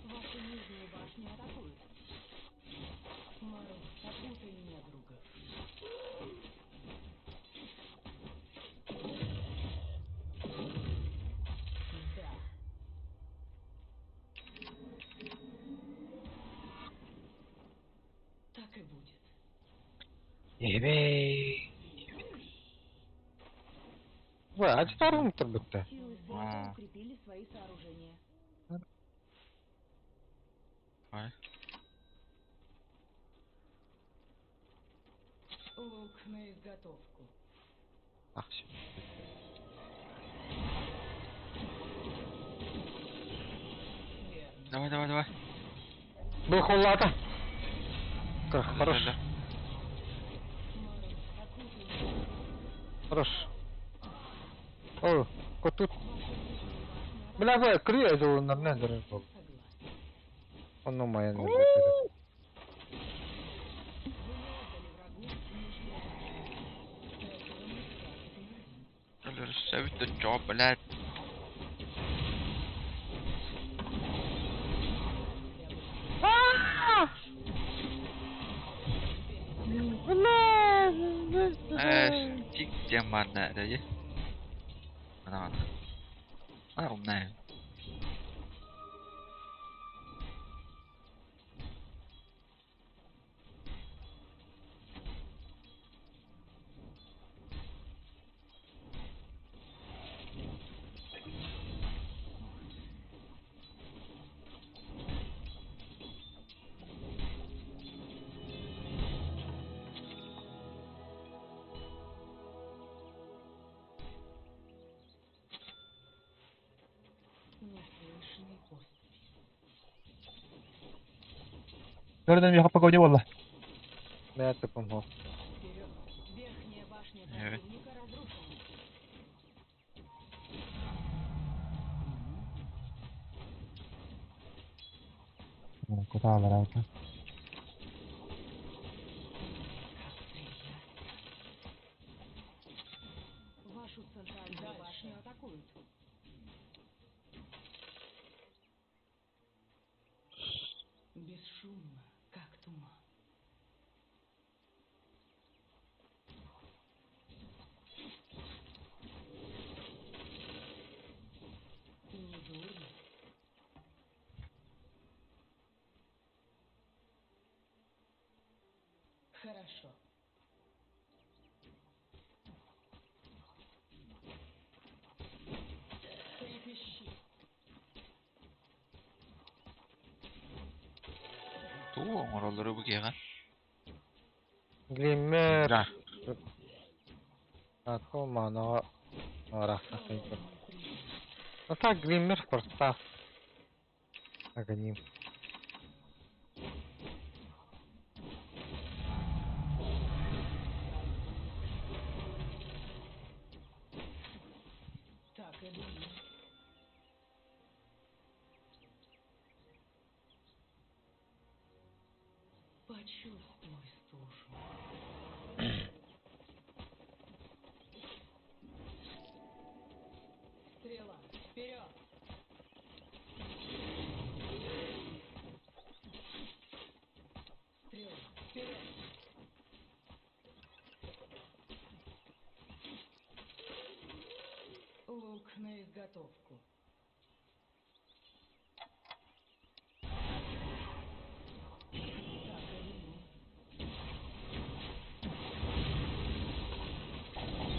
Вашу нижнюю башню атакуют. Мороз, окутай недругов. Да. Так и будет. Ебей. Вы, а что тұр бітті? Силы света укрепили свои сооружения. Ой. Лук на изготовку. Ах, Верно. Давай, давай, давай. Бұл холлата. Хорош, Да, Мороз, окутай недругов. хорош. О, котут. Вашу нижнюю башню атакуют. Бля, бля, крия это нормально дөрөр бол. Согласна. Онно майын. Вы не отдали врагу нижнюю башню. Этого не хватит ни один. да. Сөбүттө чоо, блядь. Э, тик тем манна, да, е? Ана, ана. Ана, умная. Неслышный посвист. Көрдөн яха погоди wallah. Мә тыпым хо. Вперед! Верхняя башня Я Кутаалараата. Как приятно. Вашу центральную башню атакуют. Бесшумно, как туман. Недурно. Хорошо. Трепещи. Тугу оҥороллоро бу киэхэ? Гриммер. Да. Атко манаҕа арахсахтан. Ну так, Гриммер просто. Агоним. Так и думаю. Почувствуй стужу. Стрела, вперед! Стрела, вперед! Лук на изготовку. Так и думал.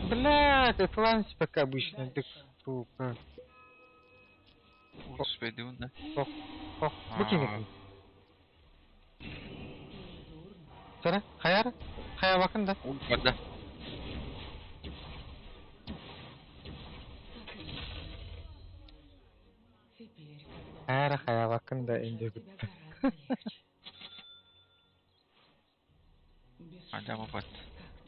Блядь, это как обычно, ты Дальше. сука. Господи, уна. Ох, ох, бу Аа. кини. Недурно. Сара, хаяр, хая bakın да. Улбада. Так и есть. Теперь, когда Хайара ты хая bakın да уважать инде тебя гораздо легче. Адама Бесшумно, бат. как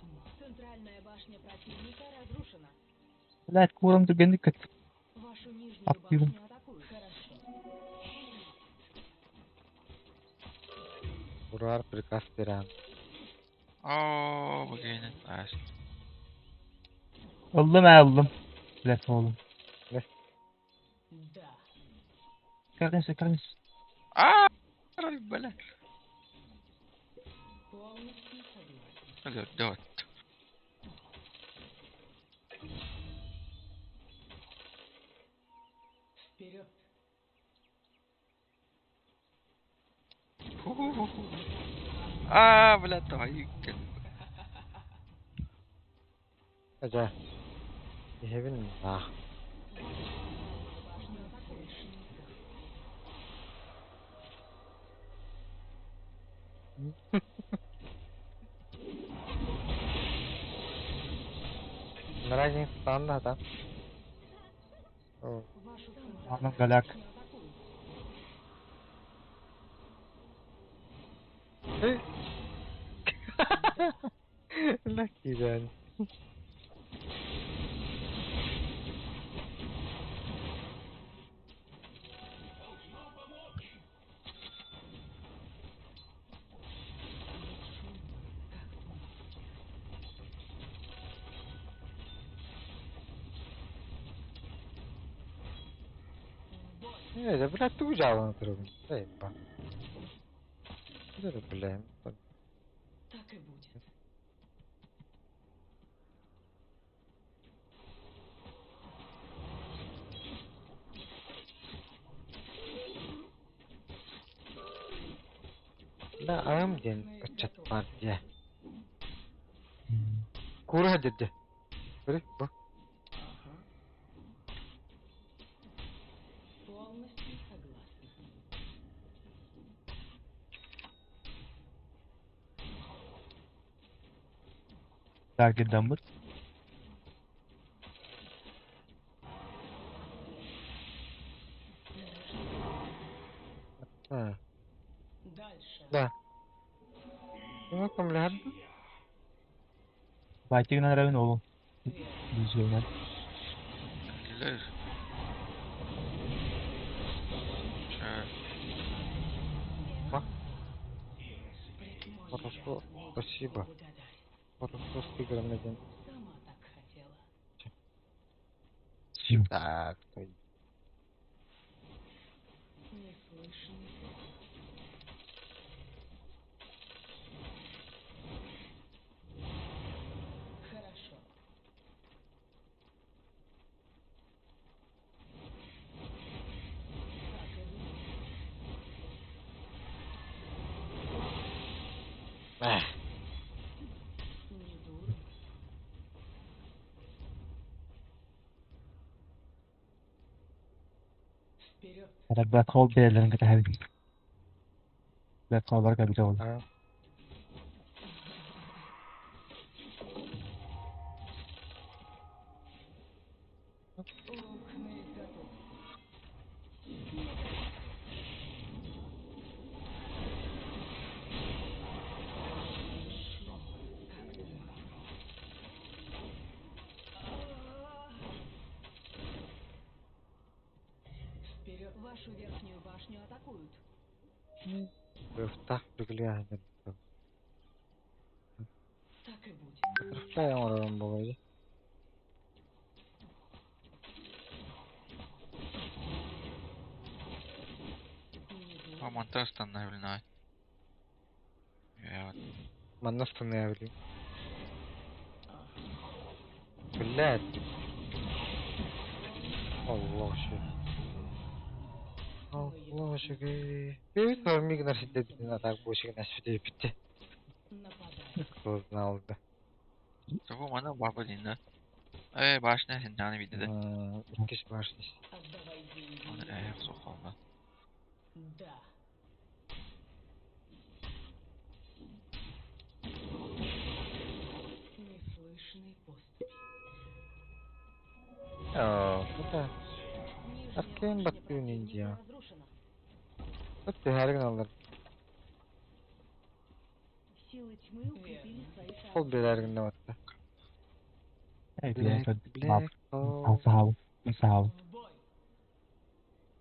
туман. Центральная башня противника разрушена. Блядь, куурам түргэнник көт. Вашу нижнюю Активен. башню атакуют. Хорошо. Урар приказ берен. Оо, бу киһини. Аас. Ыллым ээ ыллым. Блядь oğlum. Да. Карнес, карнес. Аа, бля. Полностью согласна. Дот. Вперед. Аа, бля, тоһой. Ага. Иһэбин баах. Башню атакуют. Наразин станда да. О, Вашу Ана центральную голяк. башню атакуют. Эй. Lucky then. Бесшумно, как туман. В бой. Не, да, блядь, ты ужалан турабын. Эй, ба. Это, бля. Так и будет. Да, ам ден На ычат изготовку. бар дьэ. Кура дедде. Бери, бу. Ага. Полностью согласна. Таргетдаммыт. А, Дальше. да. Ким кымлар? Байтигынан эрэбин oğlum. Верно. Düzgünler. Лер. Чэ. О, Буду спасибо. благодарен. Хорошо сыграно день. Сама так хотела. Сим. Так, той. Неслышный поступь. Хорошо. Так и будет. Эх, Не дурно. Вперед. Хата Black Hole бэйэлэрин кэтэһэбин. Black Hole-лар кэбитэ ол. а, Лук на изготовку. Шум, как дым. Вперед. Вашу верхнюю башню атакуют. Быфтах биглианер. Так и будет. Butterfly оҥорорум буолуо Не О, дурно. мантан ыстанна билинэ. Ээ, Манна станыа билим. Блядь. Аллах шүкүр. Аллах шүкүр. Бэйбит мигнар сиддэ атак буошигин аспит битте. Нападаю. Кто знал да. Того мана баба динна. Ээ, башня синнаны бидде. Иккис башня. Отдавай деньги. Оны ээ, сохолна. Да. Неслышный поступь. Оо, это Нижняя Аркейн башня баттыы противника ниндзя. разрушена. Вот түһэригин аллар. Силы тьмы укрепили Верно. свои Ол сооружения. бэлэригин батта. Эй, Black блядь, Black Hole. Сахал. Сахал. В бой.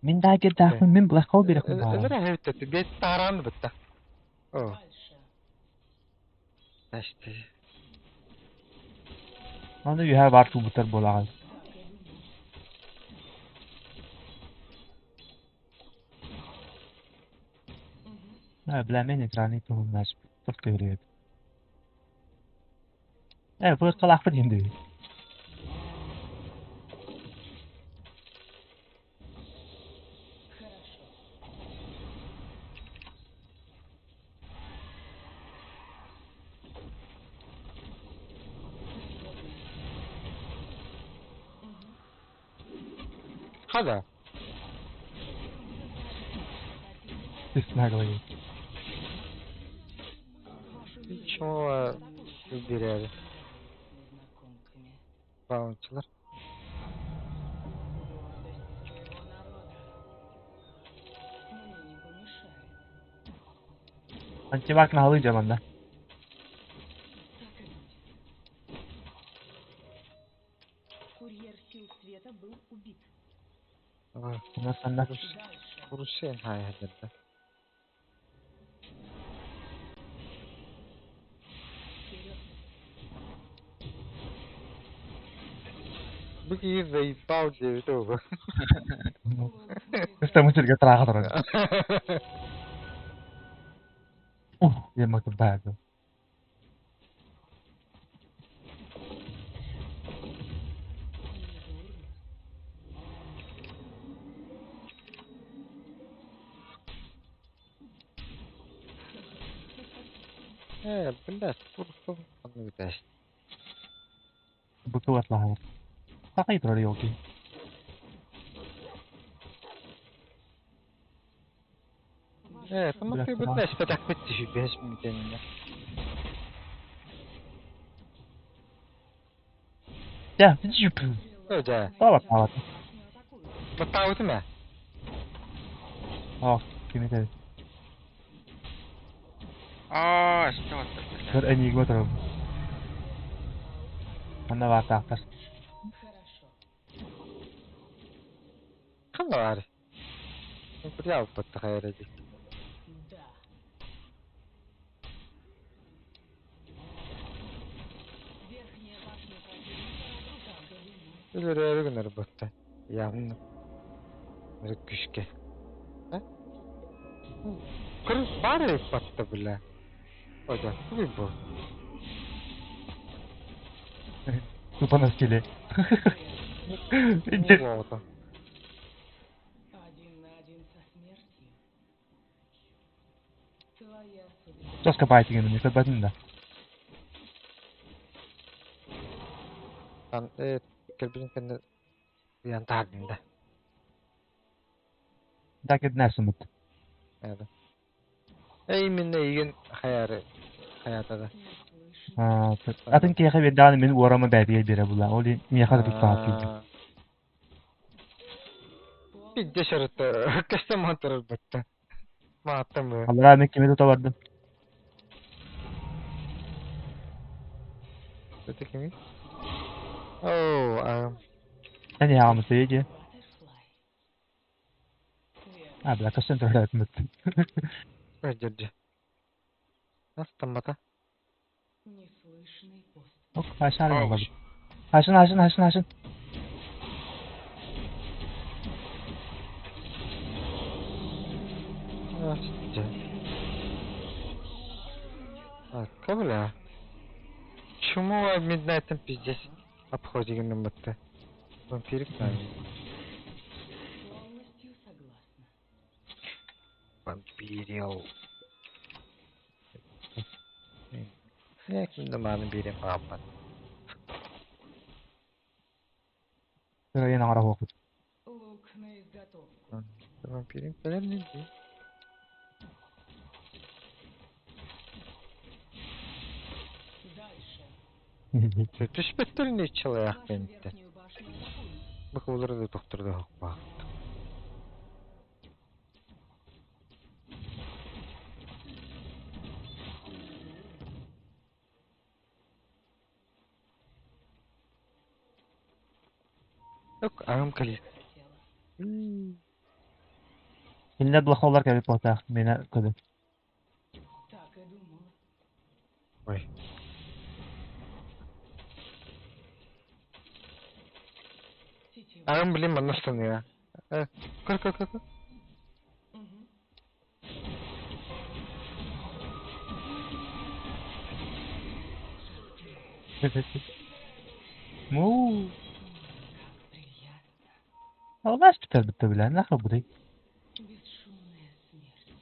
Мин даагердаахпын, мин Black Hole биэрэхпин баҕарабын. Өлөрө хэвтэ бет таран бытта. О, Дальше. ташты. Аны үһэ баар туубуттар буолаҕын. Так и будет. Мгм. Ээ, бля, мен экраны туһуннааш туох көрүөт. Ээ, быыккалаахпын иһин дии. Хорошо. Мгм. Хада. Ты наглый. Вашу нижнюю Чего башню атакуют. бирэри С незнакомками. баунчылар. Гордость своего народа. Мне не помешает. Антивак наһалыы дьаманна. Так и будет. Курьер сил света был убит. Онон санна Дальше. Курусен хайхадда. Вперед. Бу киһи заебал диэбит оба. Лук на Кыстамы сиргэ изготовку. тырааха турар. Ух, диэн макырдаады. Не дурно. Ээ, блядь, курсум анныгы тэш. Быкылатлаһар. Сакай турар ёлки. Вашу Ээ, шахту туматы Бля, бытнаш патак битти бэс мүтэннэ. Дьэ, бу. Стрела Дьэ. на Таба изготовку. таабат. Башню атакуют. Баттаабытым ээ. Ох, кими тэр. Аа, что батта, бля. Көр энигма турар. Манна баатаахтар. Хорошо. Ханна баар. Бля, баттахайра дии. Да. Өлөрөөрү гынар батта. Явно. Күшке. Кыр бар батта бля. Ожа, тугуй бу? Тупо на стиле. Болото. Один на один со смертью. Твоя судьба. Тоска байтигин, не сабатын да. Ан кэлбитин кэннэ уйан таһардым да. Да кэднэсымыт. Это. Именно игин хаяры хаята да. Атын киэхэ биэрдэҕинэ мин уорама бээтигэр биэрэ була. Ол иһин миэхэ да туттаҕа киирдим. Пидде шарыта көстө мантарар батта. Мааттам бу. Аллараа мен кими тута бардым. Это кими? Оо, Эн иһаҕаммыт дии. А, бля, көстөн төрөөтүмүт. Көрдөрдү. Астаммата. Неслышный пост. Ок, хашан Оу, алабыт. Хашан, хашан, хашан, хашан. А, бля. Чему Midnight'ın пиздец обходигин батта. Вампирик надо. Полностью согласна. Вампирил. Я кимде маны берем бааппат. Төрөйөн аҥара хуохпут. Лук на изготовку. Вампирим кэлэр не Дальше. Түспөттөр не человек Вашу бентте. верхнюю башню атакуют. Бу да тохторду хокпа. Yok, агым кали. Хотела. Кинилэр блохоллар кэлбит буолтаах, миэнэ көдө. Так и думала. Ой. Тетива. Агым блин маннастан я. Көр көр көр. Мгм. Муу. Как приятно. Албас бүтэр бүтэ билэ, нахуй будай. Бесшумная смерть.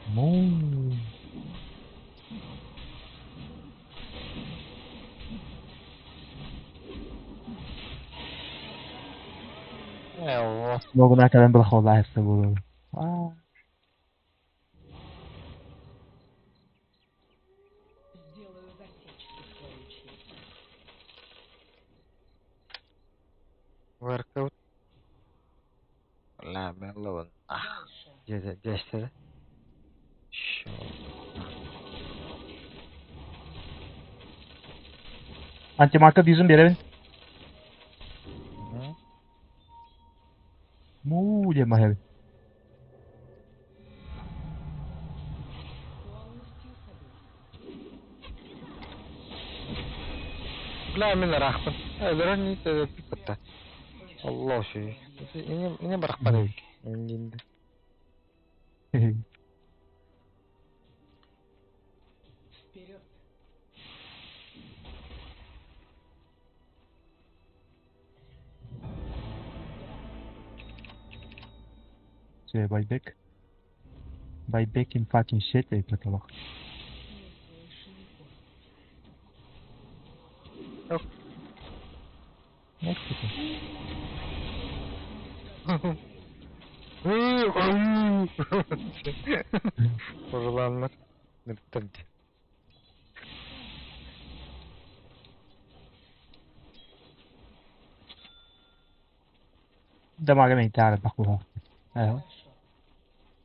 Муу. Эво. Логуна кэлэн блохоллаа хэсэ буолуо. Аа. Сделаю засечки в твою честь. Workout. Ла мен ловын. Ах. Дальше. Десе. Шо. Антимарка визум биэрэбин. Муу диэн маһабын. Полностью согласна. Бля мен рахпын. Өлөрөн не пиппетта. Allah şey. Yine yine bırakmadı. Şimdi. Вперед. Şey, buyback. Buyback in fucking shit эйпэтэлэх. Неслышный поступь. Yok. Нет, это. Vurulanlar. Nırttırdı. Дамага мен таар бах буха. Аа, Хорошо.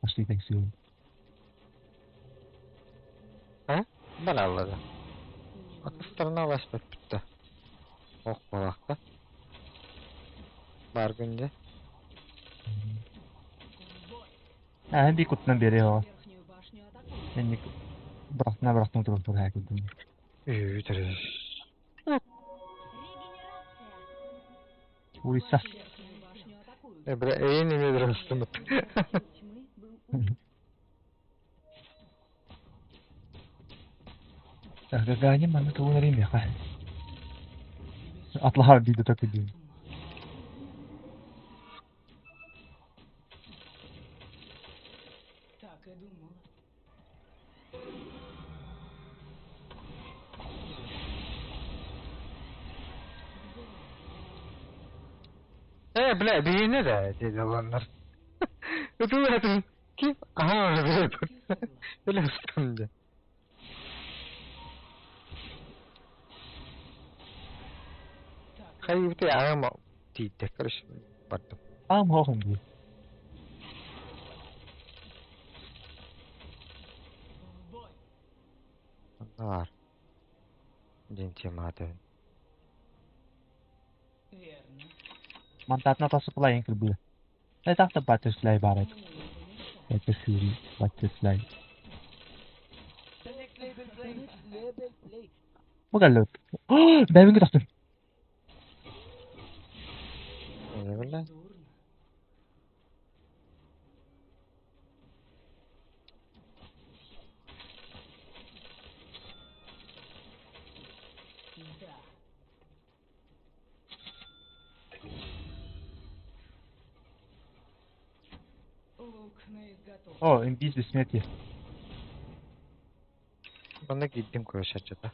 пошли такси. Ha? Ben anladım. Не Atı ulaşmak bitti. Ok balakta. Бар günde. В бой. Аа, би кутнан бере хоо. Верхнюю Инник бырахтына бырахтына турар турар курдук. Үтэрэ. Регенерация. Улица. Вашу верхнюю башню атакуют. Э, бля, эйин эмиэ дырастымыт. Сил тьмы был убит. Гаганя манна тугун эрэ миэхэ. Атлаһар биирдэ төкүдүүн. Так и думала. Э, бля, биһиэнэ да диэди олоннор. Ытылатын ким? Аха, бля, бля, устам дьэ. Так и Хайыбыты аҕам тиийдэ, короче, бардым. Аам хоһун дии. В бой. Онно баар. Диэн темата. Верно. Мантаатына тасыпылайын кырбыа. Э тахта Butterfly баар Мне этэ. не помешать. Это Fury Butterfly. Бу кэллэ. Бэйбин тахтым. Не бля? Дурно. Да. Лук на изготовку. О, инвиз бессмертие. Манна киирдим короче ачата.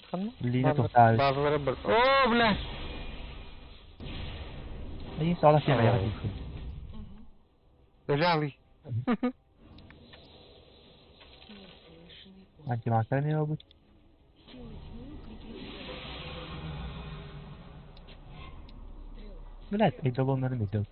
Ханна? Лина тохтаабыт. Базалары бар. О, бля! Айын саала сиэн аяга дии. Мгм. Лежалый. Неслышный поиск. Антимастер эмиэ буолбут. Силы тьмы укрепили свою Стрела. Блядь, эйдолоннарын эдел.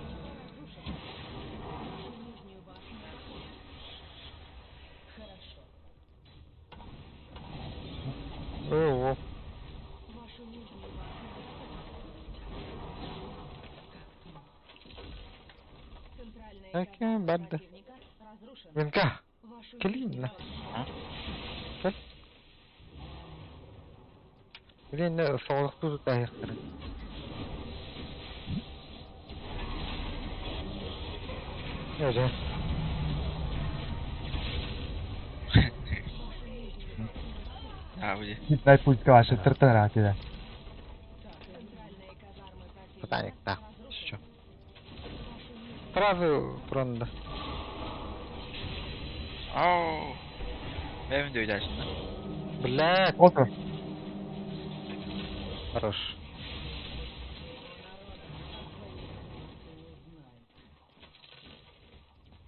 Разрушена. Вашу нижнюю башню атакуют. Хорошо. О, Вашу нижнюю башню атакуют. Как туман. Центральная Окей, казарма барды. противника разрушена. Венка. Вашу Кэлин, нижнюю на. башню Кэл. Блин, соҕолохтуу тутаһыахтара. Эрэ. Вашу нижнюю башню атакуют. А, буде. Дай пультка ваша тыртан да. Так и думала. Центральные казармы противника Сатаник, да. разрушены. Еще. Вашу нижнюю Сразу пронда. Ау. Бэйбин дөйдәсин да. Блядь. Отр. Хорош. Не знает.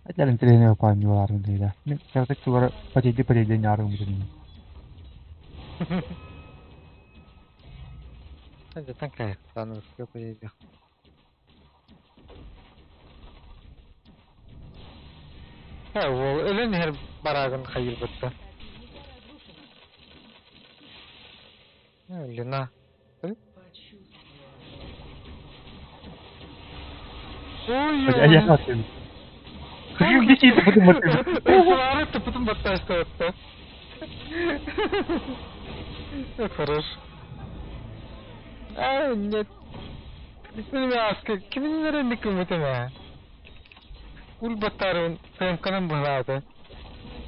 Этэлин тренер паанньуулаарын дейда. Мен кырдык тугара патейди патейди нярын бүтүн. Это такая, стану все поедет. Ол өлөн иһэр бараагын хайырбытта. противника разрушена. Лена. Почувствовала. Ой, Аяга тем. Дики бүтүн бүтүн. Сварыт потом батташты. Хорош. Ай, нет. Мен кимин nereye күмүтеме? Ул баттарын сымканын булады.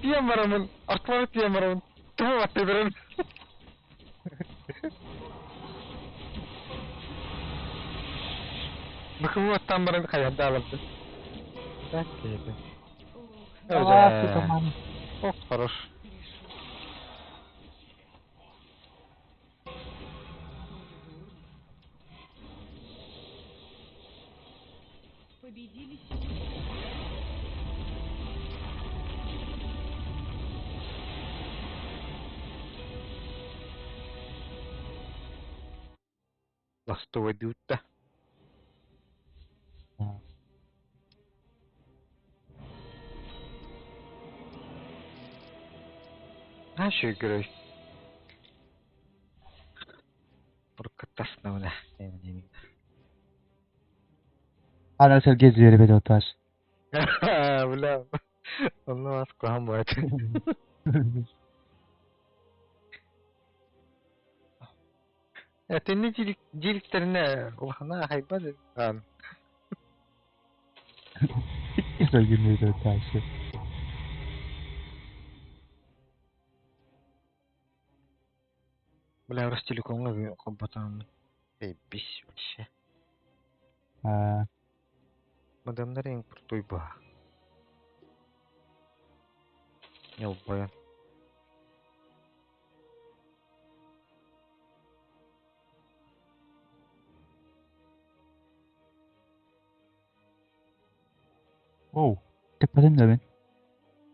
Тием барамын, артлары тием барамын. Тума батты берем. Быкымы баттан баран каярда алып. Так, кейdi. Лук А, сука, мам. Ох, хорош. решил. Недурно. Победили силы. Ластовый дютта. Наша игрой. Уруккаттасна Ана Сергей Звереве оташ. Бля, онно вас куһаҕан буолар. Этинни дьиэликтэринэ улахана хайбат ан. Сергей оташ. Бля, Ростелекомҥа холботооммун. Бэйбис вообще. Аа, Модемнар ең крутой ба. Ньолбойон. Оу, тэппэтим да мин.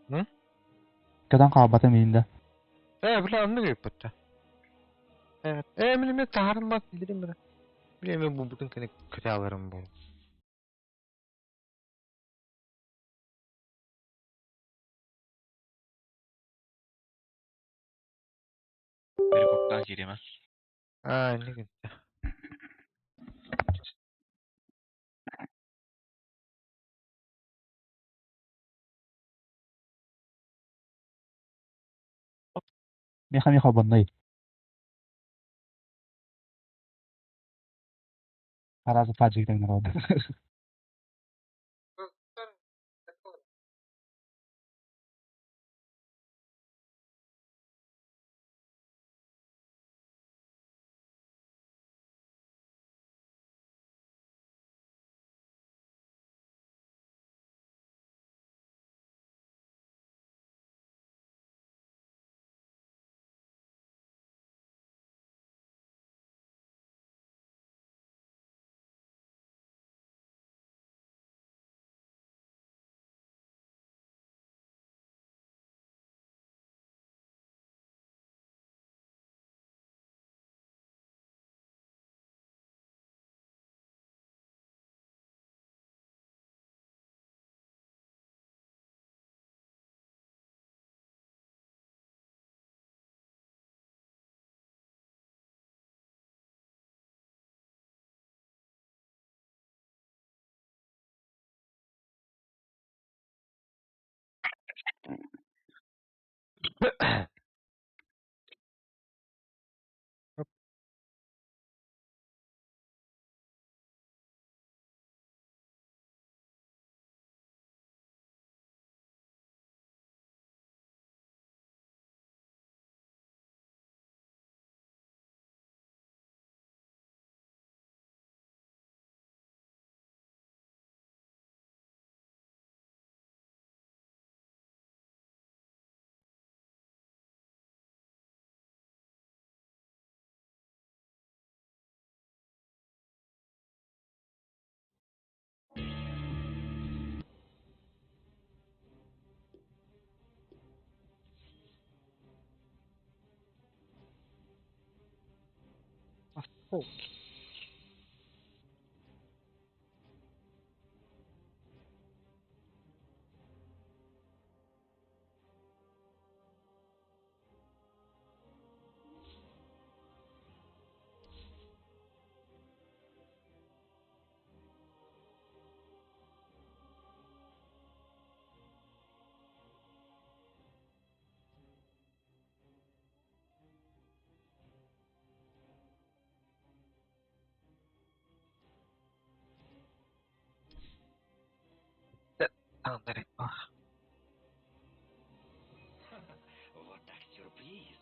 М? Катан хаалбатым иһин да. Ээ, бля, оннук ыыппыттар. Ээ, ээ, мин эмиэ таһаарыммат билим эрэ. Били эмиэ булбутун кэннэ көтө буол. Перекуптаан киириэмэ. Аа, инник интэ. Миэхэ эмиэ холбонной. Араас фаджик народ. Осколки. Таҥнары. Вот так сюрприз.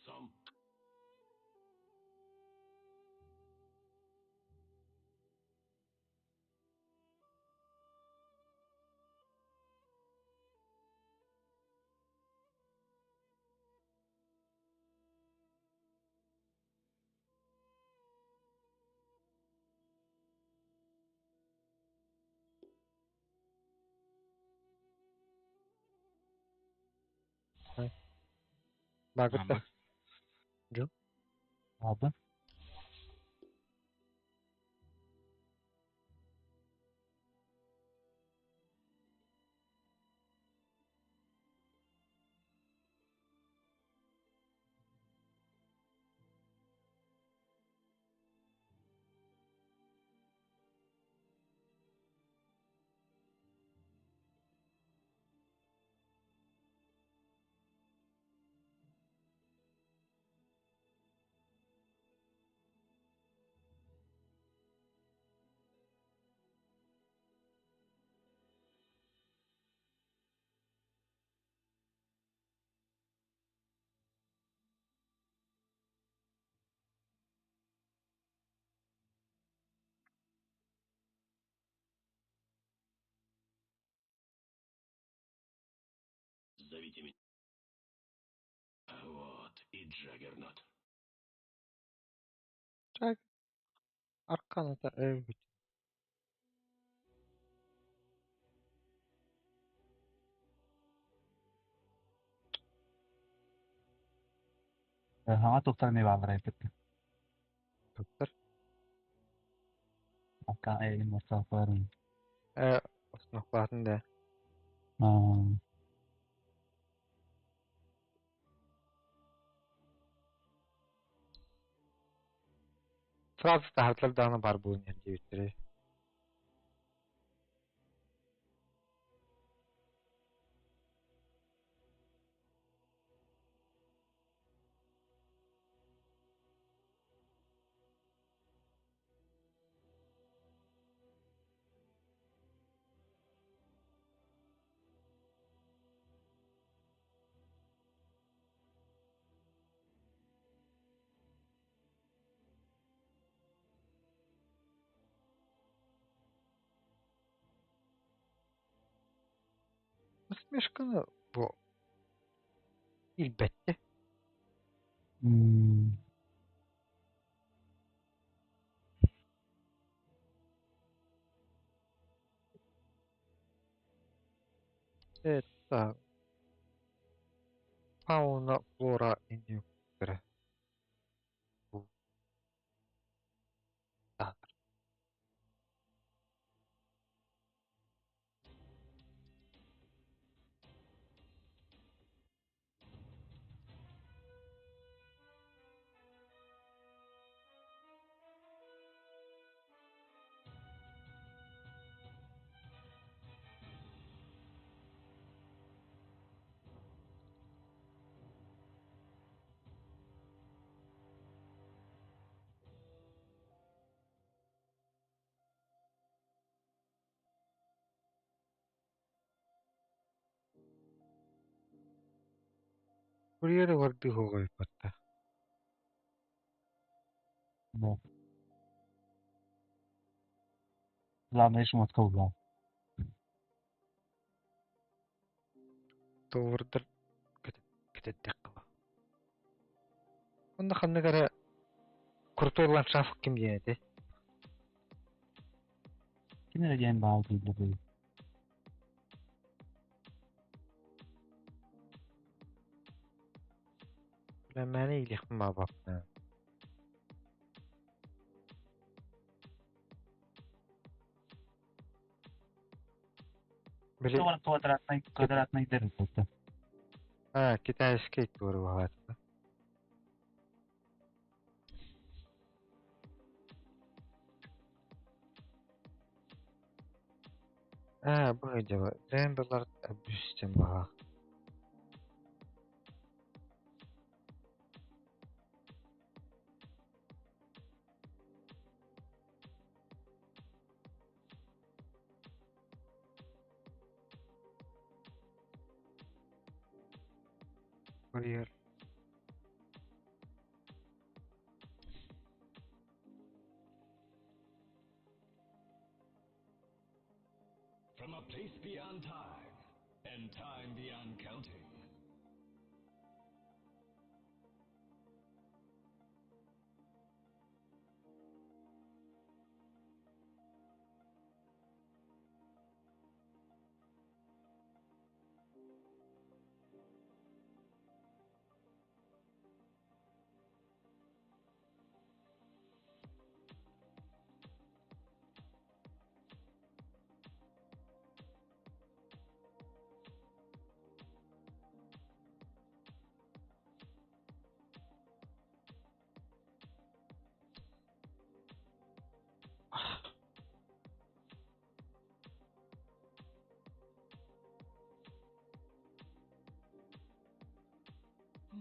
отцом. Баагытта. Ладно. Зовите меня. Вот и Джаггернот. Так. Арканата өлбүт. Хаҥа туохтар эмиэ бааллар эппит. Туттар. Аркан Immortal Fire. Основатын да. Сразу таһырдылар даҕаны баар буолан иһэр диэбиттэрэ. Насмешканы бу илбэттэ. Это фауна, флора инъюктора. Бу театр. Курьеры варды хоҕойбатта. Да. Главное, шмотка убрал. Товардар кэтэттэх. Онно ханнык эрэ крутой ландшафт ким диэн этэй? Ким эрэ диэн баал дииллэр. Билэмээни илиэхпин баҕарбаппын. Били Квадратный, квадратный дыры это. А, китайский тур баҕатта. А, бу дьаба. Рендерлар абүстен баҕа. Курьер. beyond time, and time beyond counting.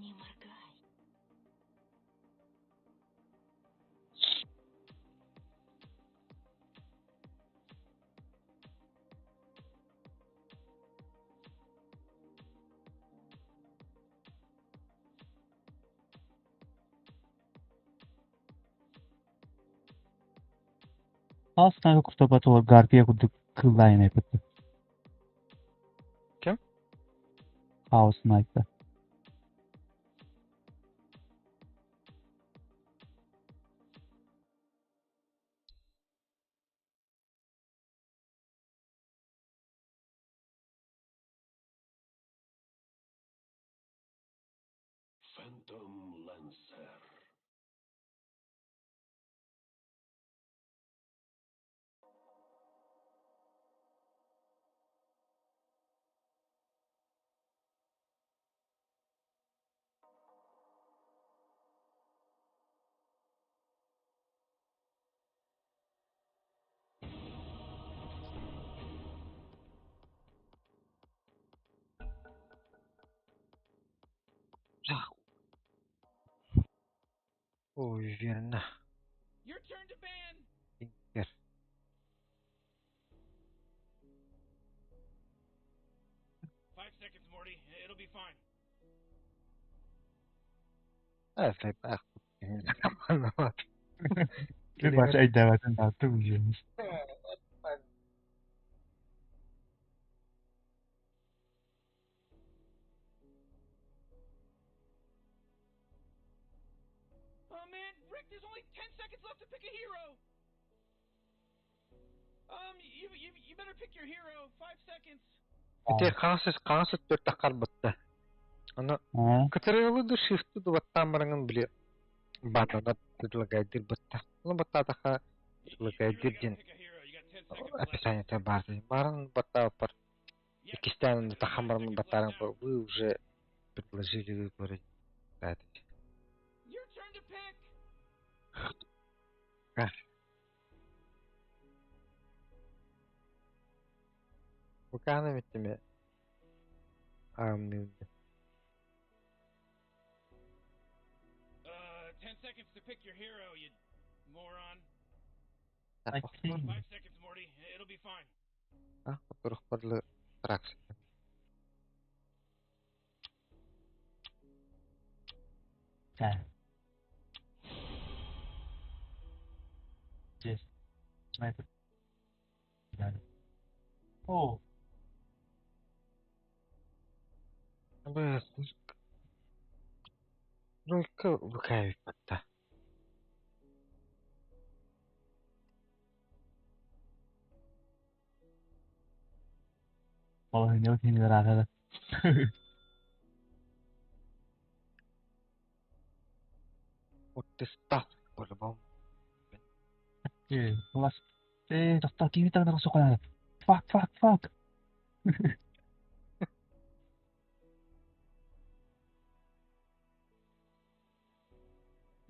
Не моргай. Chaos Knight'ı куртапатыгар Гарпия курдук кыыллаан эппит. Ким? Chaos Knight'ta. Phantom Lancer. Ой, верно. Your turn to ban. Интер. 5 seconds, Morty. It'll be fine. А, Bir başa өйдөөбөтүн тааттык уже. Oh man, Rick, there's only 10 seconds left to pick a hero. You better pick your hero. 5 seconds. Ити хаҥас өттүгэр таххар. Аны Аа. Кытарыылы ду shift ду баттаан бараҥын били баатана предлагайдыр бытта. Ну баттаатаха You really предлагайдыр gotta диэн pick a hero. You got 10 seconds left. Описание баар. Барын баттааппар Yeah, иккистээн there's тахан 9 баран seconds left баттааран now. вы уже предложили выбрать. Your turn to pick. Буканы миттиме аамнын. 10 seconds to pick your hero, you moron. I think. 5 seconds, Morty. It'll be fine. А, которых тракс. Да. Yes. Sniper. Да. О, Б, Тройка выкаивает. Балаһын кинилэр аҕала. Вот ты став по-любому. Э, бас. Э, тохтоо кими таҕына соконаа. Fuck, fuck, fuck.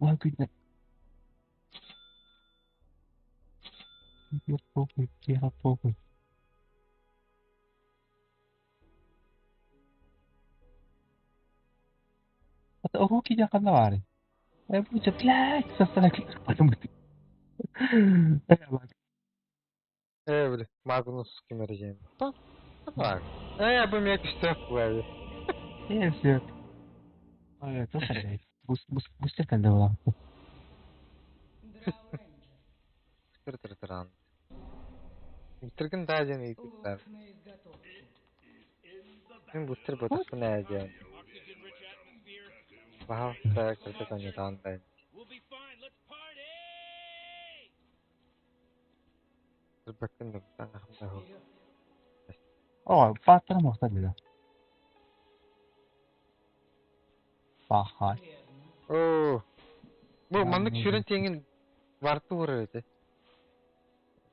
Oh goodness. Похуй, тихо, похуй. Ого, киһи ханна баарый? Э, бу блядь, састана. Э, били, Магнус кимэригин. Так. Э, бу миэхэ көстөөх буолла. Э, все. Ой, тоха бус бус бустер кэллэ буолла. Драу Рейнджер. Тыр-тыр-тыран. Бутыргын даа диэн ыйытыктаар. Лук на изготовку. Мин бутыр ботахпын ээ диэн. Баһаалыста кырдьык оонньотоон да. Ырбаккын да бутаҥ да Вперед. О, паттара мохта деді. Пахай. Верно. Оо, бу маннык Ладно, сүүрэн тиэҥин варты уурар этэ.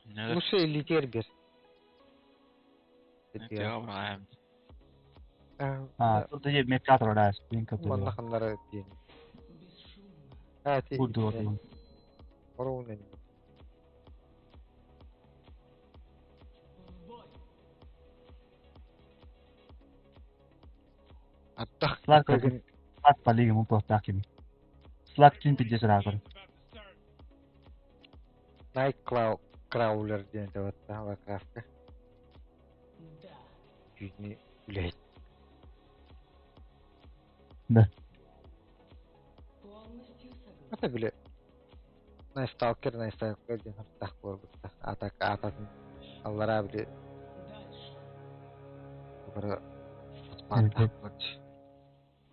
Ne Лучше илиитигэр биэр. Ne браҕайм. А, тут же мекатор да, спинка Манна тула. ханнара диэн. Бесшумно. Аа, ти Буду отман. Оруунан. В бой. Аттах Слак кыгын Слак палиги му постакими. Слак чин пиджес ракор. Night Cloud Crawler диэн табатта Warcraftка. Да. Түүнү үлэһит. Да. Полностью согласна. Ата биле. Night Stalker, Night Stalker диэн аттах буолбутта. Атак ататын аллара биле Дальше. бары баттах буолчу.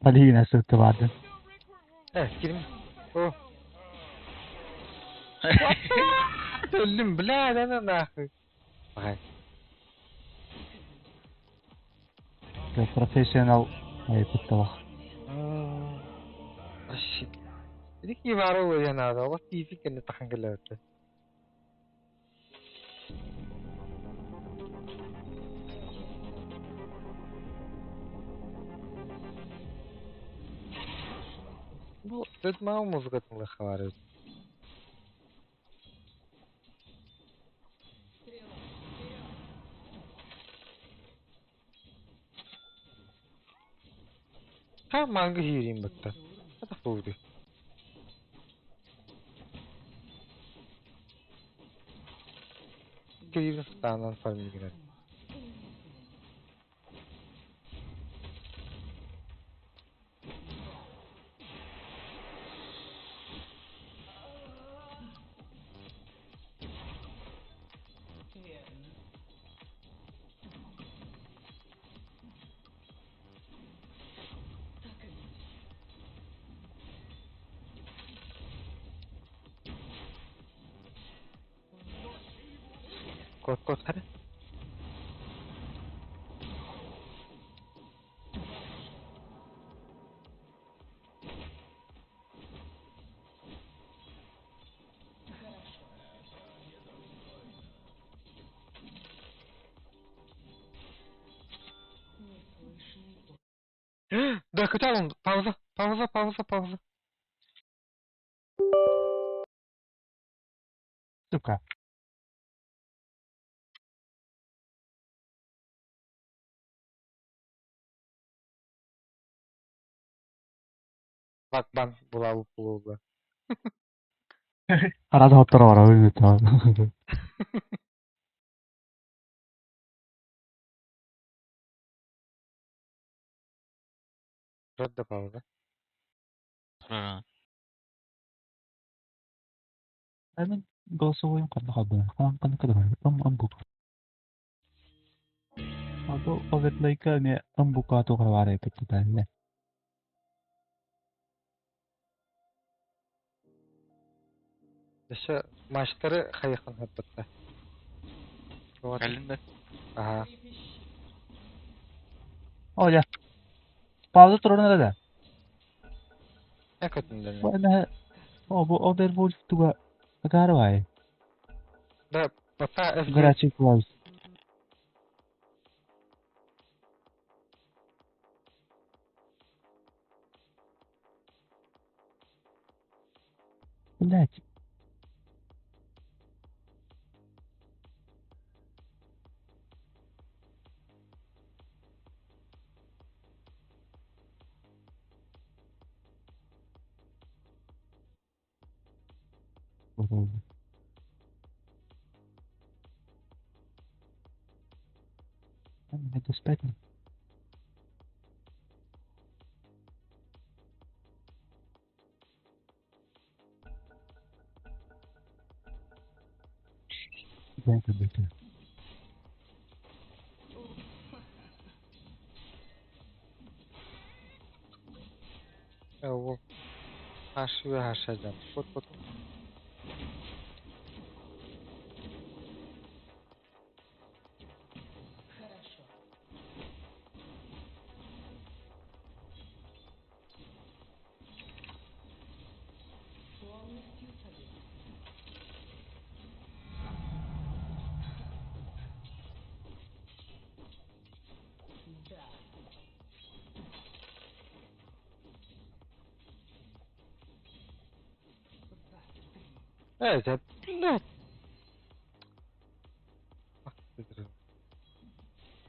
Палиги на сутта барды. Э, кирим. О. Өллүм, бля, да на нахуй. Багай. Профессионал ай путтала. Shit. Дики бары уянады. Ол тизи кенне тахан келебетте. Бу дөт маа музыкатын лыхалары. Стрела. Вперед. Ха мангы хирин батта. Ата фуду. Кирин станан фармигрен. Верно. Так и будет. Кот кот хара. Хорошо. Неслышный Да кыталым. Пауза, пауза, пауза, пауза. Сука. Бак бан була була. Арада хоттор ора өйүт. Рад да пауза. Турара. Мен голосовой канда хабы. Кан кан када. Ам ам бук. Ато оветлайка не ам бука то хаваре петталне. Дөшө маштары хайхан хаппатта. Кэлин да. Аха. Трепещи. О я. Пауза турна да. Экотүндөн. Бу О бу Overwolf туга агарвай. Да, бата FG Горячий клаус. Блять. Это спать. Это. Ол H ve H'den. Put put. Хорошо. Полностью согласна. Да. За дым. Evet, блядь.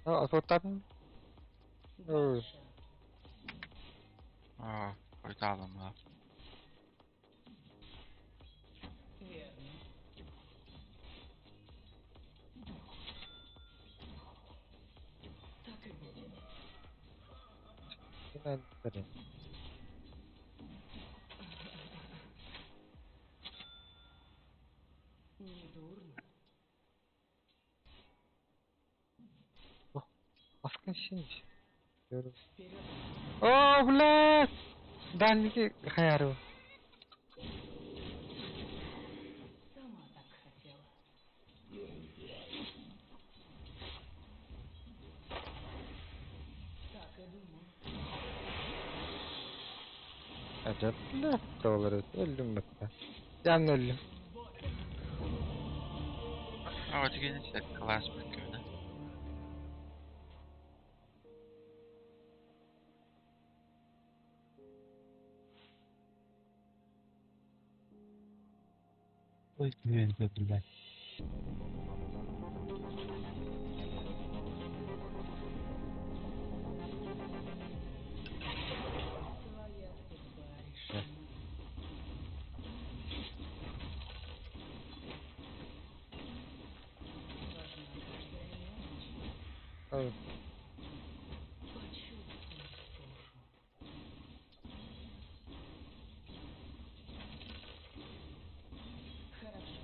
Отуттан. Дальше. Аа, хойдооломоо. Верно. Так и будет. Недурно. Аскын шинж. Вперед. О, блядь! Дальники хаяру. Сама так хотела. Так и думал. Acaba блядь olur. Öldüm bak. Can öldüm. Аа, тэгэнэ класс бэккэнэ. Ой, блин, блядь. Твоя судьба решена. Важна каждая мелочь. Evet. Почувствуй сушу. Хорошо.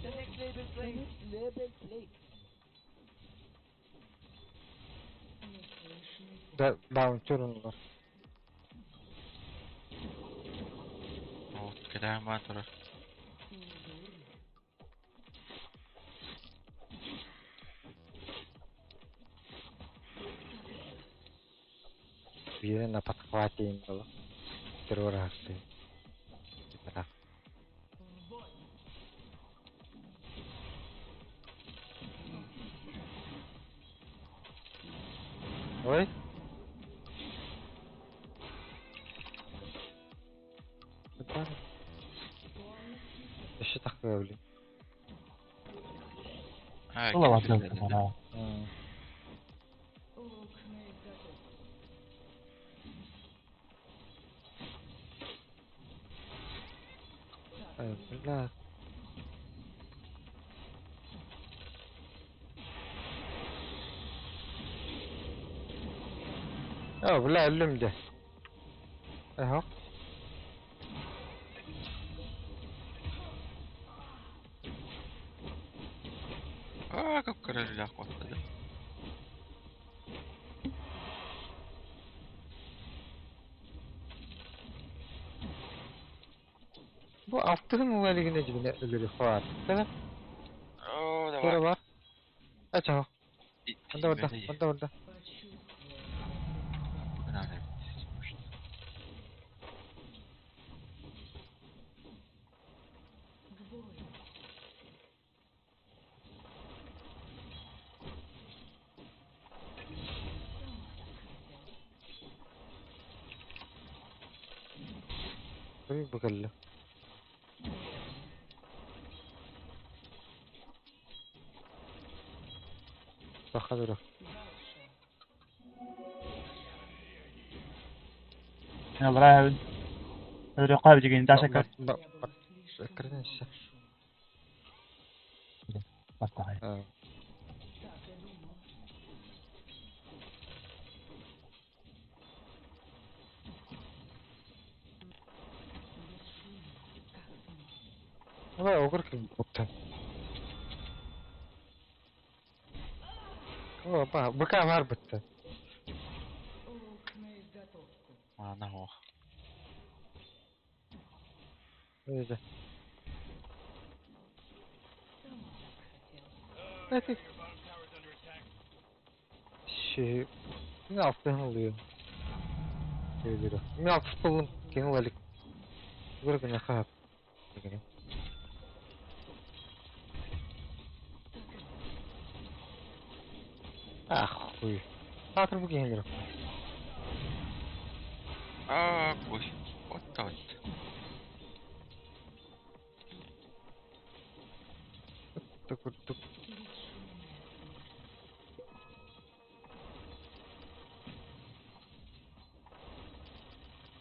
Лес ударов Неслышный Da, down var. Оо, кэдээн турар. Недурно. Biri на подхвате им было. Террор ахты. В бой. Ой. Еще такое, блин. Аа, Ол алады. Лук на изготовку. Так Ай, и будет. бля. О, бля, өллүм дьэ. Эһо. Аа, как королях господи. Бу алтыгын улалигine дьибине өлөрү хоар. Тэбэ. Оо, Тура давай. бар. Ача. Анда орда, анда орда. Почувствовала. К бою. Сама так хотела. Ой, букалла. Сахадыра. Дальше. Алра. Өрө деген дашака. Я была слишком Крынься. много шума. Бастагай. Так и думала. Бесшумно, как дым. Давай огур ким буктан. О, ба, быка бар бытты. Маана суох. Öyle. Сама так хотела. Evet. Şey, yine alttan oluyor. Söylüyorum. Yine altı buldum. Genel olarak. Burada ne kadar? Ах, хуй. Завтра bu gelirim. Аа, ой. What the? Тук тук. Бесшумная смерть.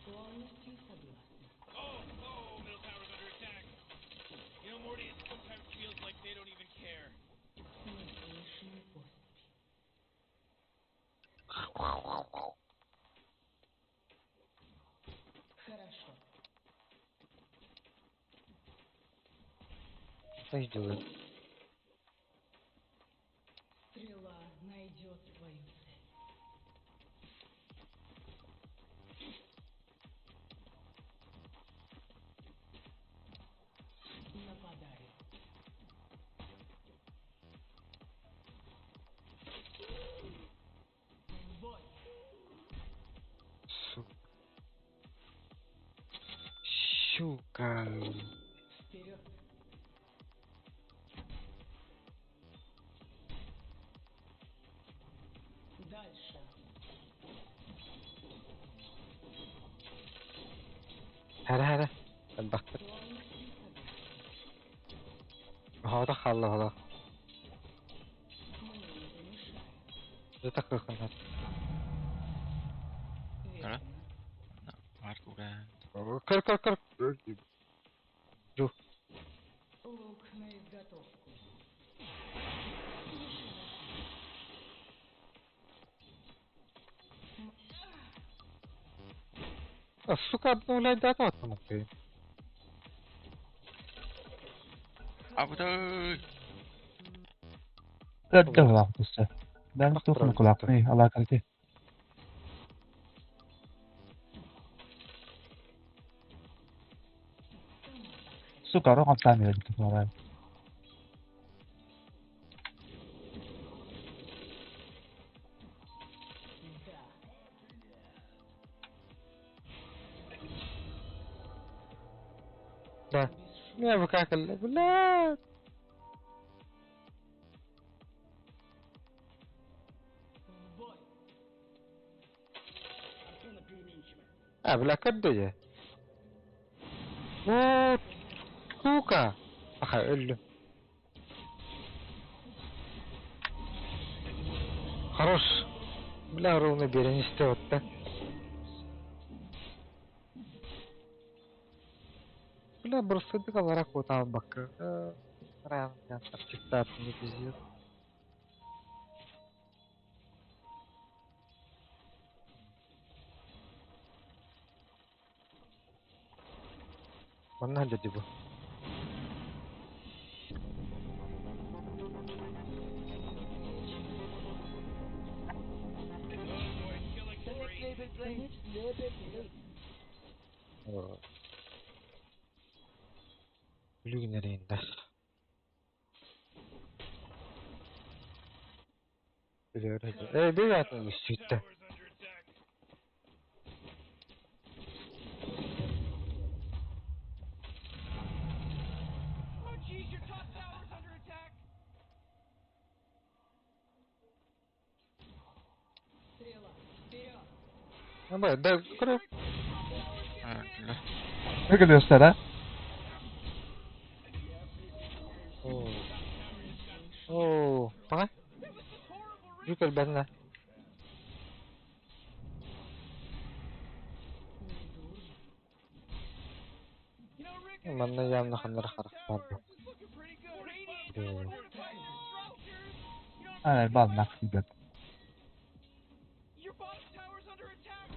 Полностью согласна. Oh, oh, middle tower's under attack. You know, Morty, it sometimes feels like they don't even care. Неслышной поступью. Хорошо. Что сделаю? Стрела найдет свою цель. Нападаю. В бой! Сука. Щука. Вперед! Дальше. Hara hara. Ben baktım. Полностью согласна. Havada kaldı havada. Мне не помешают. Zıta kırkın. Верно. Бар куран. Kır kır kır. Жу. Лук на изготовку. Еще А, сука, обновлять дату атамакты. Абыдай. Öldüm өссө. Ben туохун кулаакны алаакалти. Сука, роган сами өлдүм. Да. Да. Не, вы как, бля. В бой! А, бля, как я? Вот, сука. Аха, öldüm. Хорош. Бля, ровно беренисте вот да. Бля, просто аларак вот бакка. Ран, чиптат, не пиздец. Манна dedi bu. Бүлүгүн эрейинде. Э, bir atın üstü. Oh, jeez, your top tower's under attack. Стрела! Вперед! Ama da kırıp Öldü. Ne gülüyorsun ha? Oo. Oo, bana. Yukarı benle. You know, Rick, I Manna gotta say, явно my ханнара bottom харах tower барды. is looking pretty good. Radiant Joo. fortified your structures. You know, Ай, бал нах бит. your bottom tower's under attack.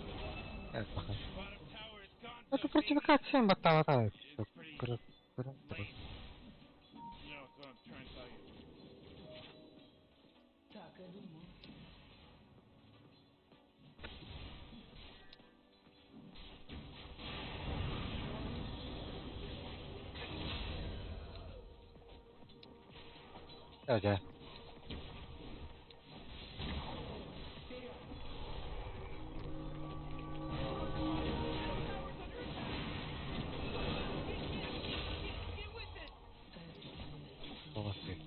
Evet bakalım. Bottom tower is gone. Это фортификация баттавата. Kırıp kırıp kırıp. You know, that's what I'm trying to tell you. Так и думал. Да. Молодцы.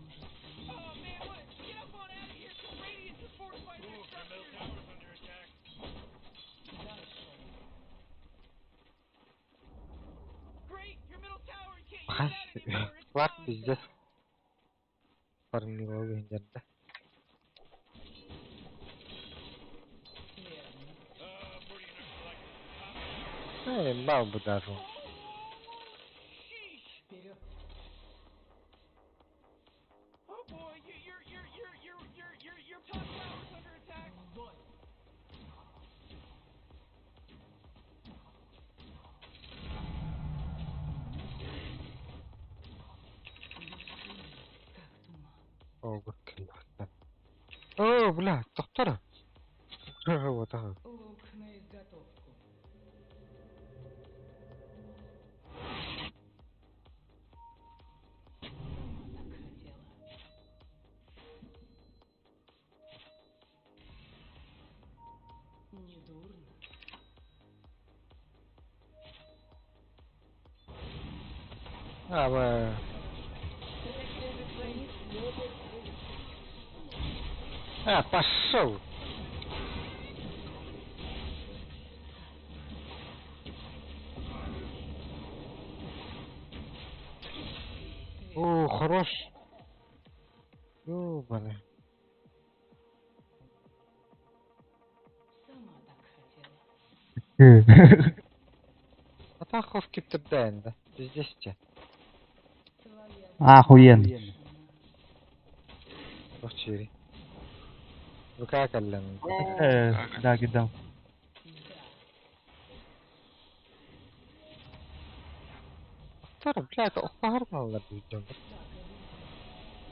Кларк пиздец. Парниловый да. Эй, бал бы даже. О, бля, доктора. Вот, ага. Лук на изготовку. Сама так хотела. Недурно. А, бля. А, пошел. О, хорош. Ёбаный. Сама так хотела. А так хов киптирден, да? Пиздец те. Твоя Охуенно. Ох, чири. Вы как аллен? Да, кидал. Тара, бля, это охарналар видео.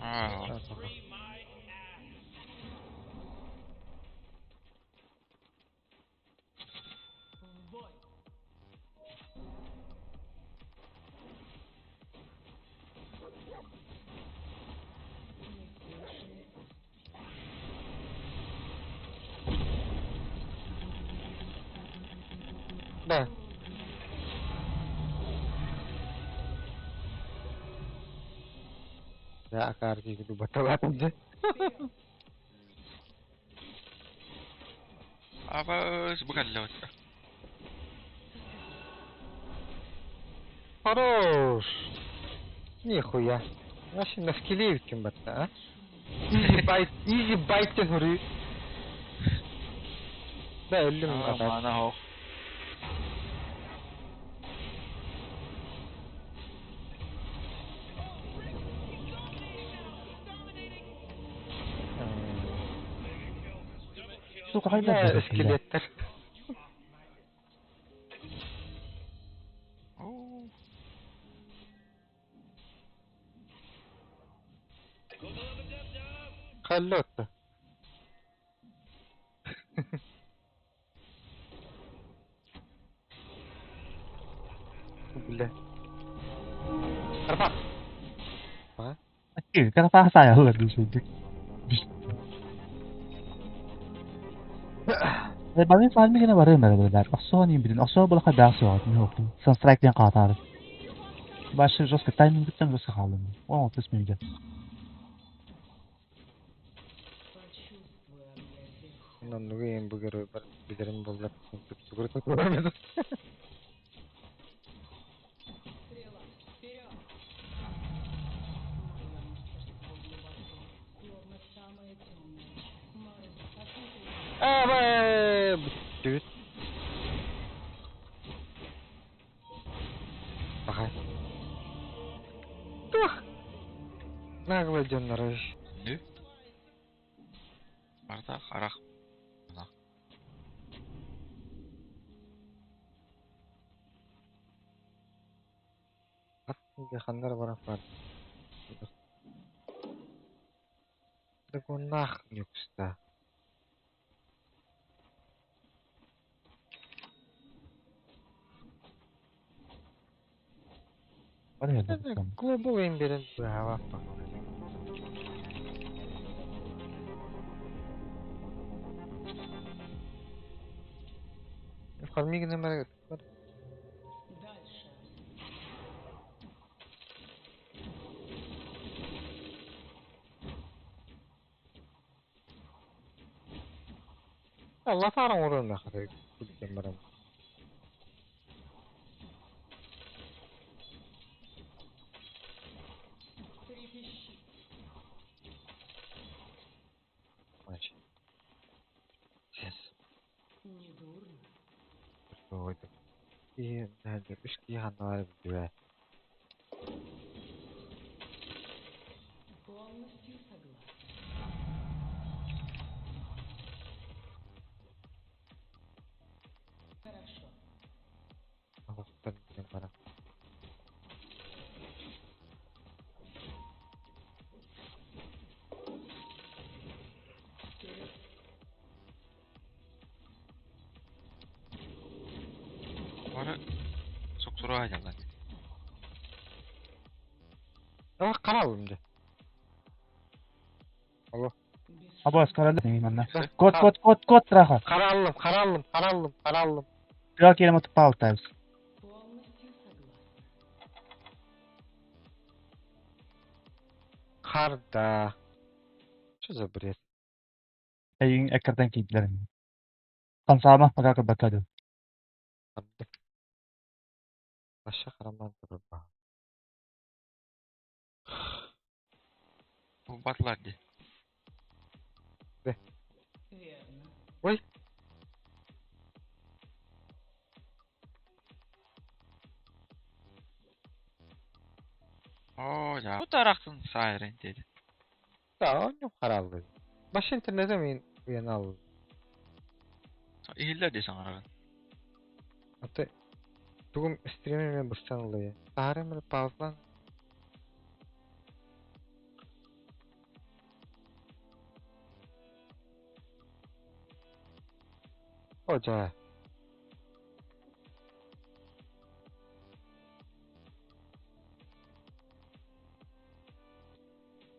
Аа. В бой. Неслышной поступью. Да. Да, акарки иду баталатын да. Абас бугаллот. Хорош. Нихуя. Наши на скеле батта, а? Изи байт, изи байт хури. Да, өллүм Аа, атак. мана хох. Сука, хайда Да, бля. скелеттер. Оо. Халлотта. Бля. Арбат. А? Кара saya lah di sini. بعدين فاهم كنا برينا بالدار أحصاني بدين أحصان بلا خد سواء من هو سان سترايك دين قاطع باش جوسك تايمينغ بتم جوسك خالم واو تسمي ده Почувствуй объятия Оннугу бу герой бар билерим боллар. Стрела, вперед! Мое мастерство глубоко, словно самая темная часть. Мороз, окутай А, бүт. Ага. Тух. Нагло дьоннор. Нү. Барда харах. Ханнар баран бар. Драгонах нюкста. Барыга Глобал имбирин быһаба. Фармигин бар. Дальше. Allah taran orun axırı bildim барам. Трепещи. Мач. Yes. Недурно. Ойдым. И нәдер үш кии ханналар билбэ. Полностью согласна. Хорошо. Алықтан билен барам. Вперед. Бары суксуруğa дьаллар. Ала каралым де. Алло. Без Абас каралды манна. Да. Кот кот кот кот траха. Караллым, караллым, караллым, караллым. Тыа келем отып палтайбыз. Полностью согласна. Карда. Что за бред? Эйин эккерден кийдилер. Хамсаама пока кырбаккады. Карда. Баша караман турба. Бу батлар ди. Верно. Ой. Оо я. Бу тарахтын сайрын dedi. Да, он каралды. Баш интернете мен уян алды. Ihiller десең арагын. Аты тугум стример мен бустан алды. Саарым бір паузлан. О, жа.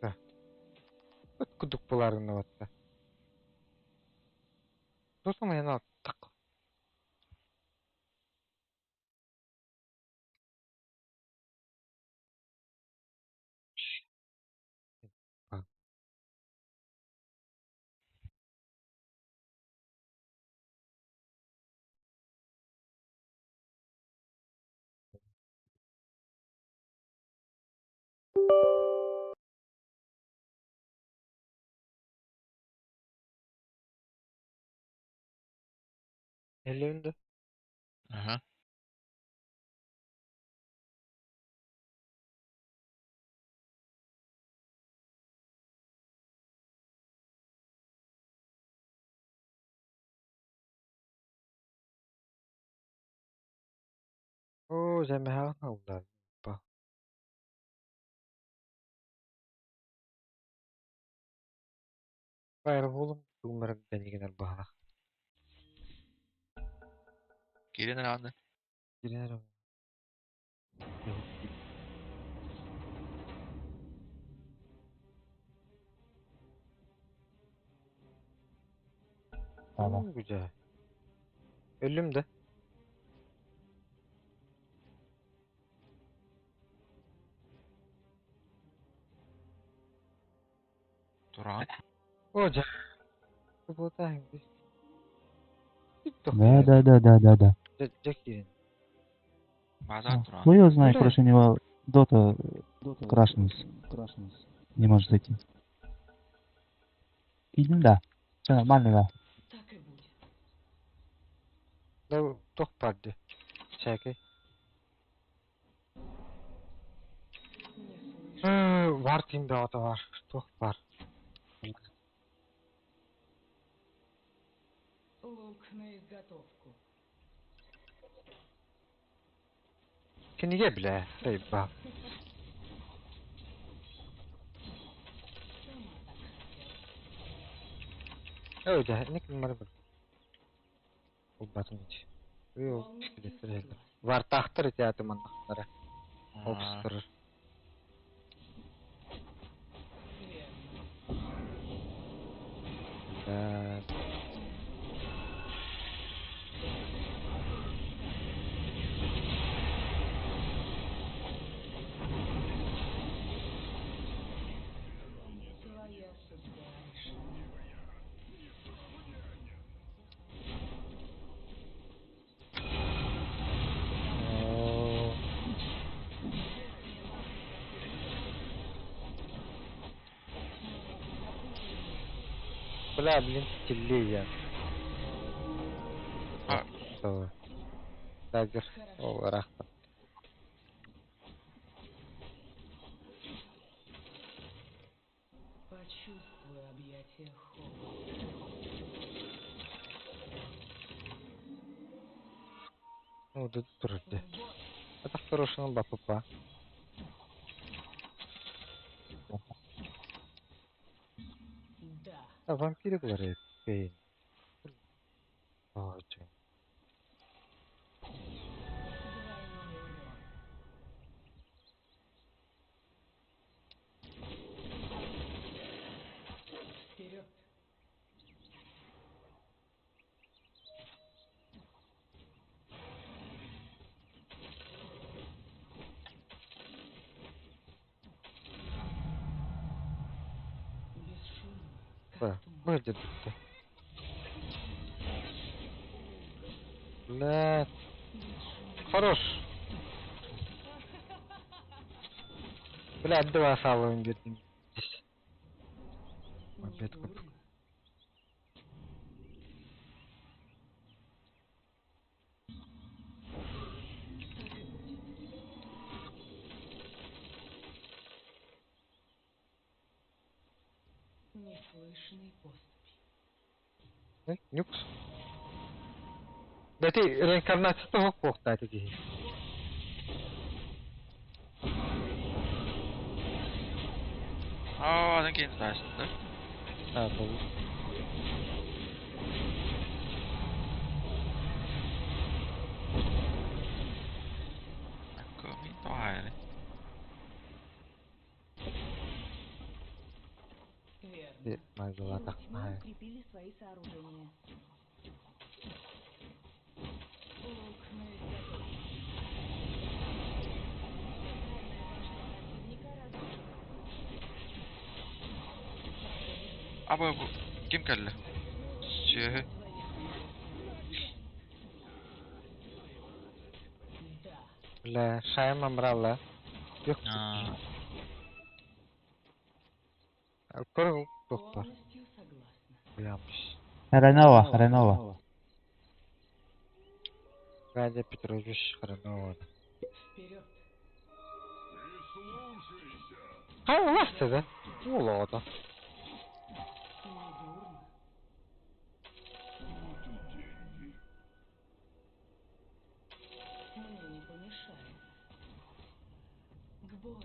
Да. Ыт кудук буларына батта. Досум яна так. Элленде. Аха. О, жамахан алды. Ба. Фаерволум тугумар данигенер баха. Кирен аранды. Киренер. Ала. Güzel. Ölüm de. Туран. О, жа. Bu da biz. Да, да, да, да, да, да. Жа кирен. Базар туран. Хуй его знает, Да. короче, у него дота крашнулась. Не может зайти. Идем, да. Все нормально, да. Так и будет. Да, тох pardi. Çekey. Не слышу. Var team da var. Тох бар. Лук на изготовку. Киниге биле. Эй, ба. Сама так хотела. Öyle. Ne numara bir. O batın hiç. Yok, Полностью çıkıyor. согласна. Var tahtır ihtiyatı manaklara. Obstırır. Верно. Да. Бля, блин, стилей А. Дагер, ол рахта. Почувствуй объятия холода. Ну, да турар дии. Это хороший бапапа. Да. А вампиры говорят, пей. Ой, чё. Двойной урон. Вперед. Бесшумно, Да, как туман. выйдет. Бля, хорош. Бля, два салон бердим. Обед курдук. Недурно. Так и будет. Неслышной поступи. Нюкс. Да ты реинкарнация того кохта такие. Аа, атын киһини таастар. А, был. Көмин тоҕо Верно. Магила Силы так. тьмы укрепили свои сооружения. Лук на изготовку. Центральная башня противника разрушена. Абы бу ким кэллэ? Сүөһү. Да. Бля, шайма брала. Yok. Аа. Көр доктор. Полностью согласна. Уямыш. Хреново, хреново. Гадя Петрович Хренова. Вперед. Прислушайся. А, у вас да? Улода. Недурно. Вот и деньги. Мне не помешает. К бою.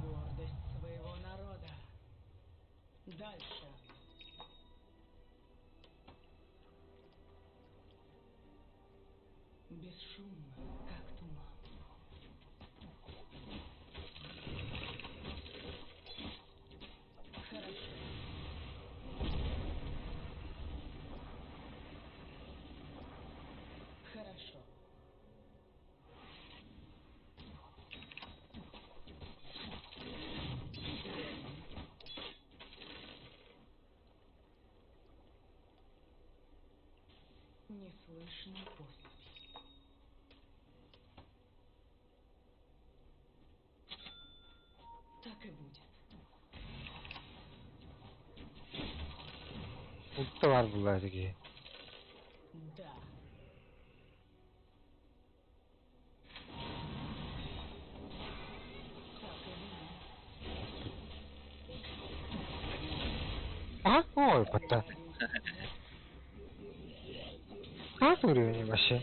Гордость своего народа. Дальше. Бесшумно, как туман. Хорошо. Хорошо. Неслышной поступи. Так и будет. Utta var bunlar такие. Да. Так и будет. А, ой, пота. А, уровень вообще.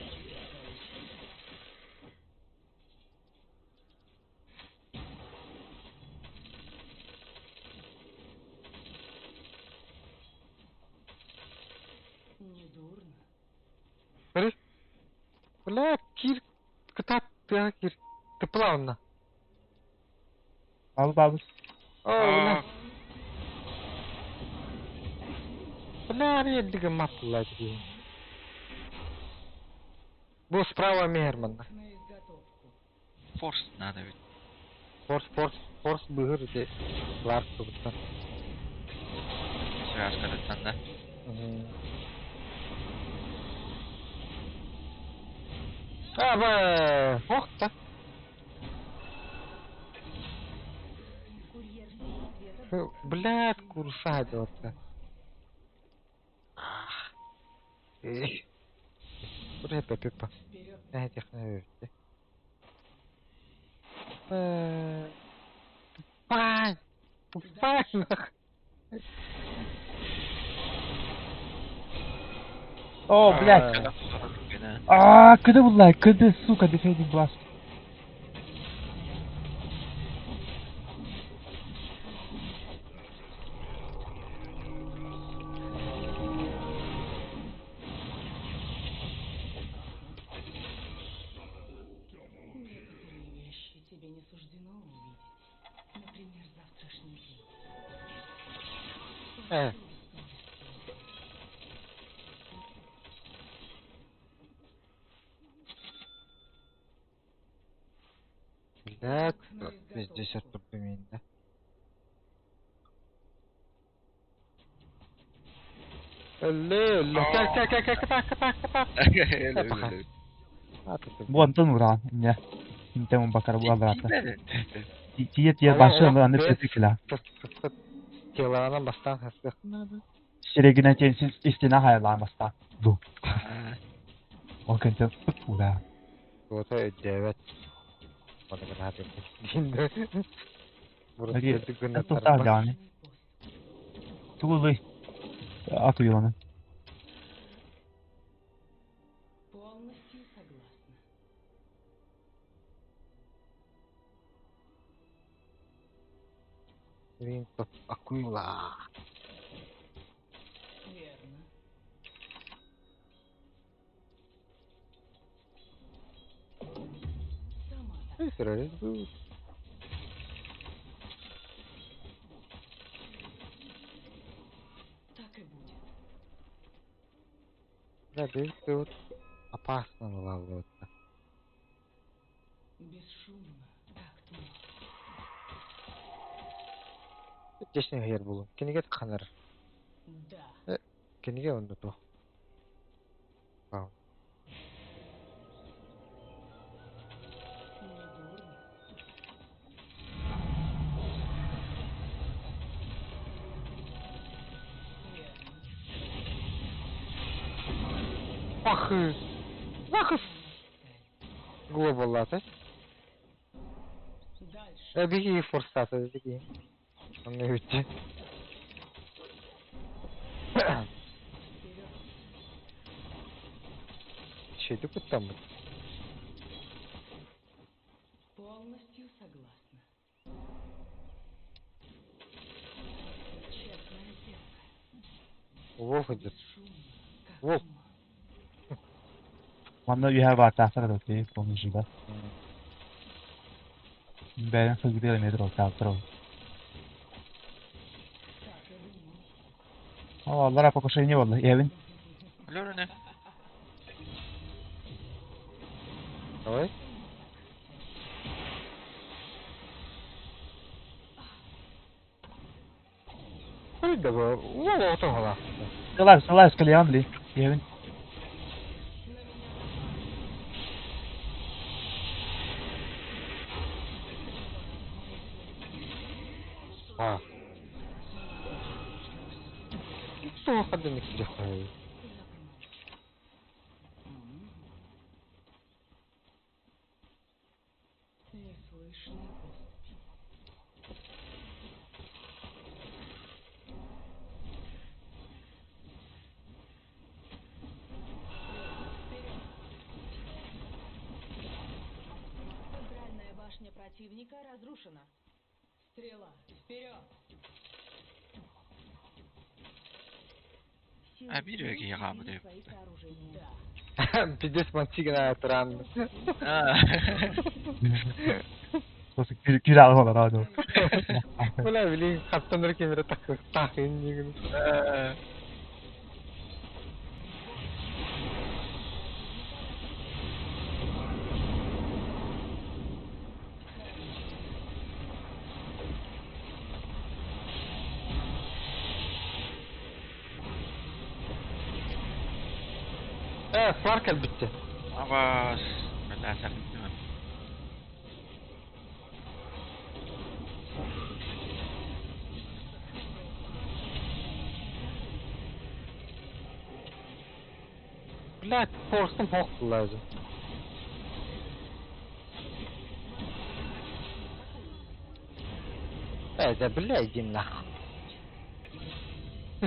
Недурно. Бери. Бля, кир, ката, ты, кир. Ты плавно. Бабы бабы. О, бля. Бля, релига мапла такие. Бу справа Мерман. На изготовку. Форс надо ведь. Форс, форс, форс быгыр де. Ларк тугуттан. Связка да. Мгм. Аба, ох та. Курьер силы света был Блядь, курса делаться. Куда Пеппа? Вперед. Этих не Тупай! Тупай, нах. О, блядь. А, когда была, когда, сука, Defending Blast. Некоторые вещи тебе не суждено увидеть. Например, завтрашний день. Э. Блядь, пиздец, турбумин, да? Ле, ка ка ка ка ка ка ка Bu andan uğran. Ne? Inte bakar bu abrata. Тие тие башы аны петикла. Теларынан бастан хасых. Şiregine tensiz istina hayırlanmasta. Bu. O kente ura. Гота 9. Оны гына деп. Hadi, Total yani. Тулы. Атуйланы. Полностью согласна. Винтов акула. Верно. Сама так. Сразу был. Так и будет. Да, ты вот опасно была вот. Бесшумно, как туман. Честно хер булу. Кинеге ханар. Да. Кинеге онда то. Вау. Не дурно. Верно. Ах. Ах. Глобал лата. Дальше. Беги форсата, беги. Он не уйти. Вперед. Şeydi kuttan Полностью согласна. Честная сделка. Wolf идет. Бесшумно, как Волк. туман. Манна üher var tahtar da değil konuşuda. Бәрін сызгыды метр ол tahtar ол. Так и думал. Аллара покушение болды. Евин. Лөрүнэ. Давай. Ой, давай. Во, вот он гла. Сылар, сылар, скалиан ли. Евин. А. Что ходы не кидаю. Неслышной поступи. Вперед! Центральная башня противника разрушена. Стрела, вперед! Силы А, бери, тьмы какие гаммы укрепили дают. свои сооружения. Да. Пиздец мантигна тран. Аа. Сосы күр алып олар ады. Бля, блин, хаттан кемере так так иннигин. Э, фаркал битте. Аваас. Да, Блядь, force'um hoktu lazım. Это, блядь, иди нахуй.